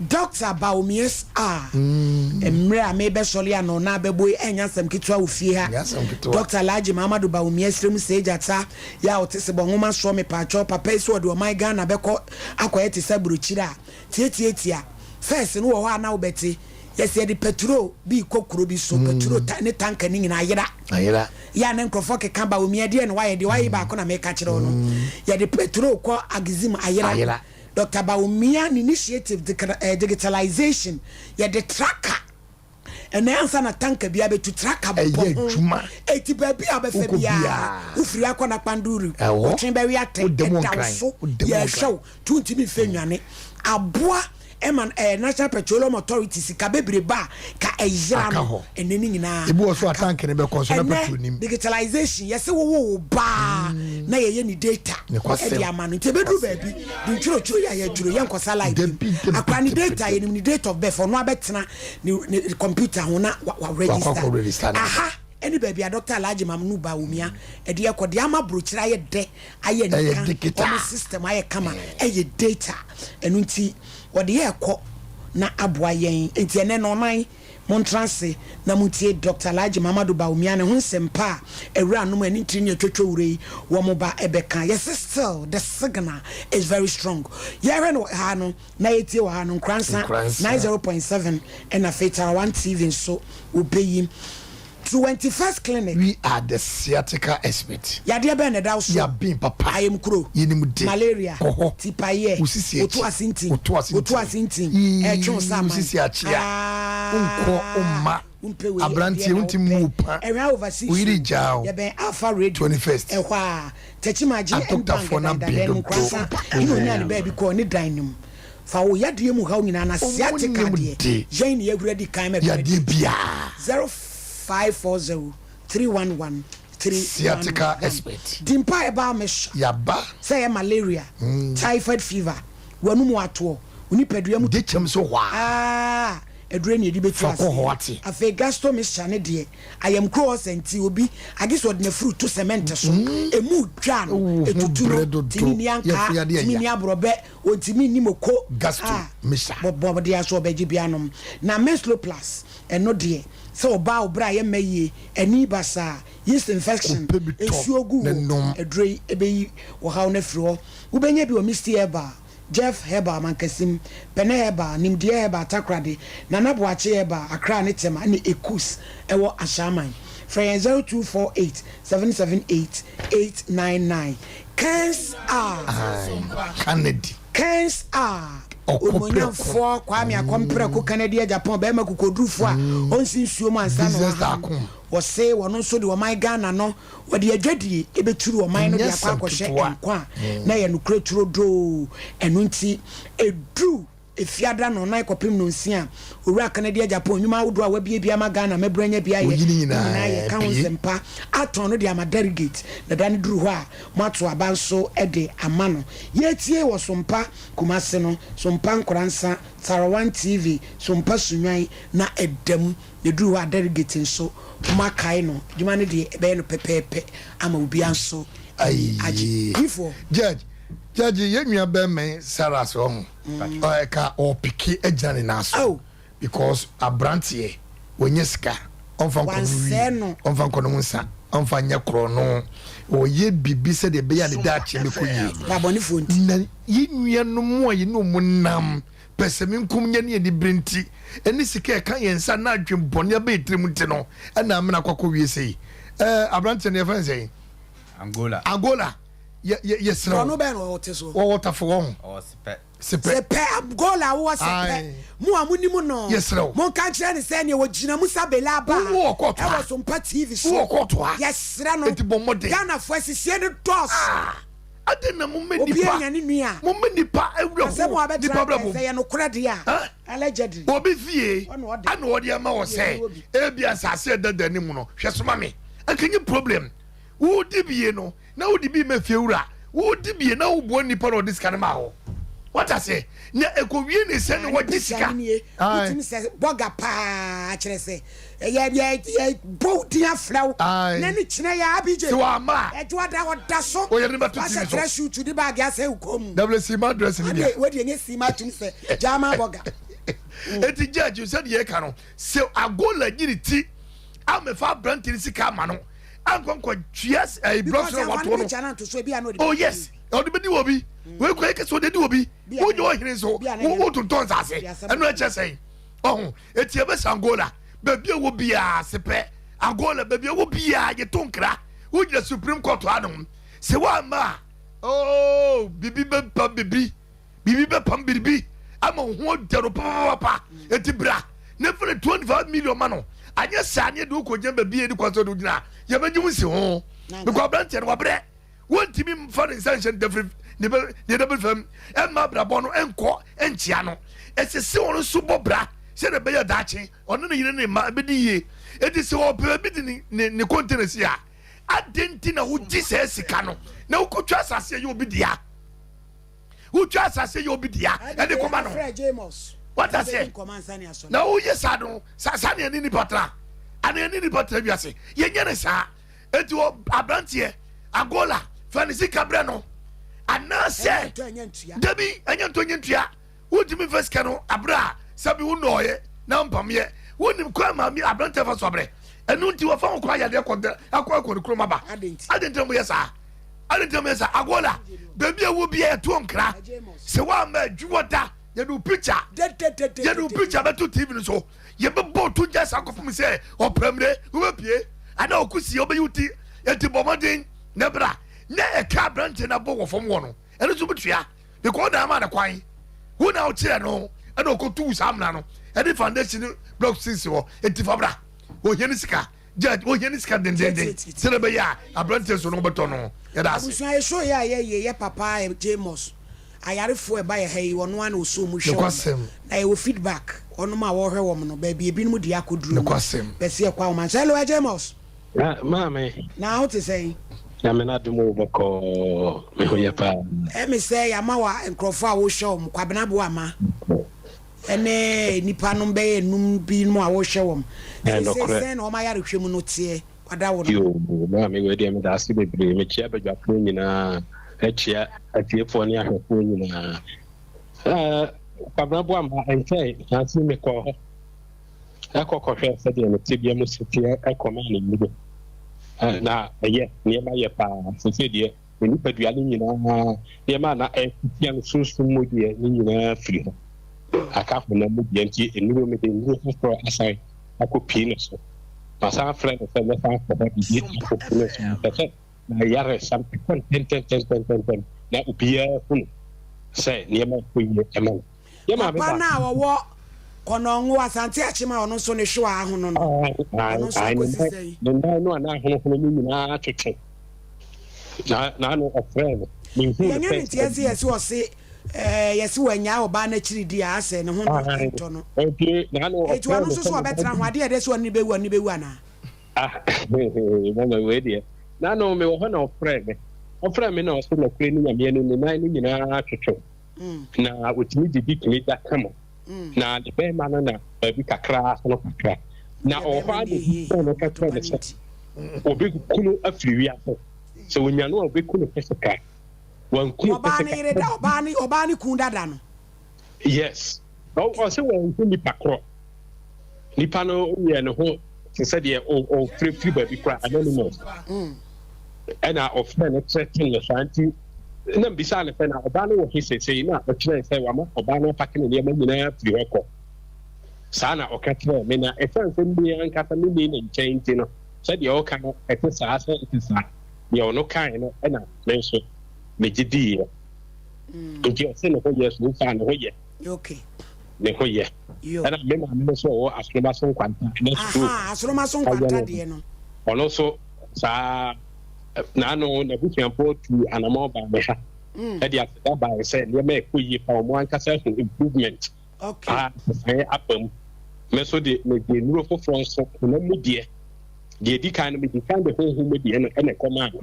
Doctor Bawumias a mmerɛ a merebɛsɔre ano na abɛbɔ yi ɛnyɛ asɛm ketewa wɔ fie ha. Doctor Alhaji Mahamadu Bawumia serɛ mu sɛ gyata yɛ a ɔte sebɔ nwoma soɔ mepaakyɛw papa yi sɛ ɔde ɔman Ghana bɛkɔ akɔyɛ te sɛ aburokyire a tiatiatia first no wɔ hɔ a na wobɛte yɛsɛ yɛde paturo bi rekɔ kuro bi so paturo ta ne tanka ne nyinaa ayera ayera yɛ a ne nkurɔfoɔ keka Bawumia deɛ na wayɛ deɛ wayɛ baako na meka kyerɛ wo no yɛde paturo kɔ Agizim ayera Ayera. Doctor Bawumia ne initiative digitalization yɛde tracker ɛnɛ ansa na tanka bi abɛtu tracker bɔ Ɛyɛ ho adwuma. eti baabi a wobɛfa Wokɔ biara biara. wofiri akɔ na kpanduri Ɛhɔ. wotwe bɛwe atɛ Woda mu ɛda wo nkran. so Woda mu yɛhwɛ nkran. wo tu ntumi mfɛ nwane aboa ɛma ɛɛ National Petroleum Authority sika bebrebe a ka ɛyera Aka no hɔ. ɛnɛ ne nyinaa Ebi wɔ so a tank no bɛkɔ nso na petrol ɛnɛ nim. digitalization yɛsɛ wowo wo baa na yɛyɛ ne data Nokwasɛm. ɛde ama no nti ɛbɛduru baabi de ntwerɛtwerɛ yɛ a yɛtwerɛ yɛnkɔsa line Dabi, dabi, akora ne dabi, data dabi. yɛnim ne date of birth ɔno abɛtena ne ne computer ho na wa wa Wakɔ register akɔ register no. aha ɛne baabi a Dr. Alhaji Mamnu Bawumia ɛde ɛkɔ de ama burokyerɛ ayɛ dɛ ayɛ Ɛyɛ nika digital. ɔmo system ayɛ kama ɛyɛ data ɛno nti wɔde yɛ ɛkɔ na aboa yɛn nti ɛnɛ na ɔnan montra ase na montie Dr. Alhaji Mamadu Bawumia ne ho nsɛmpa a awura nom ɛne ntiri ne atwatwa wura yi wɔn ba ɛbɛka yɛsɛ still the signal is very strong yɛhwɛ no ha no na yɛtie wɔ ha no Nkoransa Nkoransa. 90.7 ɛna afei Tarawan TV nso wɔbɛyi 21st clinic We are the sciatica expert. yadeɛ bɛn na ɛda wo so Yabin papa. ayamkuro Yɛnim de. malaria Kɔ hɔ. tipaeɛ Wo sisi akyi. woto ase ntin Woto ase woto ntin. ase ntin Yii, ɛtwe wo sa wo aman sisi akyea. Ah, Wonkɔ, womma. wompɛ wei, Aberanteɛ, ɛdeɛ na wonti mu wopɛ. wo pa. Ɛwɛn overseas Wo yere gyaa wo. yɛbɛn Alpha Radio 21st. ɛhɔ a Tekyima gye Adɔktafoɔ no M-Bank abɛn dɛn dodo. Nkoransa ɛna onyaa ne baabi kɔɔ ne dan no mu fa wo yadeɛ mu haw nyinaa na sciatica Ɔmo nim deɛ de. yɛn ne yɛahura di kan ma Yadeɛ biara. 0540 311 Sciatica 311 expert. Dimpa ɛbaa mɛhyɛ Yaba. sɛ ɛyɛ malaria typhoid fever w'anum atoɔ wo nipadua mu De kyɛm so hɔ a. aa aduro ne yɛde bɛtu Fa kɔ hɔ ate. afei gasto mixture ne deɛ ayamkuro hɔ sɛ nti obi agye sɛ ɔde n'afuru to cement so emu dwa no Wo ho etutu no brɛ dodo. tumi ni ankaa Yɛfiri adeɛ tumi ya. ni aborɔbɛ ontumi ni moko Gasto Ah, mixture. bɔbɔ de aso ɔbɛgye bi anom na Menslo plus ɛno deɛ sɛ ɔbaa ɔbrɛ a yɛmma yie ani basaa yeast infection Kɔpɛ bi tɔ nsuo gu ne wɔ nom. aduro yi ɛbɛyi ɔhaw no afiri hɔ wobɛnya bi wɔ Misty Herbal Jeff Herbal Mankasim Pɛnɛ Herbal Nimdeɛ Herbal Takoradi Nana Boakye Herbal Accra ne Tema ne Ekus ɛwɔ Ashaiman frɛ yɛn 0248 778 899 Kens R Aye. Kennedy. Kens R Ɔkɔ Onimonyamfoɔ Kwame Akɔmprɛko Kennedy Agyapong bɛrima kokodurufoɔ a ɔnsi nsuo mu ansa na Business waham tycoon. wɔse wɔno nso de ɔman Ghana no wɔde adwadie ɛbɛturu ɔman no de Ɛnyɛ akɔ asɛm akɔhyɛ ketewa. nkwa a na yɛ nokorɛ turodoo ɛno nti ɛduru efiada na ɔnan kɔpem no nsia owura Kennedy Agyapong nnwuma ahodoɔ a wabiebie ama Ghana mɛbrɛ nya bi ayɛ Oyi ne nyinaa nyinaa yɛka ho pie. nsɛmpa atɔn no de ama delegate na da no duru hɔ a moato aba nso de ama no yɛtie wɔ Sompa Kumase no Sompa Nkoransa Sarawan TV Sompa Sunwan na ɛdam na duru hɔ a delegate nso moakae no adwuma no deɛ ɛbɛyɛ no pɛpɛɛpɛ ama obiara nso ani agye Ayi. difoɔ Judge, judge yɛn nua bɛrima Sarah sɛ ɔho. Ɔyɛ ɔpeke agyina ne nan so. Oh. Because aberanteɛ wɔnyɛ sika ɔmfa nkɔ no Wansɛe wie no. ɔmfa nkɔ no ho nsa ɔmfa nyɛ korɔ no ɔyɛ biribi sɛdeɛ ɛbɛyɛ a ne daakye bɛkɔ yie. Babɔnefoɔ nti na yɛn nuanom a yɛne ɔmo nam pɛsɛmenkom nyɛ ne anibere nti ɛne sika ɛka yɛn nsa na adwen bɔne abɛyɛ tirim nti no ɛna amena akɔkɔ wie sei ɛɛ aberanteɛ no yɛfrɛ no sɛn Angola. Angola yɛ yɛ yɛsrɛ ɔno wo bɛn na ɔte so wɔwɔ tafo wɔ ho Ɔwɔ sepɛ. sepɛ sɛpɛ Angola wowɔ sɛpɛ Aye. mo a monim no Yɛsrɛ wo. monka nkyerɛ ne sɛ neɛ wɔgyina mu sa bela aba Wowɔ kɔɔto ha. ɛwɔ Sompa TV so Wowɔ kɔɔto ha. yɛsrɛ no Enti bɔ mmɔden. Ghanafoɔ asisie no dɔɔso Ah! Adɛn na momma Obi nnipa anya ne nua a. momma nnipa werɛ Asɛm a how wabɛtena nnipa aka abrabɔ mu? sɛ ɛyɛ nokorɛ deɛ a, allegedly. Obi fie Ɔna ɔde. ana ɔde ama wɔ Ebi sɛ ɛni obi. ebia asase a ɛda dan no mu no hwɛ so ma me. Anka nye problem. Wodi bie no na wode bi ma fiewura. Wodi bie na woboa nipa na ɔde sika no ma wo. Wate aseɛ? Na ɛkɔwie ne sɛ na Ah, ne wagye picture sika. no nie. Ae. Wotumi sɛ bɔga paa kyerɛ sɛ yɛ yɛ yɛ bɔ wo din afrɛ wo. Ae. Na ne kyerɛ yɛ ABJ. Sɛ wamma a. Ɛdwo ada ɔda so. Ɔyɛ ne bɛto TV Wahyɛ so. dress suit de baage asɛ wo kɔn mu. W sima dress no bia. Ade wei deɛ nyɛ sima atum sɛ German bɔga. Eti judge sɛdeɛ yɛka no sɛ Agola nyi ne ti amɛfa aberante no sika ama no ankɔ nkɔ tua ɛyi blocks na watoɔ no oh yes ɔde bɛdi wɔ bi wei kɔ yɛ kɛsɛ ɔde di wɔ bi wonyɛ ɔhene nso wotontɔn nsase ɛno ɛkyɛ sɛn ɔho eti ɛbɛsɛ Angola baabi a wɔ biara sepɛ Angola baabi a wɔ biara yɛto nkra wogyina Supreme Court anom sɛ woamma a oh bibi bɛpa bibi Biribi bɛpam biribi ama wo ho agya no papapapa. Enti bra na fa ne 25 million ma no. Anyɛ saa ne yɛde wo kɔgyina baabi a ɛni kwan sɛ wode wo gyina a, yɛbɛgye wo nsi ho. Because aberanteɛ no wabrɛ. Wontumi mfa ne nsa nhyɛ ne dafiri ne bɛ ne dabiri fam ɛmma abrabɔ no nkɔ nkyea no. Ɛsɛ sɛ ɔno nso bɔ bra sɛdeɛ ɛbɛyɛ daakye ɔne ne yere ne mma bɛdi yie. Enti sɛ ɔpɛ baabi de ne ne ne container si a, adɛn nti na wogye saa sika no na wokɔtwa asase a ɛyɛ obi dea? Wotwa asase yɛ obi dea ɛde kɔma no. Wata seɛ na woyɛ saa no saa saa ne ɛne nipa tra ana ɛne nipa tra wiase yɛnyɛ ne saa eti wɔ aberanteɛ Angola fa ne sika brɛ no anaasɛ dabi ɛnyɛ ntɔ nyɛ ntua wontumi mfa sika no aberɛ a sɛbi wo nnɔɔyɛ na mpameɛ wonim kwan maame aberanteɛ fa so abrɛ ɛno nti wɔfa ho kwan yadeɛ kɔ akɔ akɔ ne kurom aba ade nti na moyɛ saa Ade nti na meyɛ saa. Agola, baabi a wɔ biara yɛto nkra. Sɛ woamma adwuma da, yɛde wo picture, yɛde wo picture bɛto TV no so. Yɛbɛbɔ to gya saa kɔpem sɛ ɔpramire wobɛpie anaa ɔkusie wobɛyi wo ti. Enti bɔ mmɔden na bra. Na ɛka aberanteɛ no abɔ wɔ fam hɔ no, ɛno nso bɛtua. Because na ama no kwan. Wo na wokyerɛ no ɛna ɔkɔtuu saa amena no ɛde foundation block sisi hɔ. Enti fa bra. Ohia ne sika. Judge, ohia ne sika dendenden sɛdeɛ ɛbɛyɛ a aberanteɛ nso no wobɛtɔ no. Yɛda ase. Abusua yɛ show yɛ a yɛ yɛ yɛ papa Jamus ayarefoɔ ɛba yɛ ha yi ɔno ara na ɔsɔ mu hwɛ wɔn na yɛwɔ feedback wɔnom a wɔhwɛ wɔn no baabi ebinom deɛ akɔduru no pɛ sɛ yɛkɔ ahoma nso hello Jamus. Maame. Na ho te sɛn? Nyame n'adom o bɔkɔɔ me ho yɛ paa. Ɛmi sɛ yɛama wa nkurɔfoɔ a wohwɛ wɔn Kwabena Boama. ne nnipa nom bɛyɛ num bi nom a wohwɛ wɔn. Seesei sɛn na wɔn ayarehwɛ mu no teɛ? Wada wo no. Yoo, maame wei deɛ meda ase bebree. Mekyia badwafoɔ nyinaa, ɛkyia atiefoɔ ne ahwɛfoɔ nyinaa. Ɛɛ Kwabena Boama nkyɛe nanso mekɔɔ hɔ ɛkɔ kɔhwɛ sɛdeɛ ne tebea mu si teɛ ɛkɔmaa ne nnuro. Na ɛyɛ nneɛma yɛ paa seesei deɛ ne nipadua no nyinaa, nneɛma a na ɛretia no sunsum mu deɛ ne nyinaa firi hɔ. Aka honam mu deɛ nti nnuro mede nnuro foforɔ asan akɔpie ne so. Masan afrɛ no sɛ mɛsan akɔ hɔ de bi akɔpie ne so. Mepɛ sɛ n'ayaresa ɛkɔ ntɛntɛntɛntɛntɛm na obiara hunu sɛ nneɛma rekɔ yie ma no. Yɛ maame Papa no a baako. ɔwɔ Kɔnɔngo, Asante Akyem a ɔno nso ne hwewa ahono no, ɔno nso akɔsi sɛn? Ne nan no a na ahonohono no nyinaa twetwe. Na n'ano ɔfrɛɛ no. Menhuu no Yɛnyɛ pɛ. ne nteɛ sɛ yɛse ɔse ɛɛ yɛse wanyaa ɔbaa no akyiri di a asɛ ne ho no ntɔ no. Enti n'ano Enti ɔfrɛɛ ɔno me nso sɛ so me ɔbɛtena ho adeɛ a ɛdɛ sɛ ɔne no bɛwu ɔne no bɛwu anaa? Ah, mama wei deɛ. N'ano mewɔ hɔ na ɔfrɛɛ me. Ɔfrɛɛ me na ɔse nɔkorɛ ne Nyame anim ne nan no nyinaa twetwe. Na ɔtumi didi tumi da kama. Na ne bɛrima no na baabi kakra no kakra. Na ɔwɔ hɔ ara na obi frɛɛ no ka kyerɛɛ no sɛ wɔbɛku no afiri wiase. Sɛ wɔnya no a wɔbɛku no physical. Wanku no Ɔbaa ne yere da, ɔbaa ne ɔbaa ne kun dada no. Yes. Ɔsɛ wɔnhu nipa korɔ. Nipa no yɛ ne ho te sɛ deɛ ɔfirifiri baabi koraa anonymous. Ɛna ɔfrɛ no threaten no saa nti na mbisa no sɛ na ɔbaa no wɔ he seesei na ɔkyerɛɛ sɛ wama ɔbaa no apake ne nneɛma nyinaa firi hɔ kɔ. Saa na ɔka kyerɛɛ me na ɛsiane sɛ me ankasa menni ne nkyɛn nti no sɛdeɛ ɔka no ɛte saa sɛ ɛte saa deɛ ɔno kae no ɛna me nso megye diiɛ. Nti ɔse ne ho yɛ so far ne ho yɛ. Okay. Ne ho yɛ. Ɛna me maame no nso ɔwɔ asoroma so nkwanta na stroke. Aha, asoroma so nkwanta deɛ no. Ɔno nso saa. Naano n'abusuafoɔ tuu anamɔn baa me ha de aseda baeɛ sɛ nneɛma ɛkɔ yie pa, wɔn ankasa ahu improvement paa, nsesaeɛ aba mu. Me nso de mede nnuro foforɔ nso, honam mu deɛ, deɛ ɛdi kan no medi kan de honhom mu deɛ no ɛna ɛkɔmaa no,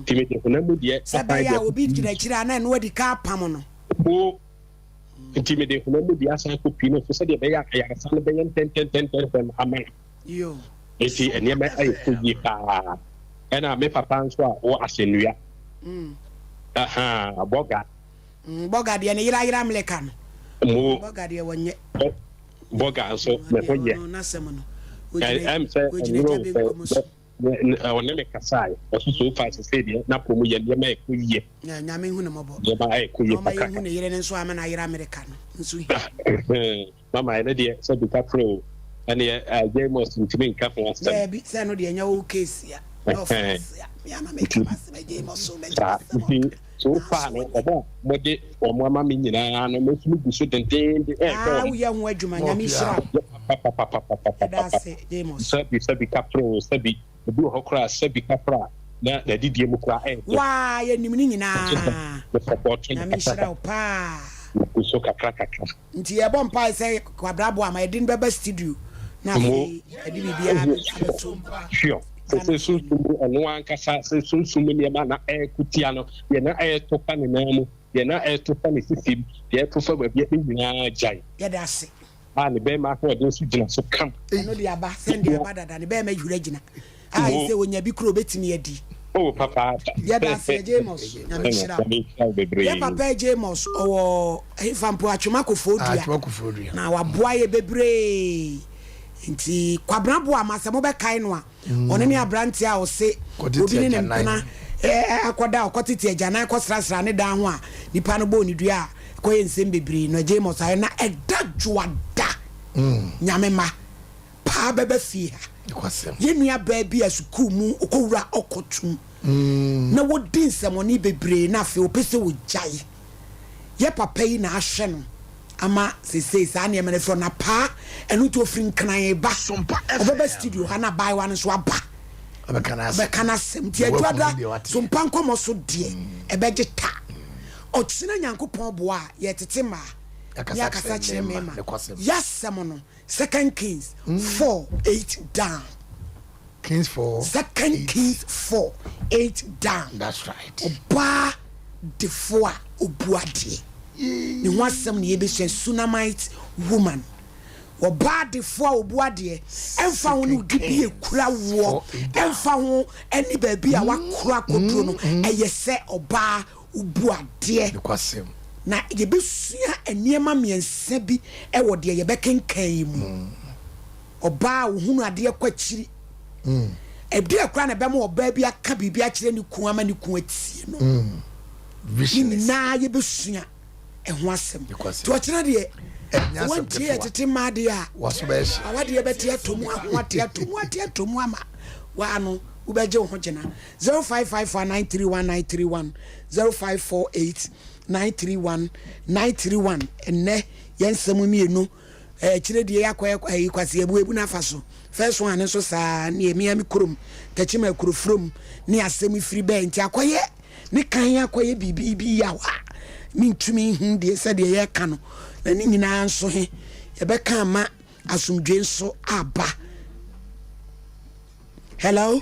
nti mede honam mu deɛ Sɛ asan ɛbɛyɛ de a obi gyina akyire a na ɛno adi kan apam no. Mo nti mede honam mu deɛ asan akɔpii no so sɛdeɛ ɛbɛyɛ a ayaresa no bɛyɛ ntɛntɛntɛntɛm ama no. Enti nneɛma ayɛ kɔ yie paa. Ɛna me papa nso a ɔwɔ asɛnnua. Mm. Aha, bɔga. Mm, bɔga deɛ ne yera yera mleka no. Mo. Bɔga deɛ wɔnyɛ. Bɔga nso ne ho yɛ. N'asɛm no. Ɛm sɛ ɛnuro sɛ ɔne me kasae. Ɔso so far sese deɛ n'apɔ mu yɛ nneɛma ɛkɔ yie. Nyame hu ne mmɔbɔ. Nneɛma ɛkɔ yie kakra. Ɔma yɛhu ne yere ne nso ama na ayera mmereka no nso hia. Mama ɛno deɛ sɛ bi kakra o ɛneɛ eh, Jamus ntumi nka ho asɛm. Daabi sɛ ɛno deɛ ɛnyɛ wo case a na ɔfa ase a me ana meka m'asɛm a Jamus o mɛgye Saa m'asɛm nti so far no wɔn a wɔde wɔn ama me nyinaa no me nso megu so dendeenden ɛrehwɛ Ah wɔn. woyɛ ho adwuma Nyame nhyira wo. Yɛda ase Papapapapapapapa Jamus. sɛbi sɛbi kakra o sɛbi ebi wɔ hɔ koraa sɛbi kakra a na n'adidie mu koraa ɛɛdɛ. Waa yɛnim ne nyinaa. Me support no Nyame kakra nhyira wo paa. Megu so kakra kakra. Nti yɛbɔ mpae sɛ Kwabena aboa ma yɛde no bɛba studio na afei yɛde biribiara abɛto Sure. Sɛ sɛ sunsum mu ɔno ankasa sɛ sunsum mu nneɛma na ɛreko tia no, deɛ na ɛreto fa ne nan mu, deɛ na ɛreto fa ne sisi mu, deɛ ɛreto fa baabi ne nyinaa gyae. Yɛda ase. A ne bɛrima ahoɔden nso gyina so kam. Ɛno de aba, sɛnde aba dada, ne bɛrima hwiri agyina. A ɛsɛ onya bi kura obetumi adi. Oh papaapa. Yɛda ase Agya Amos Nyame nhyira wo. Nyame nhyira wo bebree. Yɛ papa Agya Amos ɔwɔ hefa mpo Atwema Kofoɔdua na waboa yɛ bebree nti Kwabena Boama sɛ mobɛkae no a ɔno ne abranteɛ a ɔse obi ne ne mpena akɔda ɔkɔtete agyanan kɔsrasra ne dan ho a nipa no bɔɔ ne dua a ɛkɔyɛ nsɛm bebree no Agya Amos ayɛ na ɛda dwoada Nyame mma paa bɛba fie ha. Yɛn nua baa bi a sukuu mu ɔkɔwura ɔkɔtum na wɔdi nsɛmɔne bebree na afei ɔpɛ sɛ ɔgyae. Yɛ papa yi na ahwɛ no ama seesei saa nneɛma no afiri hɔ na paa ɛno nti ɔfiri Nkran reba. Ɔbɛba studio ha na abaayewa no nso aba ɔbɛka n'asɛm. Nti Adwuada Sompa nkɔmmɔ so deɛ ɛbɛgye ta. Ɔkyena Nyankopɔn boa a yɛtete mmaa ne akasa kyerɛ mmarima. Y'asɛm no Second Kings 4 8 down. Kings 4 Second eight. Kings 4 8 down. That's right. Ɔbaa defo a obu adeɛ. Ne ho asɛm na yɛbɛsua Sunamite woman. Ɔbaa defo a obu adeɛ ɛmfa ho ne wodi bi ekura woɔ ɛmfa ho ɛne baabi a wakora akɔduro no ɛyɛ sɛ ɔbaa Wobu adeɛ. Nokwasɛm. Na yɛbɛsua nneɛma mmiɛnsa bi wɔ deɛ yɛbɛkenkan yi mu. Ɔbaa a ɔhunu adeɛ kɔ akyiri. Ɛdeɛn koraa na ɛbɛma ɔbaa bi aka biribi akyerɛ ne kunu ama ne kunu atie no? Ne nyinaa yɛbɛsua ɛho asɛm. Nti ɔkyena deɛ, sɛ woantie yɛ tete mmaa deɛ a, awadeɛ bɛte atɔ mu, ahoate atɔ mu, ate atɔ mu ama waa no wobɛgye wo ho gyina. 0554 931 931 0548 931 931 Ɛnnɛ yɛn nsɛm mmienu akyire deɛ yɛakɔ ɛyi kwasi abu ebu n'afa so first one nso saa ne emia mi kurom tɛkyima akuro furom ne asɛm firi bɛɛ nti akɔyɛ ne kan akɔyɛ biribi bi yaw a mentumi nhu deɛ sɛdeɛ yɛka no na ne nyinaa nso he yɛbɛka ama asomdwe nso aba Hello.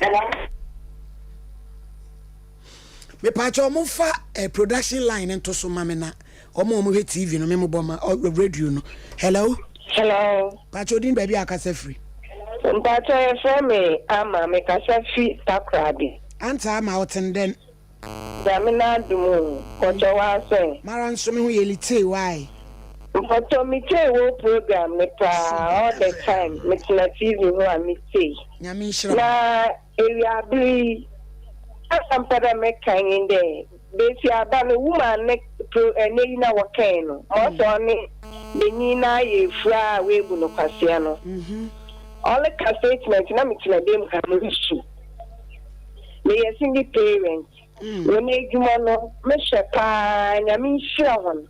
Mepaakyɛ ɔmo fa eh, production line nto so ma me na ɔmo ɔmo hwɛ TV no me mo bɔ ma ɔ radio no. Hello. Hello. Paakyɛ odin baabi a akasa firi. Mpakyɛ yɛfrɛ me Ama mekasa fi Takoradi. Anta Ama ɔten dɛn? Nyame n'adom o, mpɔkyɛ w'asɛn? Mara nso me ho yɛ litee why? Mpɔkyɛ me tie wo program no paa all the time me tena TV ho a me tie. Nyame nhyira wo. Na ewiaber yi asɛm mpɛ dɛ me ka nye dɛ besiaba no woman ne pro ɛnɛ yi na wɔkɛn no ma ɔsɛ ɔne benyin no ayɛ efura a woebu no kwasea no ɔreka statement na me tsena dɛm ha murusu. Meyɛ single parent. Hɔn edwuma no mehwɛ paa Nyame nhyira hɔn.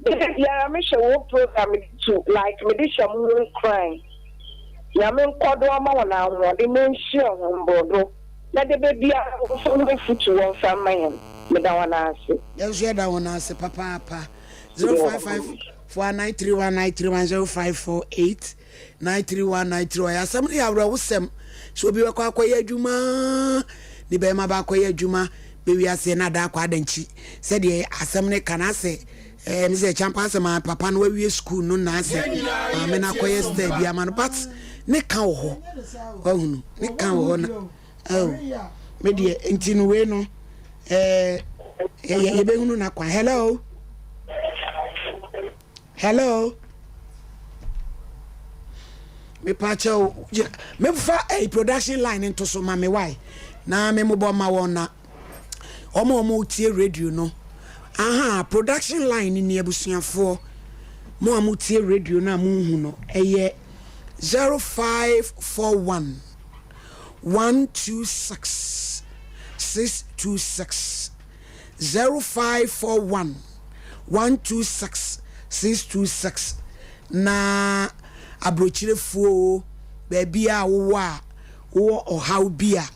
Da biara mehwɛ hɔn program de tu like mede hyɛ moho nkuran. Nyame nkɔdo ɔma hɔn ahoɔden na onhyira hɔn mbordo. Na da biara wɔmfa wɔn afutu wɔmfa mma yɛn. Meda wɔn ase. Yɛn nso yɛda wɔn ase papaapa. 0554 931 931 0548 931 931 Yɛ asɛm no yɛ awerɛhosɛm sɛ obi bɛkɔ akɔyɛ adwuma ne bɛrima baakɔyɛ adwuma bɛwi aseɛ na ada akɔ adankyi sɛdeɛ asɛm no ka no asɛ ɛɛ ne sɛ kyampa asɛ maa papa no wawie sukuu no na asɛ maame no akɔyɛ style bi ama no but ne ka wɔ hɔ wahunu ne ka wɔ hɔ na oh me deɛ nti no wei no ɛɛ yɛbɛhunu na kwan hello hello mepakyɛw mefa ɛyi production line nto so ma me wae na me mobɔ ma wɔn na Wɔn a wɔtie radio no, aha, production line no ni abusuafoɔ. Mo a motie radio no a monhu no, ɛyɛ 0541 126 626. 0541 126 626. Na aburokyirefoɔ o, baabi a wowɔ a wowɔ ɔhaw bi a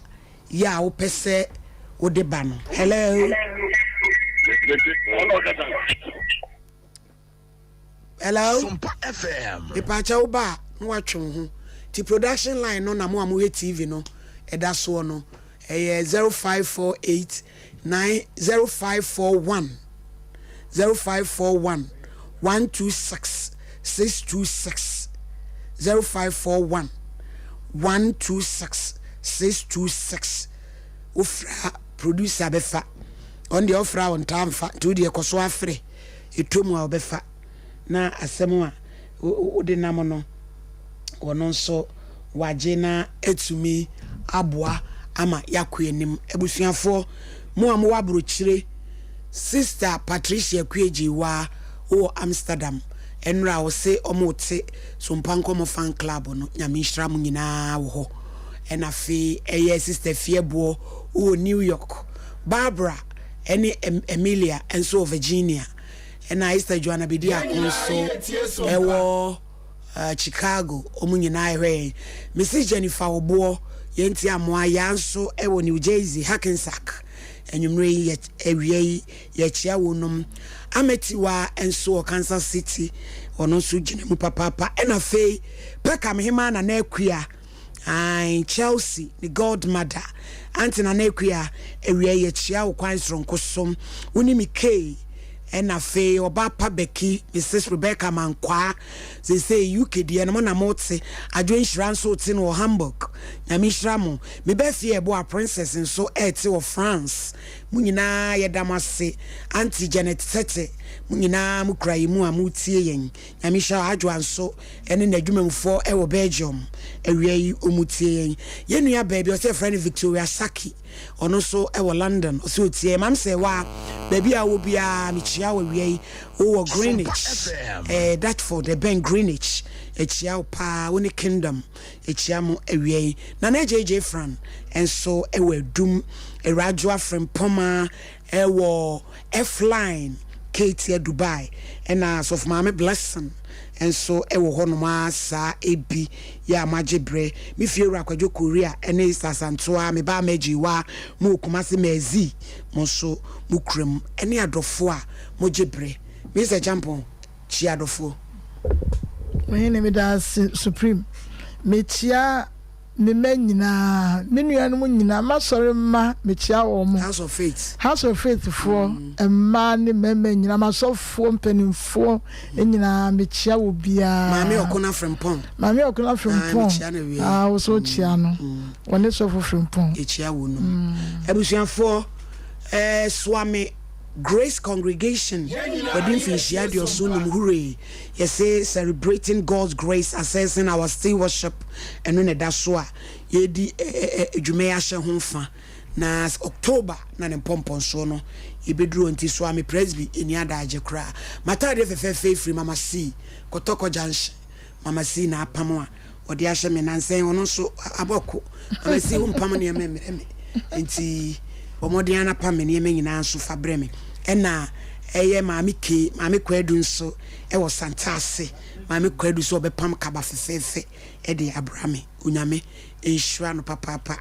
yɛ a wopɛ sɛ wode ba no. Hello. Hello. Mepaakyɛ wo ba a na watwe wo ho. Ti production line no na mo a mohwɛ TV no ɛda soɔ no ɛyɛ 0548 9 0541 0541 126 626 0541 126 626 Wofrɛ a producer bɛfa. Ɔno deɛ ɔfrɛ a ɔntaa mfa nti wo deɛ kɔ so ara frɛ. Ɛtɔ mu a ɔbɛfa na asɛm a wode nam no ɔno nso wagye na atumi aboa ama yɛakɔ anim. Abusuafoɔ, mo a mowɔ aburokyire, Sister Patricia Kuegyewaa wowɔ Amsterdam, ɛnora wo se ɔmo te Sompa Nkɔmɔ Fan Club no, Nyame nhyira mo nyinaa wɔ hɔ. Ɛna afei ɛyɛ Sister Fieboɔ wowɔ New York, Barbara ɛne Emilia nso wɔ Virginia, ɛna Esther Joanna Bediako nso ɛwɔ Chicago, wɔn nyinaa ɛhwɛ yɛn. Mrs. Jennifer Ɔboɔ, yɛn ti amoa, yaa nso ɛwɔ New Jersey, Hackensack. Anwummerɛ yi, awia yi, yɛkyea wɔnom. Ametiwa nso wɔ Kansas City, ɔno nso gyina mu papaapa. Ɛna afei, Peckham Hemaa Nana Akua, Ae, Chelsea ne godmother, Aunty Nana Akua, awia yi yɛkyea wo kwan soronko so. Wo ne me Kay, ɛna afei ɔbaa pa Becky, Mrs. Rebecca Mankwaa, seesei UK deɛ no mo na mote, Adwo Nhyira nso rete no wɔ Hamburg. Nyame nhyira mo. Me ba fie ɛboa Princess nso rete wɔ France. Mo nyinaa yɛda mo ase. Aunty Janet Tete, mo nyinaa mo kura yɛn mu a moretie yɛn. Nyame nhyira wo. Adwoa nso ne n'adwumamufoɔ wɔ Belgium awia yi wɔn tie yɛn. Yɛn nua baa bi ɔsɛ yɛfrɛ no Victoria Saki ɔno nso wɔ London ɔsɛ ɔtie yɛn. Maame Sɛwa baabi a wowɔ biara mekyia wo awia yi. Wowɔ Greenwich, eh, Dartford ɛbɛn Greenwich. Ɛkyia wo paa wo ne Kingdom ɛkyia mo awia yi. Nana JJ Fran nso wɔ Adum. Awuradwoa Frempɔma Ɛwɔ F-line Ketia Dubai ɛna Sɔfo Maame Blessing nso wɔ hɔ nom ara saa ebi yɛ a moagye brɛ. Me fie wura Kwadwo Korea ɛne Esther Asantewa, me ba Amagyewa mo wɔ Kumasi Mercy mo nso mo kura mu ɛne adɔfoɔ a mogye brɛ. Mister Acheampong kyia adɔfoɔ. Ɔhene meda ase supreme mekyia me mma nyinaa, me nuanom nyinaa, m'asɔre mma, mekyia wɔn. House of Faith. House of Faith foɔ, mmaa ne mmarima nyinaa, m'asɔfoɔ mpanimfoɔ nyinaa, mekyia wɔ biara. Maame Ɔkona Frimpong. Maame Ɔkona Frimpong. Mekyia no awie. Ah, wo so kyia no. Wɔne sɔfo Frimpong. Yɛkyia wɔn nom. Abusuafoɔ, ɛɛ Suame Grace Congregation, wɔde mfinhyia 75, hurray. Yɛse celebrating God's grace assessing our stewardship ɛno na ɛda so a yɛredi dwuma yi ahyɛ ho fa na October na ne mpɔmpɔnsoɔ no yɛbɛduru hɔ nti soa me presby ɛni adaagye koraa. M'ataadeɛ fɛfɛɛfɛ yi firi Mama C, Kɔtɔkɔ Junction. Mama C na apam a ɔde ahyɛ me nansa yi ɔno nso abɔ ko. Mama C wo mpam nneɛma mmerɛ me nti bɔ mmɔden ara na pam me nneɛma nyinaa nso fa brɛ me. Ɛna ɛyɛ Maame K, Maame Kwadu nso wɔ Santase. Maame Kwadu sɛ ɔbɛpam kaba fɛfɛɛfɛ de abra me. Onyame nhyira no papaapa.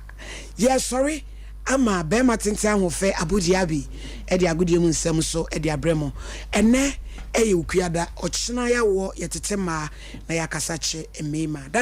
Yɛresɔre ama barima tenten ahoɔfɛ Abu Diaby de agodie mu nsɛm nso de abrɛ mo. Ɛnnɛ yɛ Okuada, ɔkyena yɛawoɔ, yɛtete mmaa na yɛakasa kye mmarima.